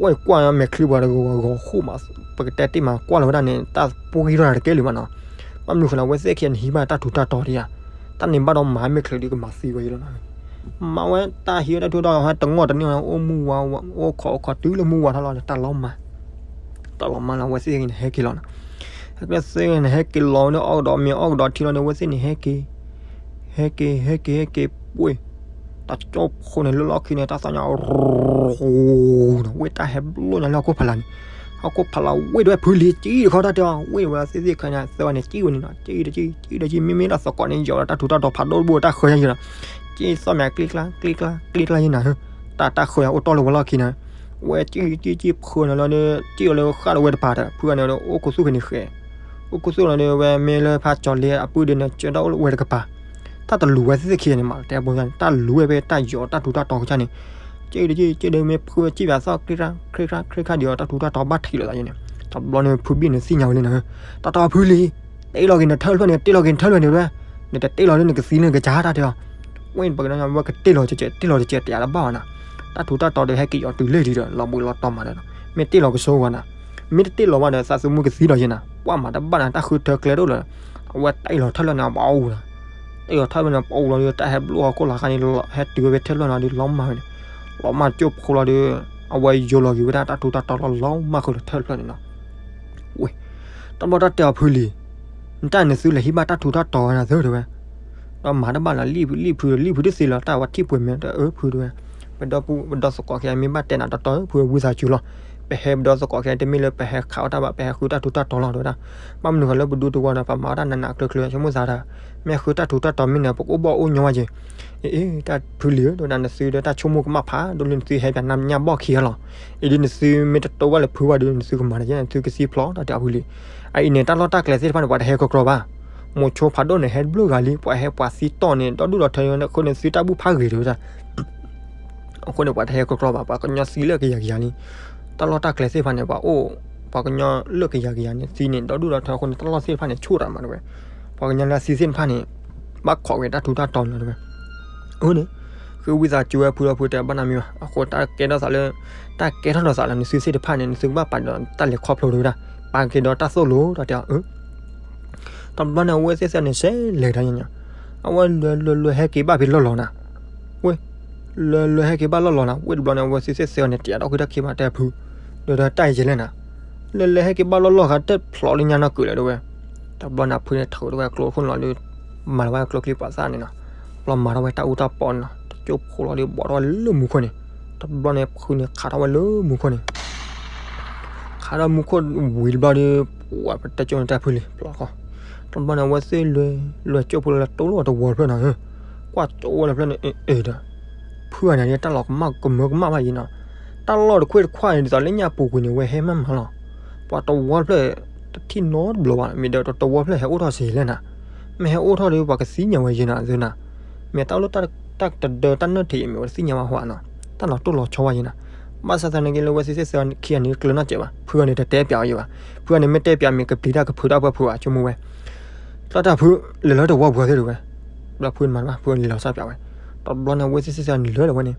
ဝဲကွၢ်မဲာ်ချံပှၤတဂၤဂီၤဃိၣ်မး ပကတဲတ့ၢ်မး ကွၢ်လီၤဝဲဒၣ်န့ၣ် တၢ်ပှ့ၤထီၣ်တကဲလၢၤဘၣ်နီၤ. ဘၣ်မနုၤဃိလဲၣ် အဝဲသ့ၣ်ခံဂၤန့ၣ် ဟံးဘၣ်တၢ်ထူးတၢ်တီၤဒံးဧါ. တၢ်န့ၣ်ဘၣ်ဒီးမၤမ့ၢ်ချုးဒီးကမၤသံဝဲအံၤလီၤနီၤ. မၤဝဲတၢ်ဟံးဝဲတၢ်ထူးတၢ်တီၤ ဟဲတငီၢ်တန့ၢ် အိၣ်မုၢ်ဝါ အိၣ်ခိးအိၣ်ခိးတုၤလၢမုၢ်ဝါထီၣ်လီၤ တၢ်လီၤမၢ် တၢ်လီၤမၢ်လီၤ အဝဲသ့ၣ်န့ၣ်ဟဲက့ၤလီၤနီၤ. ဟဲက့ၤသ့ၣ်န့ၣ် ဟဲက့ၤလီၤဝဲန့ၣ် အီၣ်ကဒီးမ့ၤအီၣ်ကဒီးထံလီၤန့ၣ် အဝဲသ့ၣ်န့ၣ်ဟဲက့ၤ ဟဲက့ၤ ဟဲက့ၤ ဟဲက့ၤ ပှ့ၢ် တၢ်ကၠိဖိန့ၣ် လၢလီၢ်ခံန့ၣ် တၢ်သီၣ်ညါ ဝ့ၢ်တၢ်ဟဲဘျိၣ်ညါလၢဟီၣ်ခိၣ်ဖးလၢ်န့ၣ်, ဟီၣ်ခိၣ်ဖးလၢ်ဝ့ၢ်တဝဲဖုလံၤ ကံတခီတၢ်တဲအီၤ ဝ့ၢ်ဝဲသ့ၣ်သ့ၣ်ခဲန့ၣ် သၢဝဲန့ၣ် ကံဝဲန့ၣ်နီၤ ကံတကံ ကံတကံ မ့မ့ၢ်လၢသကိးန့ၣ် ယီၤလၢတၢ်ထူးတၢ်တီၤဖးဒိၣ်တဘိ တၢ်ဃၢယါယံၤနီၤ, ကံသီၣ်မး ကျ့ကျါ ကျ့ကျါ ကျ့ကျါယံၤနီၤ, တၢ် တၢ်ဃၢယါအိၣ်တီၢ်လၢဝဲလီၢ်ခံန့ၣ်, ဝဲကံ ကံ ကံ ဖုန့ၣ်လီၤဒီး ကံအီၤလၢဃၣ်လၢဝဲတပၤဒီး ဖုဂၤန့ၣ်ဒီး အိၣ်ခိးသူၣ်ဖဲန့ၣ်ဃဲ အိၣ်ခိးသူၣ်လီၤဒီး ဝဲမ့ၢ်လၢဖးကၠီၤလ့အပုၢ်ဒီးန့ၣ် ကၢထီၣ်အိၣ်လၢဝဲတကပၤ, တၢ်တလူၤဝဲသ့ၣ်သ့ၣ်ခံဂၤန့ၣ်မး တဲဘိန့ၣ် တၢ်လူၤဝဲဖဲတၢ်ယီၤတၢ်ထူးတၢ်တီၤကစၢ်န့ၣ်, ကံတကံ ကံဒီးမ့ၢ်ဖုကံဘၣ်သီၣ် ကျ့ကျါ ကျ့ကျါ ကျ့ကျါဒီး တၢ်ထူးတၢ်တီၤဘၣ်ထံးလိာ်သးယံၤန့ၣ်, တဘျီန့ၣ် ဖုဘံၣ်န့ၣ်သ့ၣ်ညါဝဲလံနီၤ, တၢ်တီၢ်ဖုလံၤ တ့လီၤက့ၤနထၢၣ်ဖျၢၣ်န့ၣ် တ့လီၤက့ၤနထၢၣ်ဖျၢၣ်န့ၣ် တ့လီၤဒ်နကသံန့ၣ်ကစၢ်တၢ်တဲအီၤ, ဝဲန့ၣ်ပကညီဝဲကတ့လီၤကဲးကဲး တ့လီၤတကဲးတယၤတဘၣ်ဘၣ်နီၤ, တၢ်ထူးတၢ်တီၤဒီးဟဲက့ၤယီၤတုၤလၢဒံးဒီး လီၤဘှံးလီၤတီၤမးဒီး မ့ၢ်တ့လီၤကဆိဝဲနီၤ, မ့ၢ်တတ့လီၤဘၣ်ဒီး သးသမူကသံဒီးယံၤနီၤ, ပှၢ်မၤတဘၣ်နီၤ တၢ်ဃုထၢကျဲဒိၣ်လၢၤ, အဝဲတ့လီၤထၢၣ်ဖျၢၣ်န့ၣ် ပအူလီၤ, တ့လီၤထၢၣ်ဖျၢၣ်န့ၣ် ပအူလီၤဒီး တၢ်ဟဲဘျိၣ်ဟီၣ်ခိၣ်လီၤခါန့ၣ် ဟဲတုၤဝဲဖဲထၢၣ်ဖျၢၣ်နီၤဒီး လီၤမၢ်ဝဲန့ၣ်, လီၤမၢ်ကၠိဖိလီၤဒီး အဝဲယိၤလီၤက့ၤဝဲဒၣ်တၢ်ထူးတၢ်တီၤလီၤ လီၤမၢ်ဃုာ်လၢထၢၣ်ဖျၢၣ်န့ၣ်နီၤ, ဝဲ တၢ်ဘျီတၢ်တဲအီၤဖုလံၤ, နတၢ်နသုလဲၤဟံးဘၣ်တၢ်ထူးတၢ်တီၤဝဲနၤသုတဲဝဲ, ဒီးမၤတဘၣ်လီၤ လံၣ်ဖုလံၣ်ဖုဒီး လံၣ်ဖုတသ့လီၤ တၢ်ဝဲထံၣ်ပှဲၤမဲာ်ဒီး အၢဖုတဲဝဲ, ပဒီပုၢ်ပဒီသကိးခဲအံၤ မ့ၢ်ဘၣ်တဲနၤတီတီ ဖုဝံသးစူၤလီၤ, ပဟဲပဒီသကိးခဲအံၤ တမ့ၢ်လၢပဟဲခးအီၣ်တၢ်ဘၣ် ပဟဲဃုတၢ်ထူးတၢ်တီၤလီၤတဲဝဲဒၣ်, ဘၣ်မနုၤဃိလၢပဒူတဝီဒီး ပမၤအီၣ်တၢ်နးနးကျၢၤကျၢၤ ဆိကမိၣ်သးဒီး, မ့ၢ်ဃုတၢ်ထူးတၢ်တီၤမ့ၢ်န့ၣ် ပကအိၣ်ဘၣ်အိၣ်ညီဝဲက့ၤ အ့ တၢ်ဖုလံၤဧၢ တဲဝဲဒၣ် နသုဒီးတၢ်ဆိကမိၣ်ကမၣ်ဖးဒိၣ်လၢနသုဟဲပၠးနါညၣ်ဘီၣ်ခံဂၤလီၤ, အံၤဒ်နသုမ့ၢ်တတိၢ်ဘၣ်လၢဖုဘၣ်ဒီး နသုကမၤတကဲ နသုကသံဖျိးတၢ်တဲအီၤဖုလံၤ, အအံၤန့ၣ် တၢ်လီၢ်တၢ်ကျဲသ့ၣ်တဖၣ်န့ၣ် ပှၤတဟဲကီကီဘၣ်, မိၤဆိဖးဒိၣ်န့ၣ် ဟဲတဘျုးဂၤလံ ပှၤဟဲပှၤသံတီၢ်န့ၣ် ဒီဒူၣ်ဒီထၢန့ၣ် အဃိန့ၣ် သုတၢ်ဘူၣ်ဖးဂ့ၤတဲဝဲဒၣ် အဃိန့ၣ် ပှၤတဟဲကီကီဘၣ် ပှၤကညီသံလၢကယၤကယၤလံ, တၢ်လီၢ်တၢ်ကျဲသ့ၣ်တဖၣ်န့ၣ် ပှၤအိၣ်, ပှၤကညီလၢကယၤကယၤန့ၣ် သံန့ၣ် ဒီဒူၣ်ဒီထၢအဃိန့ၣ် တၢ်လီၢ်သ့ၣ်တဖၣ်န့ၣ် ဆူၣ်တၢ်မးတဲဝဲ, ပှၤကညီလၢအသံသ့ၣ်တဖၣ်န့ၣ် ဘၣ်ခိးက့ၤတၢ်ထူးတၢ်တီၤန့ၣ်တဲဝဲ, အဃိန့ၣ် ဃုဝံသးစူၤဝဲဖုဒီးဖုတဲဘၣ်နၤမံၤဘၣ် အဃိတၢ်ကဲထီၣ်သးလၢ, တၢ်ကဲထီၣ်ဒီးသးလၢနသုသ့ၣ်တဖၣ်န့ၣ် နသုကဘၣ်ပာ်ဒီးတၢ်လဲၤခီဖျိတဲဝဲဒၣ်, ပာ်က့ၤဒီးတၢ်သိၣ်လိတၢ်တဲအီၤ တဘျီန့ၣ် အဝဲသ့ၣ်သ့ၣ်န့ၣ် စဲးလဲၤတၢ်ညါညါ, အဝဲလဲၤလဲၤလဲၤဟဲက့ၤဘၣ်ဖဲလီၢ်လီၤနၤ, ဝဲ, လဲၤလဲၤဟဲက့ၤဘၣ်လီၢ်လီၤနၤ, ဝဲတဘျီန့ၣ် အဝဲသ့ၣ်သ့ၣ်သ့ၣ်န့ၣ် တယာ်ဒီးဃုတၢ်ခံဘၣ်တဲဖု, ဒီးတၢ်အံၤကလဲၣ်နၤ, လဲၤလဲၤဟဲက့ၤဘၣ်လီၢ်လီၢ်ဃါ တဖျိးလၢညါနီၢ်ကုာ်လဲၣ်တဲဝဲ, တဘျီန့ၣ် ဖုန့ၣ်ထုးထီၣ်ဝဲကျိခိၣ်န့ၣ်လီၤဒီး, မၤလီၤဝဲကျိချံပာ်သၣ်န့ၣ်နီၤ, ဘျီမၤထီၣ်ဝဲတၢ်အူတၢ်ပီန့ၣ်နီၤ, တကၠိဖိလီၤဒီး ဘိးထီၣ်ဝဲလၢမူခိၣ်န့ၣ်, တဘျီန့ၣ် ဖုန့ၣ်ခးထီၣ်ဝဲလၢမူခိၣ်န့ၣ် ခးထီၣ်မူခိၣ်ဝံၤတဘျီဒီး, ပှၤပတဲကၠိန့ၣ်တၢ်ဖုလံၤဖျိးဃီ, တဘျီန့ၣ် အဝဲသ့ၣ်လဲၤ, လဲၤကၠိဖိလီၤလၢတိၢ်လီၤတဝီတဖျၢၣ်နီၤ, ကွၢ်ကၠိဝဲလၢဖျၢၣ်န့ၣ် အ့ၣ်ဒီး, ဖုဂၤန့ၣ် တၢ်လီၤကမၣ်ကမၢကမၣ်ဘၣ်ယံၤနီၤ, တၢ်လီၢ်တခွ့ၣ်တခွါန့ၣ် ဒ်သိးလၢညၣ်ပူၤကွံာ်န့ၣ် ဝဲဟဲမးမးလီၤ, ပှၤတဝီတဖျၢၣ်, တထံၣ်နီတဘျီဘၣ် မ့ၢ်ဒီးတဝီတဖျၢၣ်ဟဲအိၣ်ထီၣ်စ့ၢ်လဲၣ်နၤ, မ့ၢ်ဟဲအိၣ်ထီၣ်ဒီး ပှၤကသ့ၣ်ညါဝဲယံၤနၤသ့နၤ, မ့ၢ်တၢ်လီၢ်တၢ်တဒၢတၢ်နၢၣ်ထံးအံၤ မ့ၢ်ဝဲတသ့ၣ်ညါဘၣ်ဟီဧါနီၤ, တၢ်လီၤတိၢ်လီၤဆီဝဲယံၤနၤ, ဘၣ်ဆၣ်သနာ်က့လၢဝဲသ့ၣ်သ့ၣ်သ့ၣ်ခံဂၤန့ၣ် ကျၢၤနီၢ်စဲးဘၣ်, ဖုဂၤန့ၣ် တတဲပၠးအီၤယံၤဘၣ်, ဖုဂၤန့ၣ် မ့ၢ်တဲပၠးမ့ၢ်ကပျံၤတၢ်ကဖုးတၢ်ပှဲၤဖုးဘၣ် ဆိကမိၣ်ဝဲ တၢ်တၢ်ဖု, လဲၤလီၤတဝီပူၤသ့ၣ်တဲဝဲ, ဘျီဖုန့ၣ်မၤတဘၣ် ဖုလဲၤလီၤစၢ်ပၠးဝဲ, တဘျီန့ၣ် အဝဲသ့ၣ်သ့ၣ်သ့ၣ်န့ၣ်လဲၤလီၤဝဲန့ၣ်,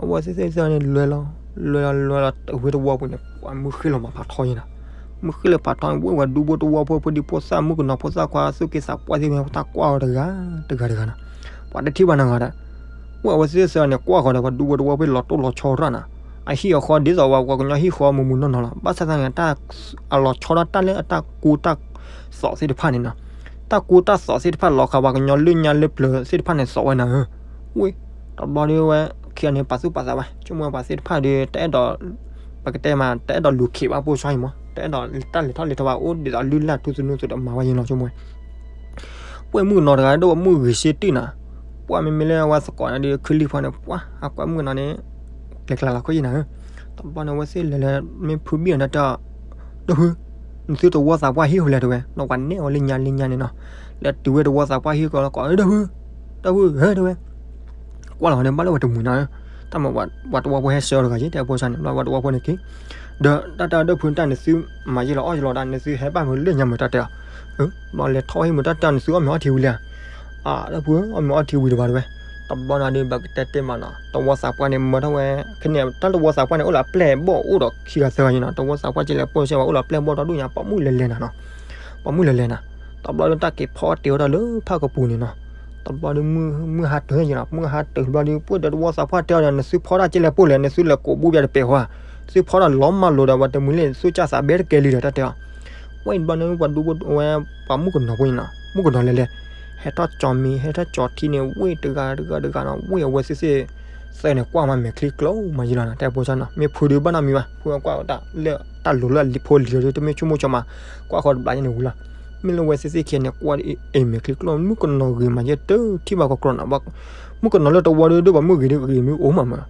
အဝဲသ့ၣ်သ့ၣ်သ့ၣ်န့ၣ်လဲၤလီၤ, လဲၤလီၤလဲၤလီၤ ဝဲတဝီပူၤန့ၣ် ပှၤမုၢ်ဃ့ၢ်လီၤမၤဖးထီယံၤနၤ, မုၢ်ဃ့ၢ်လီၤဖးထီန့ၣ် ဝဲပှၤဒူဖိတဝီဖိ ဖိဒံဖိသၣ် မုၣ်ကနီၤဖိသၣ်ခွါ သူၣ်က့သးပှၢ်သ့ၣ်တဖၣ် တၢ်ကွၢ်အီၤတဂၤတဂၤတဂၤနၤ, ပှၤတထံၣ်ဘၣ်နၤဂၤဒီး, ဝဲအဝဲသ့ၣ်သ့ၣ်န့ၣ် ကွၢ်ဃီၤဒီး ပှၤဒူဖိတဝီဖိလီၤတိၢ်လီၤဆီရၣ်နၤ, အဟံၣ်အဃီဒ်သိးဝဲ ပှၤကညီဟံၣ်ဃီမုာ်မုာ်နီၢ်နီၢ်လီၤ, ဘၣ်ဆၣ်သနာ်က့ တၢ်အလီၤဆီထီၣ်တၢ်လၢအတၢ်ကူတၢ်သိးသ့ၣ်တဖၣ်န့ၣ်နီၤ, တၢ်ကူတၢ်သိးသ့ၣ်တဖၣ်လီၤခါ ပှၤကညီလၢညါလၢပျၢၤသ့ၣ်တဖၣ်န့ၣ် သိးဝဲနၤဧၢ, ဝဲ, တဘျီဒီးဝဲ, ခံဂၤန့ၣ် ပာ်သူၣ်ပာ်သးဘၣ် ဆိကမိၣ်ဝဲပှၤသ့ၣ်တဖၣ်ဒီး တအဲၣ်ဒိး, ပကတဲမး တအဲၣ်ဒိးလူၤခံးဘၣ်ပိာ်ဆွါအံၤမး တအဲၣ်ဒိးတၢ်လဲၤထီၣ်လဲၤထီဘၣ် အိၣ်ဒ်သိးလုၢ်လၢ်ထူသနူသိးဒီးမၤဝဲယံၤလီၤ ဆိကမိၣ်ဝဲ ပှဲၢ်မုၣ်ကနီၤတဂၤဒီး မုၢ်ဂ့ၤစ့တ့ၢ်နၤ, ပှၢ်မ့မ့ၢ်လၢအဝဲသကိးန့ၣ်ဒီး ခုလံၢ်ဖီန့ၣ် ပှၢ်အကွဲမုၣ်ကနီၤန့ၣ်, ကျဲၤကျါလီၤခိၣ်ယံၤနၤဧၢ, တဘျီန့ၣ် အဝဲသ့ၣ်လဲၤလဲၤ မ့ၢ်ဖုဘံၣ်အီၤဒီးတဲ, ဒီဖု, နသုတဝီသးပှၢ်ဟံၣ်ဖဲလဲၣ်တဲဝဲ, ဒီးပှၤနဲၣ်အီၤလၢညါလၢညါန့ၣ်နီၤ, လဲၤတုၤဝဲတဝီသးပှၢ်ဟံၣ်ကီးလီၤကိး ဒီပုၢ်, ဒီပုၢ်ဧၢ တဲဝဲ, ကွၢ်လီၤန့ၣ် ဘၣ်လၢဝဲတမှံၤနီၤ, တၢ်မၤပှၤတဝီဖိဟဲဆှၢအီၤတဂၤက့ၤ တဲအဖိစၢ်န့ၣ် ဘျီပှၤတဝီဖိန့ၣ်က့ၤ, ဒီးတၢ်တဲအီၤ ဒီပုၢ်တၢ်နသုမၤယ့ၢ်လီၤအီၣ်ယလီၤဒၣ် နသုဟဲဘၣ်မုာ်လၢညါမုာ်တၢ်တဲအီၤ, ဘျီလဲၤထီၣ်ဟံၣ်မုာ်တၢ်တဲအီၤ နသုအီၣ်မ့ၤအီထံဝံၤလံဧါ, အါ ဒီပုၢ်ဧၢ အီၣ်မ့ၤအီထံဝံၤတဘၣ်တဲဝဲ, တဘျီန့ၣ်ဒီး ပကတဲတ့ၢ်မးနီၤ တဝီသးပှၢ်န့ၣ် မၢထီၣ်ဝဲ, ခဲန့ၣ် တၢ်တဝီသးပှၢ်န့ၣ် အိၣ်လၢအပျဲၢ်ဘီၣ်အိၣ်ဒီးခံဂၤသၢဂၤန့ၣ်နီၤ, တဝီသးပှၢ်က့လဲၣ်ပိၢ်စဲဝဲ အိၣ်လၢအပျဲၢ်ဘီၣ်ဒီဒူၣ်ညါ ပိာ်မုၣ်လဲၤလဲၤနၤနီၤ, ပိာ်မုၣ်လဲၤလဲၤနၤ, တဘျီဒီးတၢ်က့ၤဖီအီၣ်တ့ၤဝဲဒၣ်လၢဖၣ်ကပူၤန့ၣ်နီၤ, တဘျီဒီးမုၢ်ဟါတၢၤယ့ၣ်နီၤ မုၢ်ဟါတၢၤဘျီဒီး ပှၢ်ဒီးတဝီသးပှၢ်တဲအီၤဒီး နသုဖီဒၣ်က့လဲၣ်ပိၢ်လဲၣ် နသုလဲၤကိးဘိပၠးတပဲာ်ဃီဧါ, သုဖီဒၣ်လီၤမၢ်လိာ်ဒီး ပှၤတမှံၤလၢသုကၢ်သးဘဲတကဲလံဒီး တၢ်တဲအီၤ ဝဲအံၤတဘျီန့ၣ် ပှၤဒူဖိဝဲ ပှၤမုၣ်ကနီၤဖိန့ၣ်နီၤ မုၣ်ကနီၤလဲၤလဲၤ, ဟဲထီၣ်ကၠီမံၤ ဟဲထီၣ်ကၠီထံန့ၣ် ဝ့ၢ်တဂၤတဂၤတဂၤနီၤ ဝ့ၢ်အဝဲသ့ၣ်သ့ၣ်, သၢန့ၣ် ကွၢ်မးမဲာ်ချံကျိမးယ့ၢ်လီၤနီၤ တဲဖိစၢ်နီၤ မ့ၢ်ဖုဒုးဘၣ်နီတမံၤဘၣ် ဖုကွၢ်တၢ်လၢတၢ်လိၤလၢအလံၤဖိလံၤဒီး တမ့ၢ်ဆိကမိၣ်ဆိမး, ကွၢ်ဃီတဘျီယဲန့ၣ်ဝံၤလီၤ, မ့ၢ်လၢဝဲသ့ၣ်သ့ၣ်ခံဂၤန့ၣ် ကွၢ်အံၤမဲာ်ချံကျိ မုၣ်ကနီၤဂ့ၤမးယဲၢ်တထံၣ်ဘၣ်ကီးကြီနီၤ, မုၣ်ကနီၤလၢတဝီဒီး ဒိၣ်ပှၤမုၣ်ဂ့ၤဒီးဂ့ၤမ့ၢ်အိၣ်မးမး,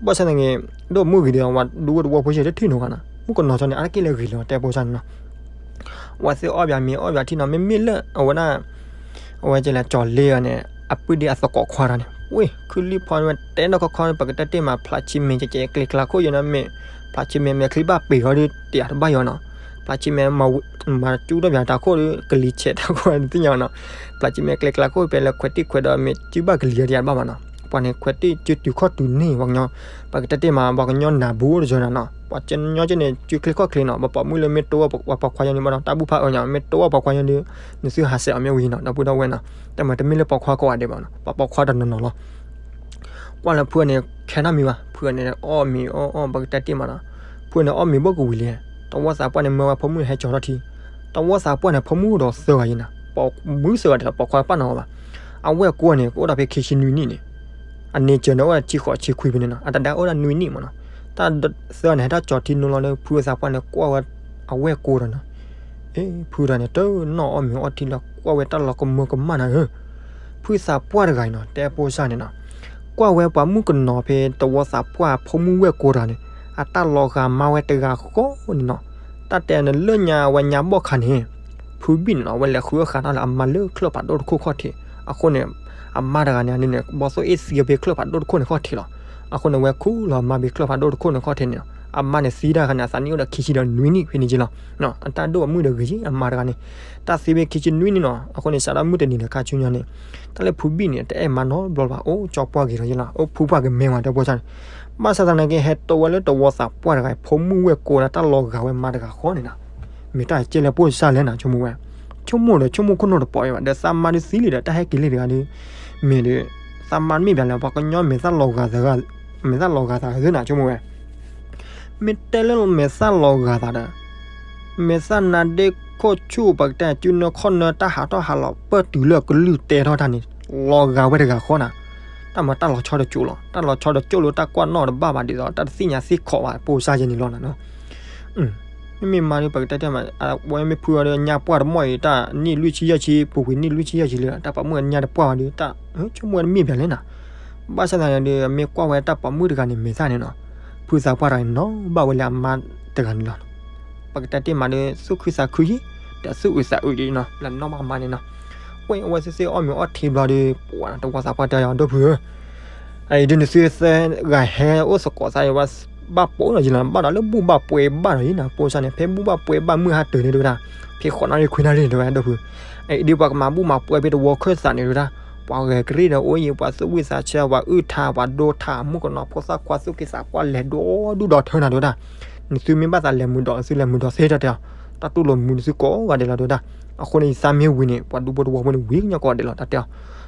ဘၣ်ဆၣ်သနာ်က့ ဒိၣ်ပှၤမုၣ်ဂ့ၤဒီး ပှၤဒူဖိတဝီဖိစဲးတထံၣ်နီတဂၤနီၤ မုၣ်ကနီၤဆီန့ၣ် အါတက့ၢ်လၢဂ့ၤလီၤ တဲဖိစၢ်န့ၣ်နီၤ ဝဲသ့ၣ်အီၣ်ပၠးမ့ၤအီၣ်ပၠးထံနီၤ မ့မ့ၢ်လၢအဝဲဒၣ်, အဝဲကဲလဲၣ်ကၠီၤလ့ဂၤန့ၣ် အပုၢ်ဒ့အသကိးခွါတဂၤန့ၣ် ဝ့ၢ်ခုလံၣ်ဖီဝဲတဲဒီးခီခီ ပကတဲတ့ၢ်မး ဖျးဆံမဲာ်ကဲကဲကျဲကျါခိၣ်ယဲနီၤ မ့ၢ်ဖျးဆံမဲာ်မဲာ်ချံဘၣ်ပ့ၤဃီဒီးတယၤတဘၣ်ယီၤနီၤ, ဖျးဆံမဲာ် မၤကၠူထီၣ်ပၠးတၢ်ခိၣ်ဒီး ကလံၤဆဲးတၢ်ခိၣ်တသ့ၣ်ညါနီၤ, ဖျးဆံမဲာ်ကျဲကျါခိၣ်ဖဲလၢခွဲးတံၢ်ခွဲးဒီးမ့ၢ်စုဘၣ်ကလံၤအီၤတယၤတဘၣ်ဘၣ်နီၤ, ပှၤန့ၣ်ခွဲးတံၢ်စုတုၤခီၣ်တုၤန့ၢ်ပှၤကညီ, ပကတဲတ့ၢ်မး ပှၤကညီနၢ်ဘူးတစၢၤနၤနီၤ, ပှၤကညီကဲန့ၣ် စုချ့ခီၣ်ချ့နီၤ, ပှၤပိာ်မုၣ်လၢမ့ၢ်တိဝဲပှၤပိာ်ခွါယီၤန့ၣ်ဘၣ်ဒီး တၢ်ဘူၣ်ဖးအၢညါ မ့ၢ်တိဝဲပှၤခွါယီၤဒီး နသုဟးဆှဲးအီၤမ့ၢ်ဝံၤနီၤ ဒီပုၢ်ဒီဝဲၢ်နီၤ, တမ့ၢ်တမ့ၢ်လၢပိာ်ခွါကိးဂၤဒဲးဘၣ်နီၤ, ပှၤပိာ်ခွါတနီၤနီၤလီၤ ကွၢ်လၢဖုန့ၣ် ခဲနီတမံၤဘၣ်, ဖုန့ၣ်အီၣ်မ့ၤအီၣ်အီၣ် ပကတဲတ့ၢ်မးနီၤ, ဖုန့ၣ်အီၣ်မ့ၤဘၣ်ကဝံၤလံ, တဝီသးပှၢ်န့ၣ်မၢဝဲဖိမုၣ်ဟဲကၠီၤထီၣ်ထံ, တဝီသးပှၢ်န့ၣ် ဖိမုၣ်ဒီးသၢဂၤယဲနီၤ, ပိာ်မုၣ်သၢဂၤဒဲးလီၤ ပိာ်ခွါပာ်နီၤဘၣ်, အဝဲၢ်ကိန့ၣ် ကအိၣ်ဒၣ်ဖဲခံဆံနွံနံၣ်န့ၣ်, အန့ၣ်စၢၤန့ၣ်အိၣ်ဒၣ်ဆံဃိးဆံခွံဖဲန့ၣ်နီၤ, အတဒါအိၣ်ဒၣ်နွံနံၣ်မးနီၤ, တၢ်သၢဂၤန့ၣ် ဟဲထီၣ်ကၠီၤထံနီၤလီၤဒီး ဖုသးပှၢ်န့ၣ် ကွၢ်ဝဲအဝဲၢ်ကိဒီးနီၤ အ့ ဖုတဂၤန့ၣ် တနီၣ်အီၣ်မ့ၤအီထံလီၤ ကွၢ်ဝဲတၢ်လီၤကမၢကမၣ်နၤဧၢ, ဖုသးပှၢ်တဂၤအံၤနီၤ တဲဖိစၢ်န့ၣ်နီၤ, ကွၢ်ဝဲပှၤမုၣ်ကနီၤဖဲတဝီသးပှၢ်ဖိမုၣ်ဝဲၢ်ကိတဂၤန့ၣ် အတၢ်လီၤဂာ်မါဝဲတဂၤဃီန့ၣ်နီၤ, တၢ်တဲန့ၣ်လၢညါအဝဲညါဘီၣ်ခါန့ၣ် ဖုဘံၣ်န့ၣ်နီၤ အဝဲလဲၤဃုအဃးတၢ်လၢအမါလၢချၢၣ်ဖးဒိၣ်တခိၣ်ခီၣ်ထံး, အဃိန့ၣ် အမါတဂၤန့ၣ်န့ၣ် ဘီသိၣ်အ့ၣ်သံဖဲချၢၣ်ဖးဒိၣ်တခိၣ်န့ၣ်ခီၣ်ထံးလီၤ, အဃိန့ၣ် ဝဲခူၣ်လီၤအမါဖဲချၢၣ်ဖးဒိၣ်တခိၣ်န့ၣ်ခီၣ်ထံးန့ၣ်, အမါန့ၣ်သံတၢ်ခါန့ၣ် အသးနံၣ်အိၣ်ဒီးခံဆံဒီးနွံနံၣ်ဖဲန့ၣ်က့လီၤ, အတၢ်ဒိၣ်အမုၣ်ဒီးဂ့ၤက့ အမါတဂၤန့ၣ်, တၢ်သံဖဲခံဆံနွံနံၣ်နီၤ အဃိန့ၣ် စးထီၣ်မုၢ်တနံၤဒီးခါဆူညါန့ၣ်, တၢ်လၢဖုဘံၣ်န့ၣ် တအဲၣ်မါနီတဘျီဘၣ် အိၣ်ကၠီပှၢ်ဂ့ၤလီၤယ့လီၤ အိၣ်ဖုပှၢ်ကမဲဝဲတဲဖိစၢ်န့ၣ်, ဘၣ်ဆၣ်သနာ်က့ဟဲတိဝဲလၢတဝီသးပှၢ်တဂၤ ဖိမုၣ်ဝဲၢ်ကိဒီးတၢ်လီၤဂာ်ဝဲမါတဂၤဃီန့ၣ်နီၤ မ့ၢ်တၢ်ကဲလၢပိၢ်စၢ်လဲၣ်နၤ ဆိကမိၣ်ဝဲ, ဆိကမိၣ်ဒီးဆိကမိၣ်ခိၣ်နူာ်တပီၤအံၤဘၣ် ဒီးသးမါဒုးသံလံဒီး တၢ်ဟဲက့ၤလံတဂၤဒီး, မ့ၢ်ဒီး, သးမါမ့ၢ်ဘၣ်လဲၣ် ပှၤကညီမ့ၢ်သးလီၤဂာ်သး, မ့ၢ်သးလီၤဂာ်သးဂ့ၤနၤ ဆိကမိၣ်ဝဲ, မ့ၢ်တဲလၢမဲာ်သၣ်လီၤဂာ်သးဒီး, မဲာ်သၣ်နါဒ့ခိၣ်ဆူၣ် ပကတဲစုနၢခီၣ်နၢ တၢ်ဟးထီၣ်ဟးလီၤ ပၢၢ်တုၤလၢကလုၢ်တဲထီၣ်တၢ်န့ၣ် လီၤဂာ်ဝဲတဂၤဃီနၤ, တၢ်မၤတၢ်လီၤဆီတကၠိလီၤ တၢ်လီၤဆီတကၠိလၢတၢ်ကွၢ်နီၣ်တဘၣ်ဘၣ်ဒ်သိး တၢ်တသ့ၣ်ညါသ့ၣ်ခီဘၣ် ပိၢ်စၢ်ယဲန့ၣ်လီၤနၤနီၤ မ့မ့ၢ်မါဒီး ပကတဲတဲမး အဝဲမ့ၢ်ဖုအီၤဒီး ညါပှၢ်တမီၢ်အံၤ တၢ်နံၣ်လွံၢ်ဆံယဲၢ်ဆံ ပူၤကွံာ်နံၣ်လွံၢ်ဆံယဲၢ်ဆံလၢ တၢ်ပိာ်မုၣ်အညါတပှၢ်အီၤဒီး တၢ်ဆိကမိၣ်ဝဲတမ့ၢ်ဘၣ်လဲၣ်နၤ, ဘၣ်ဆၣ်သနာ်က့ဒီး မ့ၢ်ကွၢ်ဝဲတၢ်ပိာ်မုၣ်တဂၤန့ၣ် မဲာ်သၣ်န့ၣ်နီၤ, ဖုသးပှၢ်တဂၤန့ၣ် နီၣ်ဘၣ်ဝဲလၢအမါတဂၤန့ၣ်လီၤ. ပကတဲတ့ၢ်မးဒီး သူၣ်ခုသးခုယံၤ ဒီးသူၣ်အုးသးအုးဒံးနီၤ လၢနီၣ်ဘၣ်အမါန့ၣ်နီၤ, ဝဲအဝဲသ့ၣ်သ့ၣ်အီၣ်မ့ၤအီထံဘျီဒီး ပှၤတဝီသးပှၢ်တဲယၤ ဒီပုၢ်ဧၢ အအံၤဒုးနသုသၢဂၤဟဲအိၣ်သကိးသး ဘၣ်ပိာ်နီၤယံၤလီၤ ဘၣ်ဒီးလၢဘူၣ်ဘၣ်ပှဲၤဘၣ်ဒီးယံၤနီၤ ပိၢ်စၢ်န့ၣ် ဖဲဘူၣ်ဘၣ်ပှဲၤဘၣ်မုၢ်ဟါတၢၤန့ၣ်တဝဲဒၣ် ဖဲဃိးနၣ်ရံၣ်ခွံနၣ်ရံၣ်န့ၣ်တဝဲ ဒီပုၢ်, အအံၤဒုးပှၤကမၤဘူၣ်မၤပှဲၤဖဲတဝီခၢၣ်သးန့ၣ်တဝဲဒၣ် ပှၤဂဲၤကရ့ၣ်ဒီးအိၣ်ယံၤ ပှၤသူၣ်ဝံၣ်သးဆၢ ပှၤအုၣ်ထါ ပှၤဒိထါ မုၣ်ကနီၤဖိသၣ်ခွါ သူၣ်က့သးပှၢ်လဲၤဒိဒူၣ်ဒီးထၢနၤတဝဲဒၣ်, နသုမ့ၢ်ဘၣ်သးလဲၤမုာ်ဒီး သုလဲၤမုာ်ဒီးသ့တၢ်တဲအီၤ, တၢ်တူၢ်လိာ်မုာ်နသုကိးဂၤဒဲးလီၤတဝဲဒၣ်, အဃိန့ၣ် ယသးမ့ၢ်ဝံၤန့ၣ် ပှၤဒူဖိတဝီဖိန့ၣ် ဝံၤကညီကိးဂၤဒဲးလီၤ တၢ်တဲအီၤ,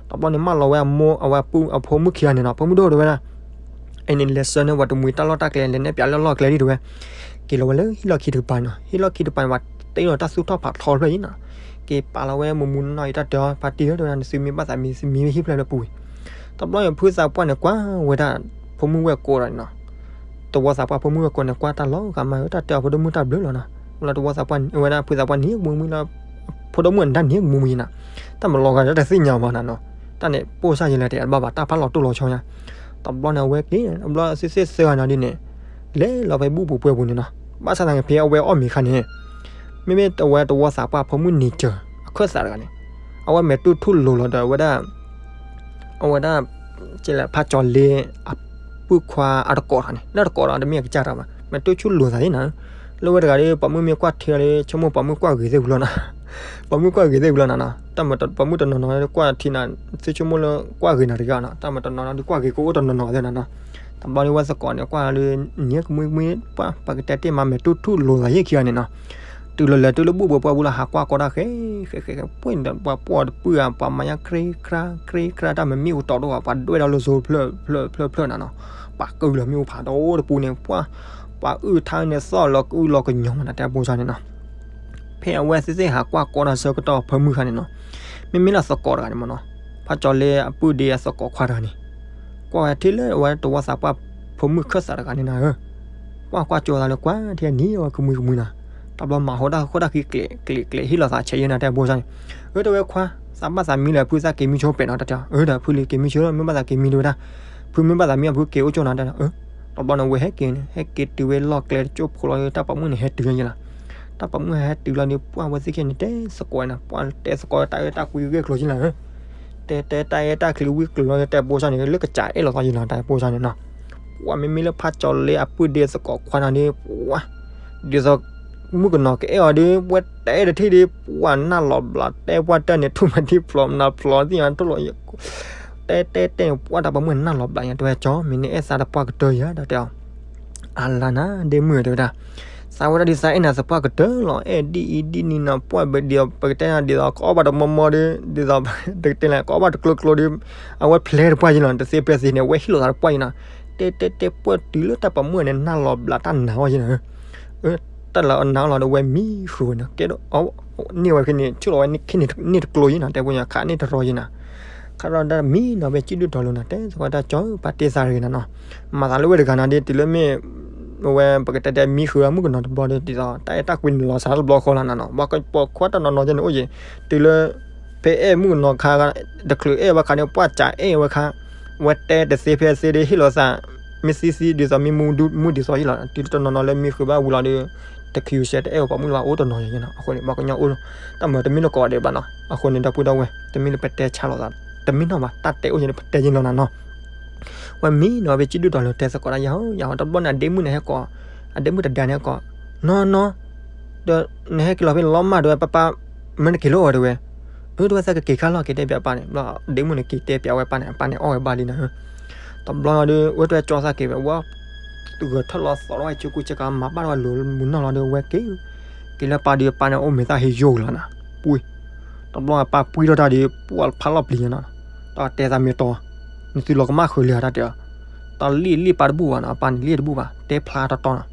တဘျီန့ၣ် မၢလီၤဝဲအမိၢ် အဝဲအပုၢ်အဖိမုၣ်ခံဂၤန့ၣ်နီၤ ဖိမုၣ်ဒိၣ်တဝဲဒၣ် အံၤန့ၣ် လဲၤဆှၢန့ၢ်ပှၤတမှံၤတၢ်လီၢ်တၢ်ကျဲ လဲၤနဲၣ်ပၠးလၢလီၢ်ကျဲဒံးတဝဲ, က့ၤလီၤဝဲလၢဟံၣ်လီၢ်ခံတကပၤနီၤ ဟံၣ်လီၢ်ခံတကပၤန့ၣ် ပှၤတ့လီၤတၢ်သူၣ်ထီၣ်ဖးထီဖျၢၣ်အံၤနီၤ, က့ၤပာ်လီၤဝဲမုာ်မုာ်နီၢ်နီၢ်အံၤ တၢ်တဲအီၤ ဖါတံၢ်ဧၢ တဝဲဒၣ် နသုမ့ၢ်ဘၣ်သးမံမံဝဲဟံၣ်ဖျၢၣ်လၢပူၤဝံၤ, တဘျီန့ၣ် ဖုသးပှၢ်န့ၣ် ကွၢ်ဝဲဒၣ် ဖိမုၣ်ဝဲၢ်ကိးဒီးနီၤ တဝီသးပှၢ်ဖိမုၣ်ဝဲၢ်ကိးန့ၣ် ကွၢ်တၢ်လီၤဂာ်မး တၢ်တဲအီၤ ဖိဒိၣ်မုၣ်တၢ်ဘျုးလီၤနီၤ, လၢတဝီသးပှၢ်ဝဲဒၣ် ဖုသးပှၢ်န့ၣ်မုာ်မုာ်လၢ ဖိဒိၣ်မုၣ်အတၢ်န့ၣ်မုာ်မုာ်နီၤ, တၢ်မၤလီၤဂာ်တၢ်တသ့ၣ်ညါဘၣ်နီၤနီၤ, တၢ်န့ၣ် ပိၢ်စၢ်ယဲလၢတဘၣ်ဘၣ် တၢ်ဖးလီၤတိၢ်လီၤဆီညါ, တဘျီန့ၣ် အဝဲက့ၤ တဘျီသ့ၣ်သ့ၣ်သၢဂၤန့ၣ်ဒ်န့ၣ် လဲၤလီၤဖဲဘူၣ်ပူၤပှဲၤပူၤန့ၣ်နီၤ, ဘၣ်ဆၣ်သနာ်က့ဖဲအဝဲအီၣ်မ့ၤအခါန့ၣ် မ့မ့ၢ်အဝဲတဝီသးပှၢ်ဖိမုၣ်န့ၣ်စၢၤ အခၢၣ်သးတဂၤန့ၣ် အဝဲမဲာ်တူၢ်ထူၣ်လိၤလီၤဒီးအဝဲဒၣ် အဝဲဒၣ် ကဲလၢ ဖးကၠီၤလ့ အပုၢ်ခွါအတကိးတဂၤန့ၣ် လၢတကိးဒီးတမ့ၢ်အကစၢ်တဂၤဘၣ် မဲာ်တူၢ်ထူၣ်လိၤသးန့ၣ်နီၤ. လၢဝဲတဂၤဒီး ပိာ်မုၣ်မ့ၢ်ကွၢ်ထံလီၤဒီး ဆိကမိၣ်ပိာ်မုၣ်ကွၢ်ဂ့ၤသ့ၣ်ဝံၤလီၤနီၤ ပိာ်မုၣ်ကွၢ်ဂ့ၤသ့ၣ်ဝံၤလီၤနီၤနီၤ. တၢ်မၤပိာ်မုၣ်တနီၤနီၤ ကွၢ်ထံနၤ သုဆိကမိၣ်လၢကွၢ်ဂ့ၤနၤတဂ့ၤနီၤ တၢ်မၤတနီၤနီၤဒီးကွၢ်ဂ့ၤကအိၣ်တနီၤနီၤသ့ၣ်နီၤနီၤ. တဘျီဒီးဝဲသကိးန့ၣ် ကွၢ်လၢ နံၤကမှံကမှံ ပှၤ ပကတဲတ့ၢ်မး မဲာ်တူၢ်ထူၣ်လိၤသးယဲၢ်ခံဂၤန့ၣ်နီၤ. တုၤလီၤလဲၤတုၤလၢဘူၣ်ဘၢပှၢ်ပူၤလီၤ ဟးကွၢ်ကီတၢ်ဃဲ ဃဲ ဃဲ ဃဲ ပှဲၤန့ၣ်ဒီး ပှၤပိာ်တပုၢ်ဧါ ပှၤမၤညါ ခြ့ခြြ ခြ့ခြြ တၢ်မၤမ့ၣ်အူတီဒီး ပှၤဒွဲၣ်ဒီးလိၤစိၤဖျၢၣ် ဖျၢၣ် ဖျၢၣ် ဖျၢၣ်နီၤနီၤ. ပှၤကုၢ်လီၤမ့ၣ်အူဖးဒိၣ်တပူၤန့ၣ် ပှၤ ပှၤအုၣ်ထါန့ၣ် သီၣ်လီၤကအုၣ်လီၤကညီၤမး နတဲအပိစၢ်န့ၣ်နီၤ. ဖဲအဝဲသ့ၣ်သ့ၣ်ဟးကွၢ်ကီတၢ်ဆၢကတီၢ် ဖၢမုၢ်ခါန့ၣ်နီၤ, မ့မ့ၢ်လၢသကိးတဂၤန့ၣ်မ့ၢ်နီၤ, ဖးကၠီၤလ့အပုၢ်ဒ့အသကိးခွါတဂၤန့ၣ်, ကွၢ်ဝဲထံၣ်လၢအဝဲတဝီသးပှၢ် ဖၢမုၢ်ခၢၣ်သးတဂၤန့ၣ်နၤဧၢ, ကွၢ်ကွၢ်ကၠိသးလၢကွၢ်ထံၣ်နံၤအဝဲကမှံကမှံနီၤ, တဘျီမၤဟိတၢ်ဃိတၢ်ခံကျဲးကျဲးကျဲးဟ့ၣ်လီၤသးဆဲးယဲၢ်နၤတဲအပိစၢ်န့ၣ်, အၢ တဲဝဲခွါ, သးဘၣ်သးမံလၢဖုသးက့ၤမံဆိပဲာ်နီၤ တၢ်တဲအီၤ, အၢ ဒီးဖုလံက့ၤမံဆိလၢ မ့ၢ်ဘၣ်သးက့ၤမံတဝဲဒၣ်, ဖုမ့ၢ်ဘၣ်သးမံအဖုက့ၤအိၣ်ကၠိနီၤ တဲ တဘျီန့ၣ်ဝဲဟဲက့ၤန့ၣ် ဟဲက့ၤတုၤဝဲလီၢ်ကျဲတကၠိဖိလီၤဒီး တၢ်ပိာ်မုၣ်န့ၣ်ဟဲတုၤလီၤယဲလီၤ, တၢ်ပိာ်မုၣ်ဟဲတုၤလီၤဒီး ပှၢ်ဝဲသ့ၣ်ခဲန့ၣ် တဲသကိးန့ၣ် ပှၢ်တဲသကိးတၢ်အၢတၢ်ကွံဂ့ၢ်ကျိၤယဲလီၤ, တဲတဲတၢ်အဲၣ်တၢ်ချံဝံကျိၤလီၤ တဲပိစၢ်န့ၣ် လၢကစးအဲၣ်လီၤသးယဲလီၤ တၢ်ပိစၢ်န့ၣ်နီၤ, ပှၢ်မ့မ့ၢ်လၢဖးကၠီၤလ့အပုၢ်ဒ့သကိးခွါန့ၣ်ဒီး ပှၢ် ဒ်သိး မုၣ်ကနီၤကအဲၣ်အီၤဒီး ပှၢ်တဲတထံၣ်ဒီး ပှၢ်နၢ်လီၤဘျး တဲပှၢ်တၢ်န့ၣ် ထူၣ်မၤထံဖျိးနၤဖျိးသ့ၣ်ညါ ထူၣ်လီၤ တဲတဲတဲန့ၣ် ပှၢ်တၢ်ပိာ်မုၣ်နၢ်လီၤဘျးညါ တဲဝဲကၠီ မ့ၢ်နအဲၣ်သးတပှၢ်ကတၢၢ်ယၤ တၢ်တဲအီၤ, အလါနၤ ဒ့မုၣ်တဲဝဲဒၣ်, သးဝဲဒၣ်ဒ်သးအဲၣ်နၤသပှၢ်ကတၢၢ်လီၤ အဲၣ်ဒ်အံၤဒ်နံၤနီၤ ပှၢ်ဘၣ်ဒ်သိး ပကတဲနၤဒ်သိး ကအီၣ်ဘၣ်တမီမီဒီး ဒ်သိး တကတဲလဲၣ် ကအီၣ်ဘၣ်တကျိၤကျိၤဒီး အဝဲဖျဲတပှၢ်ယဲလီၤ တသ့ဖဲသ့န့ၣ် အဝဲဟ့ၣ်လီၤသးတပှၢ်ယဲနီၤ, တဲတဲတဲပှၢ်တုၤလၢတၢ်ပိာ်မုၣ်န့ၣ် နၢ်လီၤဘျးတၢ်နၤအီၤယဲနီၤ တၢ်လၢအနၤအီၤလီၤဒီးဝဲမံဃုာ်ဝဲနီၤ ကဲဒိး န့ၢ်ဝဲခဲန့ၣ် ဆူၣ်လီၤဝဲန့ၢ်တကျိၤယဲနီၤ တဲပှၢ်ညါ ခးန့ၢ်တရီယဲနီၤ, ခးဒီးဒၣ်မံနီၤ ဝဲကံၣ်ဒုၣ်တီၤလိၤနီၤ တဲသကိးတၢ်ကၠီ ပာ်တ့ၢ်သးတဂ့ၤနီၤနီၤ, မၤသးလၢဝဲတဂၤနီၤဒီး တုၤလၢမ့ၢ် အဝဲပကတဲတဲမံဃုာ်ဝဲမုၣ်ကနီၤတဘျီဒီး ဒ်သိး တၢ်အဲၣ်တၢ်ကွံန့ၣ်လီၤစှၤတဘျီဃီလီၤနီၤနီၤ ပှၤပိာ်ခွါတနီၤနီၤယဲန့ၣ်အိၣ်ယဲ တုၤလၢ ဖဲအဲၣ်မုၣ်ကနီၤခါ တချုးအဲၣ်ဝဲခါန့ၣ် ပှၢ်စးအဲၣ်ဝဲခါ ဝဲတဲတသ့ဖဲသ့ဒီး ဟ့ၣ်လီၤသး မ့ၢ်သံသံဒ်သိး မ့ၢ်မူဒူမူဒ်သိးယဲလီၤ တုၤလၢတနီၤနီၤလၢမံဃုာ်ဘၣ်ဝံၤလီၤဒီး တချုးဆဲးတအဲၣ်ဝဲပိာ်မုၣ်လၢၤဘၣ် အိၣ်တနီၤယဲနီၤ အဃိန့ၣ် ပှၤကညီအိၣ် တၢ်မၤတမ့ၢ်လၢကိးဂၤဒဲးဘၣ်နီၤ အဃိန့ၣ် ဒီပုၢ်ဒီဝဲၢ် တမ့ၢ်လၢပတဲဆါလိာ်သး တမ့ၢ်နီၢ်ဘၣ် တၢ်တဲအိၣ်ယဲန့ၣ် ပတဲယဲလီၤနၤနီၤ ဝဲမံနီၤ ဝဲကံၣ်ဒုၣ်တီၤလိၤတဲသကိးတၢ် ယၤဟီ ယၤဟီ တဘျီန့ၣ် အဒ့မုၣ်န့ၣ်ဟဲကိး အဒ့မုၣ်တဒါန့ၣ်ဟဲကိး နီၢ်နီၢ် ဒီးနဟဲက့ၤလီၤဖဲန့ၣ်လီၤမး တဲဝဲ ပၢ်ပၢ် မၢနက့ၤလီၤအီၤတဲဝဲ အၢ တဲဝဲ သးကက့ၤခါလီၤ က့ၤတဲပၠးပၢ်န့ၣ် ဘျီဒ့မုၣ်န့ၣ်က့ၤတဲပၠးဝဲပၢ်န့ၣ် အပၢ်န့ၣ်အီၣ်ဝဲဘၣ်လံနီၤ တဘျီဒီး ဝဲတဲကၠီသးက့ၤဝဲ ဝဲ ဂဲၤထၢၣ်လီၤသီထီၣ်ဝဲ ဆူကူဆဲကၤ မၤဘၣ်ထီၣ်ဝဲလိၤမုာ်နီၢ်လီၤဒီး ဝဲက့ၤ က့ၤလၢပၢ်ဒီး ပၢ်န့ၣ်အိၣ်မ့ၢ်သၣ်ဟ့ယိၢ်ကလီၤနီၤ ပှံ တဘျီအပၢ်ပှံထီၣ်တၢ်ဒီး ပှၢ်ဖးလီၤပျံၤညါနီၤ တၢ်တဲသးမ့ၢ်တီ နသုလီၤကမၣ်ဃုာ်လံဧါ တၢ်တဲအီၤ တၢ်လံၣ်လံၣ်ပၢ်တဘူၣ်ဘၣ်နီၤ အပၢ်န့ၣ်လံၣ်တဘူၣ်ဘၣ် တဲဖျါထီၣ်တီနီၤ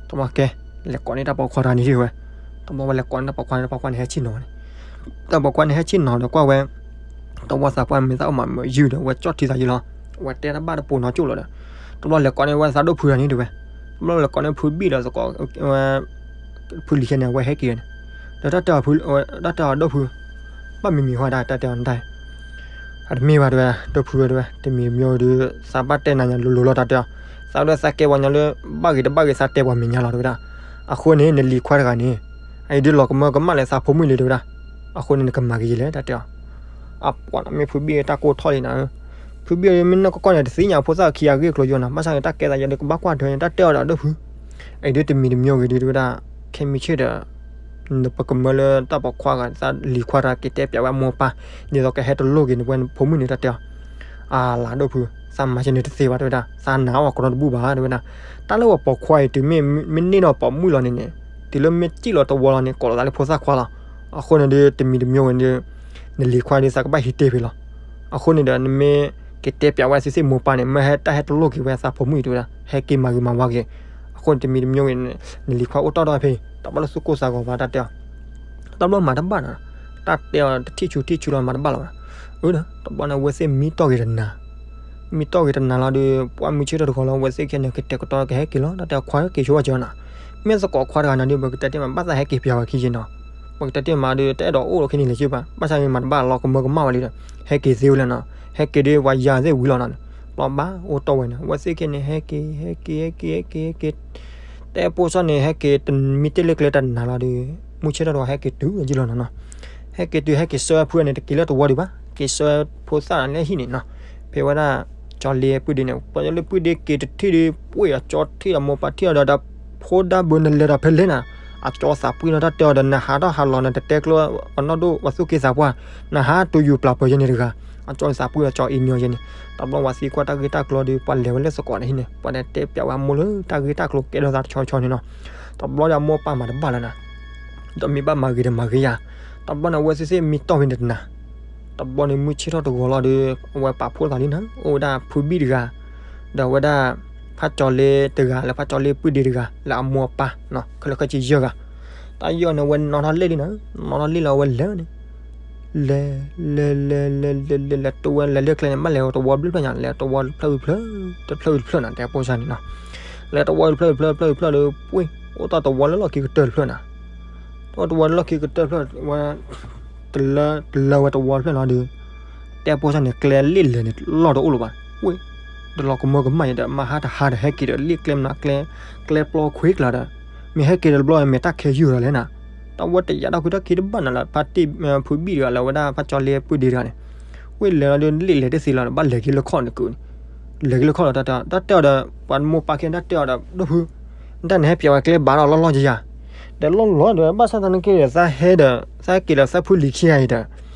တဘျီကဲ လဲၤကိးန့ၢ်တၢ်ပိာ်ခွါတဂၤန့ၣ်ဒ်ဝဲ တဘျီဝဲလဲၤကိးန့ၢ်တၢ်ပိာ်ခွါန့ၣ် တၢ်ပိာ်ခွါန့ၣ်ဟဲဆ့ၣ်နီၤဝဲန့ၣ် တၢ်ပိာ်ခွါန့ၣ်ဟဲဆ့ၣ်နီၤဒီးကွၢ်ဝဲ တဝီသးပှၢ်မ့ၢ်သၣ်အိၣ်မးမုာ်ယုၢ်ဒီး ဝဲကၠီၣ်ထံသးယုၢ်လီၤ ဝဲတဲတၢ်ဘၣ်တပိာ်နီၤကၠိၣ်လီၤဒီး တဘျီလဲၤကိးန့ၢ်ဝဲသးဒိၣ်ဖုတဂၤန့ၣ်ဒ်ဝဲ တဘျီလဲၤကိးန့ၢ်ဖုဘံၣ်ဒီးသကိး ဝဲ ဖုလံၤခဲန့ၣ် အဝဲဟဲက့ၤန့ၣ် ဒီးတၢ်တဲအီၤဖု တၢ်တဲအီၤဒိၣ်ဖု ဘၣ်မံၤမံၤဟီဒၣ် တၢ်တဲအီၤနတၢ် အတမ့ၢ်ဘၣ်တဲဝဲ ဒိၣ်ဖုဝဲတဲဝဲ တမံၤတမံၤဒီး သးဘၣ်တဲနၤညါလိၤလိၤလီၤ တၢ်တဲအီၤ သးဝဲဒၣ်သးကဲပှၤညီလၢ ဘၣ်ဂ့ၤတဘၣ်ဂ့ၤ သးတဲပှၤမဲာ်ညါလီၤ တဲဝဲဒၣ် အဃိန့ၣ် နလံၤခွါတဂၤန့ၣ် အအံၤဒုးလီၤကမၢကမၣ်လၢသးဖိမုၣ်လံ တဲဝဲဒၣ် အဃိန့ၣ် နကမၤက့ၤယဲလဲၣ် တၢ်တဲအီၤ အပှၤမ့ၢ်ဖုဘံၣ်တၢ်ကိၢ်ထီၣ်လံနၤဧၢ ဖုဘံၣ်မ့ၢ်နီၢ်ကီၢ်ကီၢ်န့ၣ် တသ့ၣ်ညါဖိသၣ်ခံဂၤအဂ့ၢ်အကျိၤယိာ်နၤ ဘၣ်ဆၣ်န့ၣ် တၢ်ကဲသးယဲဒီးကဘၣ်ကွၢ်ထွဲန့ၣ် တၢ်တဲအီၤဒီးဒိၣ်ဖု အအံၤဒုးတမံၤတမံၤဂ့ၤဒုး တဲဝဲဒၣ် ခဲမုၢ်ဆ့ၣ်ဒီး ပကမၢလၢတၢ်ပိာ်ခွါဂၤ သးလံၤခွါတဂၤက့ၤတဲပၠးဝဲအမိၢ်အပၢ် ဒ်သိးကဟဲတလိၣ်က့ၤန့ၣ် ပဝဲဖိမုၣ်န့ၣ် တၢ်တဲအီၤ အလၤဒိၣ်ဖု သးမၤစၢၤန့ၣ်တသ့ဘၣ် တဲဝဲဒၣ် သးနာ်အီၤကရီတဘူၣ်ဘၣ် တဲဝဲဒၣ် တၢ်လၢပှၤပိာ်ခွါအံၤ တုၤမ့ၢ်မ့ၢ်န့ၢ်ဒီးပိာ်မုၣ်လီၤန့ၣ်န့ၣ် တုၤလၢမ့ၢ်စံၣ်လီၤတဝီလီၤန့ၣ် ကိးလီၤသးလၢဖိသၣ်ခွါလီၤ အဃိန့ၣ်ဒီး တမံၤတမံၤဝဲဒီး နလံၤခွါဒီး သးကဘၣ်ဟံးတ့ၢ်ဖဲလီၤ အဃိန့ၣ်ဒီး နမ့ၢ်က့ၤတဲပၠးဝဲသ့ၣ်သ့ၣ်မိၢ်ပၢ်န့ၣ် မ့ၢ်ဟဲတၢ်ဟဲတလိၣ်က့ၤဝဲသးဖိမုၣ်အံၤ တဲဝဲဒၣ် ဟဲက့ၤမၤဂ့ၤမၤဝါက့ၤ အဃိန့ၣ် တမံၤတမံၤဝဲန့ၣ် နလံၤခွါအိၣ်တီၢ်ဒီးဖဲအံၤ တဘၣ်လၢသူၣ်ကိၢ်သးဂီၤဘၣ် တၢ်တဲအီၤ တဘျီမၤတဘၣ်နီၤ တၢ်တဲအီၤတထံၣ်ဆူထံၣ်ဆူလီၤ မၤတဘၣ်လီၤဘၣ် အၢ တဘျီန့ၣ် အဝဲသ့ၣ်မံတီၢ်ဂ့ၤတနၤ မံတီၢ်ဂ့ၤတနၤလီၤဒီး ပှၢ်မုၢ်ဆ့ၣ်ထီၣ်တဂီၤလီၤ အဝဲသ့ၣ်ခဲန့ၣ် ကတဲာ်ကတီၤကဟဲက့ၤလီၤ တၢ်တဲအီၤခွါက့ၤဆိဝဲကၠီနီၤ မ့ၢ်သကိးခွါတဂၤနီၤဒီး ပကတဲတ့ၢ်မး ဘၣ်သးဟဲက့ၤပၠးဝဲခံက့ၤနီၤ ပကတဲတ့ၢ်မးဒီး တအဲၣ်ဒိးအိၣ်လီၤခဲန့ၣ်လၢၤဘၣ် ဘၣ်ဆၣ်ဂ့ၤမၤတဘၣ်လီၤကမၢကမၣ်ဝဲလံဒီး ဟဲက့ၤသ့ဝဲလၢနီၤ ဟဲက့ၤဒီးပှၤယၤသ့ၣ်ဝံၤလီၤနီၤ ဘျီဘၣ်အိၣ်တီၢ်ဝဲန့ၣ် အဝဲသ့ၣ်ခဲန့ၣ် ဟဲက့ၤ ဟဲက့ၤ ဟဲက့ၤ ဟဲက့ၤ ဟဲက့ၤ တဲပိာ်စၢ်န့ၣ် ဟဲက့ၤတမံၤတ့ၢ်လၢကျဲတနၤလီၤဒီး မုၢ်ဆ့ၣ်ထီၣ်တဝီဟဲက့ၤတုၤယလီၤနီၤနီၤ, ဟဲက့ၤတုၤဟဲက့ၤဆှၢဝဲဖုန့ၣ် တက့ၤလၢတဝီဒံးဘၣ်, က့ၤဆှၢဖိသၣ်လၢဟံၣ်န့ၣ်နီၤ, ဖဲဝဲဒၣ် ကၠီလ့ပုၢ်ဒ့န့ၣ် ပှၤလၢပုၢ်ဒ့က့ၤတထံၣ်ဒီး ပှ့ၤအကၠီထံၣ်အမိၢ်ပၢ်ထံၣ်အီၤဒီး ဖိဒါဘၢနလဲၤဒီးဖဲလဲၣ်နၤ, အကၠီသးပှ့ၤနီၤ တၢ်တဲအီၤဒီး နဟးထီၣ်ဟးလီၤန့ၣ် တတဲကျိ အနီၢ်ဒိၣ်ပှၤသူၣ်က့သးပှၢ်, နဟးတူၢ်ယူၤပျၢ်ပၢၢ်ယဲန့ၣ်တဂၤ, အကၠီသးပှ့ၤအကၠီအံၤန့ၣ်ယဲန့ၣ်, တဘျီဝၤသံကွၢ်တၢ်ဂ့ၢ်တၢ်ကျိၤဒီး ပှၤလဲၤဝဲလၢသကိးန့ၣ်ဟံၣ်န့ၣ် ပှၤတဲပျးဝဲအမိၢ်လၢတၢ်ဂ့ၢ်တၢ်ကျိၤကဲထီၣ်သးတဆီဆီန့ၣ်နီၤ, တဘျီဒီးအမိၢ်အပၢ်မၤတဘၣ်လၢၤနၤ ဒီးမ့ၢ်ဘၣ်မၤဂ့ၤဒီးမၤဂ့ၤယၤ, တဘျီန့ၣ် အဝဲသ့ၣ်သ့ၣ်မံတီၢ်ဖဲန့ၣ်တနၤ, တဘျီန့ၣ် မုၢ်ဆ့ၣ်ထီၣ်တဂီၤလီၤဒီး အဝဲပာ်ဖှိၣ်သးလံနၤ အိၣ်ဝဲဒၣ်ဖုဘံၣ်တဂၤ, ဒီးဝဲဒၣ် ဖးကၠီလ့တဂၤ လၢဖးကၠီလ့ပုၢ်ဒ့တဂၤ လၢအမိၢ်အပၢ် ခဲလၢာ်ခဲဆ့ယဲၢ်ဂၤ, တၢ်ယဲၢ်န့ၣ် အဝဲနီၣ်ထီၣ်လ့ၣ်လံနၤ, နီၣ်ထီၣ်လ့ၣ်လီၤ အဝဲလဲၤန့ၣ် လဲၤ လဲၤ လဲၤ လဲၤ လဲၤ လဲၤ လဲၤ တဝဲလဲၤလၢကျဲန့ၣ် ဘၣ်လဲၤတဝီဘျုးဖျၢၣ်ညါ လဲၤတဝီတဖျၢၣ်ဝံၤတဖျၢၣ် တဖျၢၣ်ဝံၤတဖျၢၣ်နၤ တဲဖိစၢ်န့ၣ်နီၤ, လဲၤတဝီတဖျၢၣ်ဝံၤတဖျၢၣ် တဖျၢၣ်ဝံၤတဖျၢၣ်ဒီး ပှ့ၤ အိၣ်တၢ်တဝီလၢလီၢ်ခံကတၢၢ်တဖျၢၣ်နၤ, တဝီတဝီလၢလီၢ်ခံကတၢၢ်တဖျၢၣ်ဝဲ တလၢ တလၢဝဲတဝီတဖျၢၣ်လီၤဒီး တဲဖိစၢ်န့ၣ် ကျဲလ့ၣ်လဲၤန့ၣ် လီၢ်တအိၣ်လၢၤဘၣ်, ဝ့ၢ် တလီၤကမၢကမၣ်ယဲဒီး မဟါတဟါဒီး ဟဲက့ၤဒီး လ့ၣ်ကျဲမနုၤကျဲ ကျဲပျီခွ့ကျါဒီး မ့ၢ်ဟဲက့ၤဒီးတဘျီ မ့ၢ်တၢ်ခဲယုၢ်ဒီးလဲၣ်နၤ, တၢ်ဝဲတယာ်ထီၣ်ခုတၢ်ခံတဘၣ်နၤလၢ ဖါတံၢ် ဖုဘံၣ်တဂၤလၢဝဲဒၣ် ဖါကၠီလ့ပုၢ်ဒ့တဂၤန့ၣ်, ဝ့ၢ်လဲၤလီၤဒီး လ့ၣ်လဲၤတသ့လီၤဒီး ဘၣ်လဲၤက့ၤလၢခီၣ်န့ၣ်ကုာ်န့ၣ်, လဲၤက့ၤလၢခီၣ်လီၤ တၢ်တဲအီၤဒီး ပှၤမိၢ်ပၢ်ခံ တၢ်တဲအီၤဒီး ဒိၣ်ဖု နတၢ်န့ၣ်ဟဲပျးဝဲကျဲဘၣ်ဒီးလီၢ်လီၢ်ယယၤ, ဒီးလီၢ်လီၢ်ဒီး ဘၣ်ဆၣ်သနာ်က့ဒီး သးဟဲဒီး သးဟဲက့ၤဒီးသးဖုလံၤခံဂၤအံၤဒီး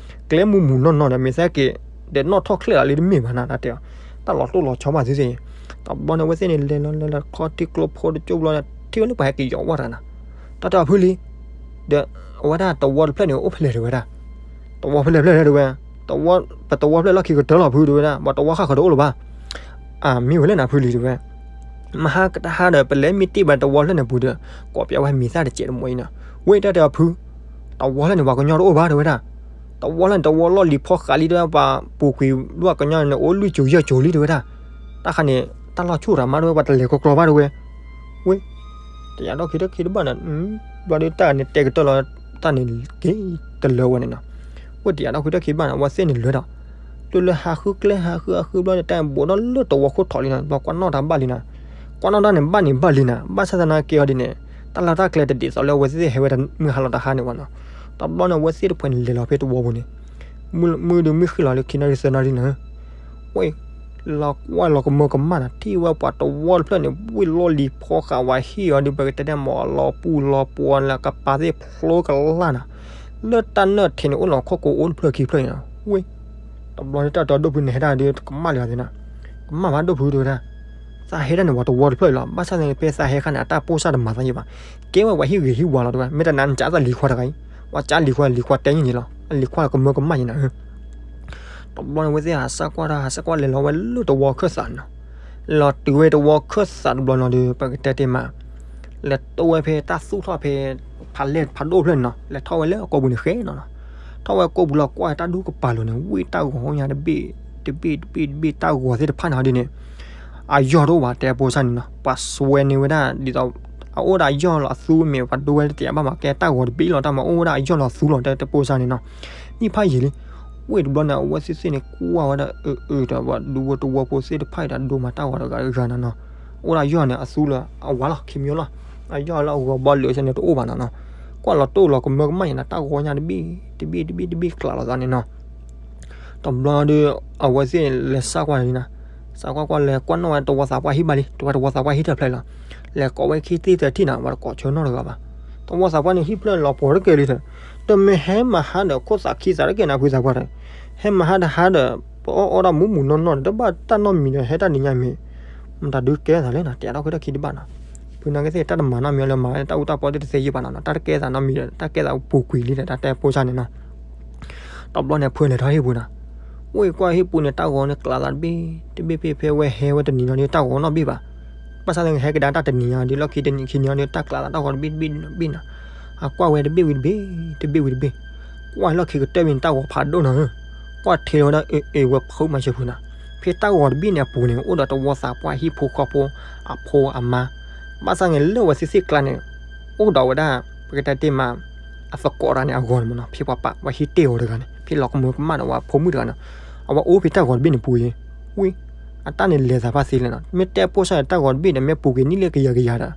ကျဲမုၢ်မုၢ်နီၢ်နီၢ်ဒီး မ့ၢ်သးက့ၤ ဒီးနီၣ်ထီၣ်ချဲၣ်လီၤလံတမ့ၢ်ဘၣ်နၤ တၢ်တဲအီၤ, တၢ်လီၤတိၢ်လီၤဆီဘၣ်သ့ၣ်သ့ၣ်, တဘျီန့ၣ်အဝဲသ့ၣ်န့ၣ် လဲၤလီၤလဲၤလီၤခီထံကျိဖိတကၠိဘျီဒီး ထံၣ်ဝဲလၢပှၤဟဲက့ၤယီၤဝဲတဂၤနၤ, တၢ်တဲအီၤဖုလံၤ ဒီးအဝဲဒၣ်တဝီတဖျၢၣ်န့ၣ် အိၣ်ဖဲလဲၣ်တဲဝဲဒၣ်, တဝီဖဲလဲၣ်ဖဲလဲၣ်တဲဝဲ, တဝီ ပတဝီဖျၢၣ်လီၢ်ခံကတၢၢ်လီၤဖုတဲဝဲဒၣ်, ပတဝီဃၣ်ဃၢၤတအိၣ်လၢၤဘၣ်, အမ့ၢ်ဝဲလဲၣ်နၤဖုလံၤတဲဝဲ, မဟါကတဟါဒီး ပလဲၤမ့ၢ်တ့ၢ်ဘၣ်တဝီဖျၢၣ်န့ၣ်ပူၤဒီး ကိးပျးဝဲမ့ၢ်သၣ်တစဲးတမီၤအံၤနၤ, ဝ့ၢ်တၢ်တဲအီၤဖု တဝီဖျၢၣ်န့ၣ် ပှၤကညီတအိၣ်ဘၣ်တဲဝဲဒၣ်, တဝီဖျၢၣ်န့ၣ် တဝီလီၢ်လံၤဖီဃးလံတဲဝဲ, ပှၤပူၤကွံာ်ဘၣ်ကညီန့ၣ် အိၣ်လွံၢ်ကၠိယဲၢ်ကၠိလံတဲဝဲဒၣ်, တၢ်ခါန့ၣ် တၢ်လီၢ်ဆူၣ်တၢ်မးတဲဝဲ ပှၤတလဲၤကီကျီဘၣ်တဲဝဲ, ဝ့ၢ် တယာ်ထီၣ်ခုတၢ်ခံတဘၣ်နၤ, ဘျီဒီးတၢ်န့ၣ်တဲာ်ကတၢၢ်လီၤ, တၢ်န့ၣ်က့ၤတလၢဝဲန့ၣ်နီၤ, ဝ့ၢ်တယာ်ထီၣ်ခုတၢ်ခံတဘၣ်နၤ အဝဲသ့ၣ်န့ၣ်လၢဒီး တုၤလၢဟးဃုကျဲဟးဃုဟးဃုဘျီန့ၣ် တၢ်ဘိးထီၣ်လၢတဝီခိၣ်ထီၣ်လံနၤ, ဘျီကွၢ်နီၣ်တၢ်ဘၣ်လံနၤ, ကွၢ်နီၣ်တၢ်န့ၣ်ဘၣ်န့ၣ်ဘၣ်လံနၤ, ဘၣ်ဆၣ်သနာ်က့အီၤဒ်န့ၣ် တၢ်လီၢ်တၢ်ကျဲတဒ်သိးလၢအဝဲသ့ၣ်ဟဲဝဲတမုၢ်ဟါလီၤတဟါန့ၣ်ဘၣ်နီၤ, တဘျီန့ၣ် အဝဲသ့ၣ်တဖုန့ၣ်လဲၤလီၤဖဲတဝီပူၤန့ၣ်, မုၢ်ဒုးမုၢ်ဃ့ၢ်လီၤလၢခံနၣ်ရံၣ်သၢနၣ်ရံၣ်နၤ ဝ့ၢ် လီၤကွၢ်လီၤကမၢကမၣ်နၤ ထံၣ်ဝဲပှၤတဝီတဖျၢၣ်န့ၣ် ဝ့ၢ်လီၢ်လံၤဖီဃာ်ဝဲဟံၣ်အီၤဒုး ပကတဲဒ်မ့ၢ်လီၤပူၤလီၤပှီၤလၢကပၤသ့ၣ်ဖျိကလၢ်နၤ, လၢတၢ်နၢၣ်ထံးန့ၣ် အိၣ်လီၤခီၣ်ကိၤအိၣ်တဖျၢၣ်ခံဖျၢၣ်အံၤနၤ ဝ့ၢ်, တဘျီန့ၣ်တၢ်တဲဒိၣ်ဖုန့ၣ်ဟဲဒၣ်ဒုး ကမၣ်လၢၤသ့နၤ, ကမၣ်ဘၣ်ဒိၣ်ဖုတဲဝဲဒၣ်, သးဟဲဒၣ်န့ၣ်ပှၤတဝီတဖျၢၣ်အံၤလီၤ, ဘၣ်ဆၣ်သနာ်က့ဖဲသးဟဲခါန့ၣ် အတၢ်ပိၢ်စၢ်တမၤသးယံာ်ဘၣ်, ကဲဝဲပှၤဟံၣ်ဂ့ၤဟံၣ်ဝါလီၤတဲဝဲ, မ့ၢ်တနာ်န့ၣ်ကးသးလံၤခွါတဂၤအံၤ, ပှၤကးလံၤခွါ လံၤခွါတဲညါန့ၣ်လီၤ, အလံၤခွါကမၢကမၣ်ယဲနၤ တဘျီန့ၣ် အဝဲသ့ၣ်ဟးစၢ်ကွၢ်တၢ် ဟးစၢ်ကွၢ်လဲၤလီၤဝဲလၢတဝီခၢၣ်သးန့ၣ်နီၤ, လဲၤလီၤတုၤဝဲတဝီခၢၣ်သးတဘျီန့ၣ်ဒီး ပကတဲတ့ၢ်မး, လဲၤထီၣ်ဝဲဖဲတၢ်သူၣ်ထီၣ်ဖဲ ဖးလဲၢ်ဖးဒိၣ်ဖျၢၣ်န့ၣ်နီၤ, လဲၤထီၣ်ဝဲလၢအကိာ်ပူၤန့ၣ်ဃဲနီၤနီၤ, ထီၣ်ဝဲကိာ်ပူၤလီၤကွၢ်တၢ်ဒူကပၤလီၤန့ၣ် ဝ့ၢ်တၢ်ဂီၤညါတဘ့ၣ် တဘ့ၣ်တဘ့ၣ်တဘ့ၣ် တၢ်ဂီၤသ့ၣ်တဖၣ်န့ၣ်ဟီဒ်န့ၣ် အယီၢ်တအိၣ်ဘၣ် တဲဖိစၢ်န့ၣ်နီၤ, ပှၤစွဲန့ၢ်ဝဲဒၣ်ဒ်သိး အအိၣ်ဒၣ်အယီၢ်လီၤအသူမ့ၢ် ပှၤဒိဝဲတယာ်ဘၣ်မး ကဲတၢ်ဂီၤတဘ့ၣ်လီၤ တၢ်မၤအိၣ်ဝဲဒၣ်အယီၢ်လီၤအသူလီၤ တဲဖိစၢ်န့ၣ်နီၤ, နံၣ်ဖးယံာ်လံ, ဝ့ၢ်တဘျီန့ၣ် အဝဲသ့ၣ်သ့ၣ်န့ၣ် ကွၢ်ဝဲဒၣ်အၢအၢဒီး ပှၤဒူဖိတဝီဖိသ့ၣ်တဖၣ်အံၤဒီး ဒိမးတၢ်ဂီၤတဂၤတဂၤနၤနီၤ, အိၣ်ဒၣ်ယီၢ်န့ၣ် အသူလၢအဝါလီၤ ခံမျိုးလီၤ, အယီၢ်လၢအဂီၤဘီလၢာ်ဆဲန့ၣ်တအိၣ်ဘၣ်နၤနီၤ, ကွၢ်လီၤတိၢ်လီၤကမၢကမၣ်ယဲနၤ တၢ်ဂီၤညါတဘ့ၣ် တဘ့ၣ်တဘ့ၣ်တဘ့ၣ်ကျးလီၤသးန့ၣ်နီၤ တဘျီဒီး အဝဲသ့ၣ်လဲၤစးကွၢ်န့ၣ်လံနၤ, စးကွၢ်ကွၢ်လဲၤကွၢ်နီၣ်ဝဲတဝီသးပှၢ်ဟံၣ်ဘၣ်လံ, တဝဲတဝီသးပှၢ်ဟံၣ်တဖျၢၣ်လီၤ, လဲၤကိးဝဲခံသ့ၣ်သၢထံၣ်နၤ ပှၤတကိးဆၢနီတဂၤဘၣ်, တဝီသးပှၢ်န့ၣ်ဟံၣ်ဖျၢၣ်လီၤပှီၤတကဲလံဒီး, တမ့ၢ်ဟဲမဟါဒီးခိၣ်သးခံသးတကဲနၤ ဖုသးပှၢ်ဒီး, ဟဲမဟါတဟါဒီး ပအီၣ်အီၣ်ဒၣ်မူးမူးနီၢ်နီၢ်ဒီး တဘၣ်တၢ်နီတမံၤဒီး ဟဲတၢ်နံၤညါမ့ၢ် မတၤဒုးကဲသးလဲၣ်နီၤ တယာ်ထီၣ်ခွဲးထီၣ်ခံတဘၣ်နီၤ, ဖုနာ်က့သ့ၣ်တၢ်တမၤနီတမံၤလၢမၤတၢ်အူတၢ်ပီသ့ၣ်တသ့ယံာ်ဘၣ်နီၤ, တၢ်တကဲသးနီတမံၤဒီး တၢ်ကဲသးပူၤကွံာ်လံဒီး တၢ်တဲဖိစၢ်န့ၣ်နီၤ, တဘျီန့ၣ် ဖုလဲၤထီၣ်ဟံၣ်ပူၤနီၤ, ဝ့ၢ်ကွၢ်ဟံၣ်ပူၤန့ၣ် တၢ်ဂီၤန့ၣ်ကျးသးတဘ့ၣ်တဘ့ၣ် ဖဲဖဲဝဲဟဲဝဲတနံၤနီၤဒီး တၢ်ဂီၤနီတဘ့ၣ်ဘၣ်, ဘၣ်ဆၣ်သနာ်က့ဟဲကဒါတၢ်တနံၤညါဒီး လီၢ်ခံတနံၤခံနံၤဒီး တၢ်ကျးသးတၢ်ဂီၤတဘ့ၣ်တဘ့ၣ်တဘ့ၣ်နီၤ, အကွၢ်ဝဲတဘ့ၣ်ဝံၤတဘ့ၣ် တဘ့ၣ်ဝံၤတဘ့ၣ်, ကွၢ်လီၢ်ခံကတၢၢ်ဝံၤန့ၣ် တၢ်ဂီၤဖးဒိၣ်နီၤဧၢ, ကွၢ်ထဲလီၤဝဲဒၣ်အ့ၣ်ဝဲဖုမၤစၢၤဖုနီၤ, ဖဲတၢ်ဂီၤတဘ့ၣ်န့ၣ်အပူၤန့ၣ် အိၣ်ဒီးတဝီသးပှၢ်ဟံၣ်ဖိဃီဖိအဖိအမါ, ဘၣ်ဆၣ်သနာ်က့လၢဝဲသ့ၣ်သ့ၣ်ကျါန့ၣ် အိၣ်ဒီးဝဲဒၣ် ပကတဲတ့ၢ်မး အသကိးတဂၤန့ၣ်အဂီၤန့ၣ်မ့ၢ်နီၤ, ဖဲပှၤပာ်ဝဲဟံၣ်တ့ၢ်အီၤတဂၤန့ၣ် ဖဲလီၤကမၢကမၣ်ဒီးဝဲဖိမုၣ်တဂၤန့ၣ်, အဝဲအိၣ်ဖဲတၢ်ဂီၤတဘ့ၣ်န့ၣ်ပူၤအံၤ, ဝံၤ အတၢ်န့ၣ်လဲၤသးဖၣ်သ့လဲၣ်နီၤ, မ့ၢ်တဲဖိစၢ်န့ၣ် တၢ်ဂီၤတဘ့ၣ်ဒီး မ့ၢ်ပူၤကွံာ်နံၣ်လၢကယၤကယၤဒီး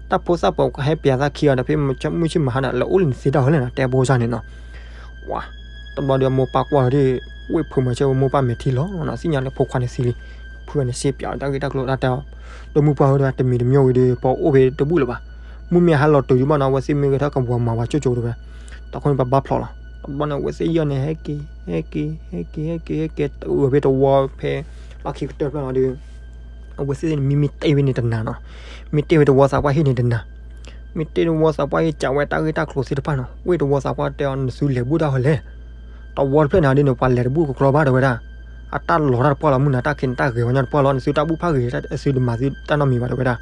တၢ်ဖိသၣ်ပိာ်ဟဲပျးသးခံအီၤဒီး ဖဲမုၢ်ဆ့ၣ်မုၢ်ဟါန့ၣ် လဲၤအိၣ်လၢနသ့တၢ်ဟီလဲၣ်နီၤ တဲဖိစၢ်န့ၣ်နီၤ. ဝါ, တဘျီဒီးမိၢ်ပၢ်ကွၢ်ဒီး ဝ့ၢ်ဖုးမၤဆၢဝဲမိၢ်ပၢ်မဲာ်ထံလီၤနီၤ သ့ၣ်ညါလၢဖိခွါန့ၣ်သံလံ. ဖုန့ၣ်စ့ပျးတၢ်ဂ့ၢ်တၢ်ကျိၤတၢ်တဲအီၤ, ဒီးမုၢ်ပှၢ်ဧၢ တမံၤတမံၤဝံၤဒီး ပအိၣ်ဖဲတဘူၣ်လၢၤဘၣ်. မုၢ်မ့ၢ်ဟါလီၤတုၤဒံးဘၣ်နီၤ အဝဲသ့ၣ်မ့ၢ်ဂဲၤထီၣ်ကဝီၤမၤဝဲကၠိကၠိတဝဲ, တၢ်ဃိန့ၣ် ပဘၣ်ဖျိးလီၤ. တဘျီန့ၣ် အဝဲသ့ၣ်ယဲၢ်န့ၣ် ဟဲက့ၤ ဟဲက့ၤ ဟဲက့ၤ ဟဲက့ၤ ဟဲက့ၤ တအုးဖဲတဝီဖဲ လီၢ်ခံကတၢၢ်ဖျၢၣ်လီၤဒီး အဝဲသ့ၣ်န့ၣ် မံမံတ့ၢ်ဝဲန့ၣ်တနၤနီၤ, မံတ့ၢ်ဝဲတဝီသးပှၢ်ဟံၣ်န့ၣ်တနၤ, မံတ့ၢ်တဝီသးပှၢ်ဟံၣ် ကးဝဲတၢ်ဂ့ၢ်တၢ်ကျိၤသ့ၣ်တဖၣ်နီၤ, ဝ့ၢ်တဝီသးပှၢ်တဲအီၤ နသုလဲၤဘူၣ်တၢ်ဟီလဲၣ်, တဝီတဖျၢၣ်န့ၣ်ဒ်န့ၣ် ပှၤလဲၤတဘူၣ်ကကျီဘၣ်တဝဲဒၣ်, အတၢ်လီၤတၢ်တပှၢ်လီၤ မုၢ်နၤတၢ်ခံးန့ၣ် တၢ်ဂဲၤဝဲညီတပှၢ်လီၤ, နသုတၢ်ဘူၣ်ဖးဂ့ၤ သုတမၤသုတၢ်နီတမံၤဘၣ်တဝဲဒၣ်,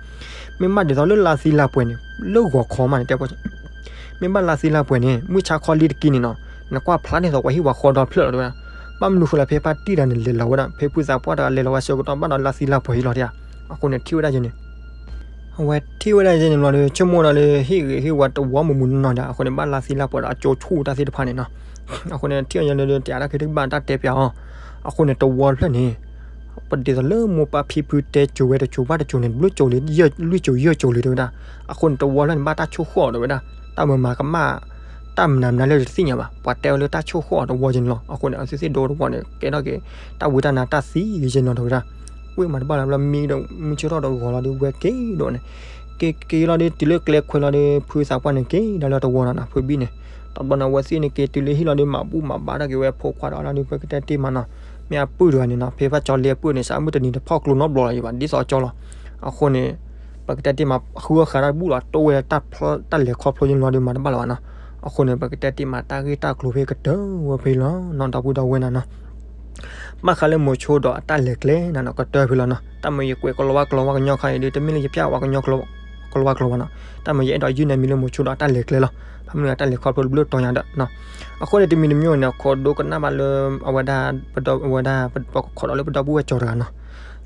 မ့ၢ်ဘၣ်ဒ်သိးလၢလါသံလါပှဲၤန့ၣ် လၢဂီၤခီမးန့ၣ် တဲ မ့ၢ်ဘၣ်လါသံလါပှဲၤန့ၣ် မုၢ်ဆါခီလံတက့ၢ်န့ၣ်နီၤ, နကွၢ်ဖျါန့ၢ်သိးပှၤဟံၣ်ပှၤဃီဒီဖျၢၣ်လီၤတဝဲဒၣ်, ဘၣ်မနုၤဃိလၢဖဲပၢ်တံၢ်တၢ်န့ၣ် လဲၤလီၤဝဲဒၣ် ဖဲဖုသးပှၢ်တဂၤလဲၤလီၤဝဲဆၢကတီၢ်ဘၣ်ဒီးလါသံလါပှဲၤအံၤလီၤတယၤ, အဃိန့ၣ်ထံၣ်ဝဲဒၣ်ယဲန့ၣ် အဝဲထံၣ်ဝဲဒၣ်ယဲန့ၣ်လီၤဒီး ဆိကမိၣ်ဒီးလၢဟ့ၣ်ဂ့ၤဟ့ၣ်ဝါတဝီမုၢ်မုၢ်နီၢ်နီၢ်ဒီး အဃိန့ၣ် ဘၣ်လါသံလါပှဲၤဒီးအကၠိဆူၣ်တၢ်သ့ၣ်တဖၣ်န့ၣ်နီၤ, အဃိန့ၣ် ထံၣ်အီၤယဲန့ၣ်ဒီး တယၤတၢ်ခံတဘၣ်တၢ်တဲပျးအီၤ, အဃိန့ၣ် တဝီတဖျၢၣ်န့ၣ် ပဒ်သိးလၢမိၢ်ပၢ်ဖံဖုတဲစိၤဝဲတစိၤဘၣ်တစိၤန့ၣ် တဘျုးစိၤလံ လွံၢ်စိၤယဲၢ်စိၤလံတဝဲဒၣ်, အဃိန့ၣ် တဝီတဖျၢၣ်န့ၣ် ဘၣ်တၢ်ဆိၣ်ဃီၣ်အီၤတဝဲဒၣ်, တၢ်မၤမၤကမၣ် တၢ်မနုၤမနုၤလၢတသ့ၣ်ညါဘၣ် ပှၤတဲဝဲလၢတၢ်ဆိၣ်ဃီၣ်အီၤတဝီယဲန့ၣ်လီၤ, အဃိန့ၣ် အဝဲသ့ၣ်ဒိတဝီန့ၣ် ကဲထီၣ်က့ၤ တၢ်ဝံတၢ်နါတၢ်သံယဲန့ၣ်လီၤတဝဲဒၣ်, ဝ့ၢ်မးတဘၣ်လၢၤဘျီမံဒီး မုၢ်ဆ့ၣ်ထီၣ်ဒီးဂီၤလီၤဒီးဝဲက့ၤဒီးန့ၣ် က့ၤက့ၤလီၤဒီးတုၤလၢကျဲခွဲးလီၤဒီး ဖုသးပှၢ်န့ၣ်က့ၤဒီးလၢတဝီနီၤနီၤ ဖုဘံၣ်န့ၣ်, တဘျီန့ၣ် အဝဲသ့ၣ်န့ၣ်က့ၤတုၤလၢဟံၣ်လီၤဒီး မၤဘူၣ်မၤဘါထီၣ်က့ၤဝဲဖိခွါဒီးလီၤဒီး ပကတဲတ့ၢ်မးနီၤ, မ့ၢ်အပုၢ်တဂၤန့ၣ်နီၤ ဖဲဖးကၠီလ့အပုၢ်န့ၣ် စးမုၢ်တနံၤတဖီၣ်ကျိနီတဘျီလီၤယံၤဘၣ် ဒ်သိးကၠီလီၤ, အဃိန့ၣ် ပကတဲတ့ၢ်မး ဃုအီၣ်ဃာ်တၢ်တဘူၣ်လီၤ တိၢ်ဝဲတၢ်လဲၤခီဖျိယဲန့ၣ်လီၤဒီးမၤတဘၣ်လၢၤဘၣ်နီၤ, အဃိန့ၣ် ပကတဲတ့ၢ်မးတၢ်ဂ့ၢ်တၢ်ကျိၤဖဲကတၢၢ်ဝဲဖဲလီၤနီၤ ဒီပုၢ်ဒီဝဲၢ်နီၤနီၤ ဘၣ်ဃးလၢမိၤဆိဒီးအတၢ်လဲၤကျဲနီၤနီၤ ကတၢၢ်ဖဲလီၤနီၤ, တၢ်မ့ၢ်ယကွဲးကလီၤဝါကလီၤဝါကညီခါအံၤဒီး တမ့ၢ်လၢယဖျါဝါကညီ ကလီၤဝါကလီၤဝါနီၤ, တၢ်မ့ၢ်ယအဲၣ်ဒိးယုၢ်န့ၢ်မံၤလၢမိၤဆိဒီးအတၢ်လဲၤကျဲလီၤ, ဘၣ်မနုၤအတၢ်လဲၤခီဖျိတဘျုးတီၤညါဒီးနီၤ, အဃိန့ၣ် တမံၤတမံၤန့ၣ် ခိးဒိကနၣ်ဘၣ်လၢ အဝဲဒၣ် ပဒီပုၢ်ဝဲၢ် ပဒီပုၢ်ဝဲၢ်ကၠီတဂၤနီၤ,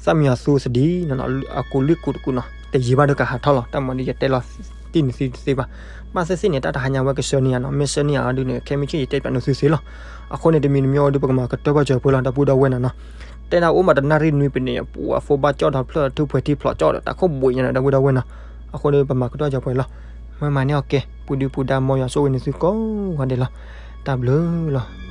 သၣ်မံယီၤသူစဒံနီၤနီၤ အကူးလွံၢ်ကူးတကူးနီၤ တယံာ်ဘၣ်ဒီးကဟးထီၣ်လီၤ, တၢ်မ့ၢ်ဒီးယတဲလီၤတံၢ်န့ၣ်သ့တသ့ဘၣ်, ဘၣ်သ့ၣ်သ့ၣ်န့ၣ် တၢ်တဟါညါဝဲကဆှၢန့ၢ်ယၤနီၤ, မ့ၢ်ဆှၢန့ၢ်ယၤအီၤဒုးန့ၣ် ခဲမုၢ်ဆ့ၣ်ယတဲပၠးနသုသ့လီၤ, အဃိန့ၣ် တမံၤတမံၤအံၤဒုး ပကမၤကတၢၢ်ဘၣ်စၢၤပှဲၤလီၤ ဒီပုၢ်ဒီဝဲၢ်နီၤနီၤ, တဲဒၣ်အိၣ်မးတနၣ်ရံၣ်နွံပနံး ပှၤဖိဘၣ်ကၠီၣ်ဒီးဖျၢၣ်ထူၣ်ပှဲၤထံဖျိးကၠီၣ်ဒီး တၢ်ခိၣ်ဘှံးညါဒီး ဒီပုၢ်ဒီဝဲၢ်နီၤ, အဃိန့ၣ် ပမၤကတၢၢ်စၢၤပှဲၤလီၤ, မ့ၢ်မၤန့ၢ်အီၤကဲ ပူၤဒုပူၤဒါ မ်ယွၤဆိၣ်ဂ့ၤနသုကိးဂၤဒဲးလီၤ, တၢ်ဘျုးလီၤ.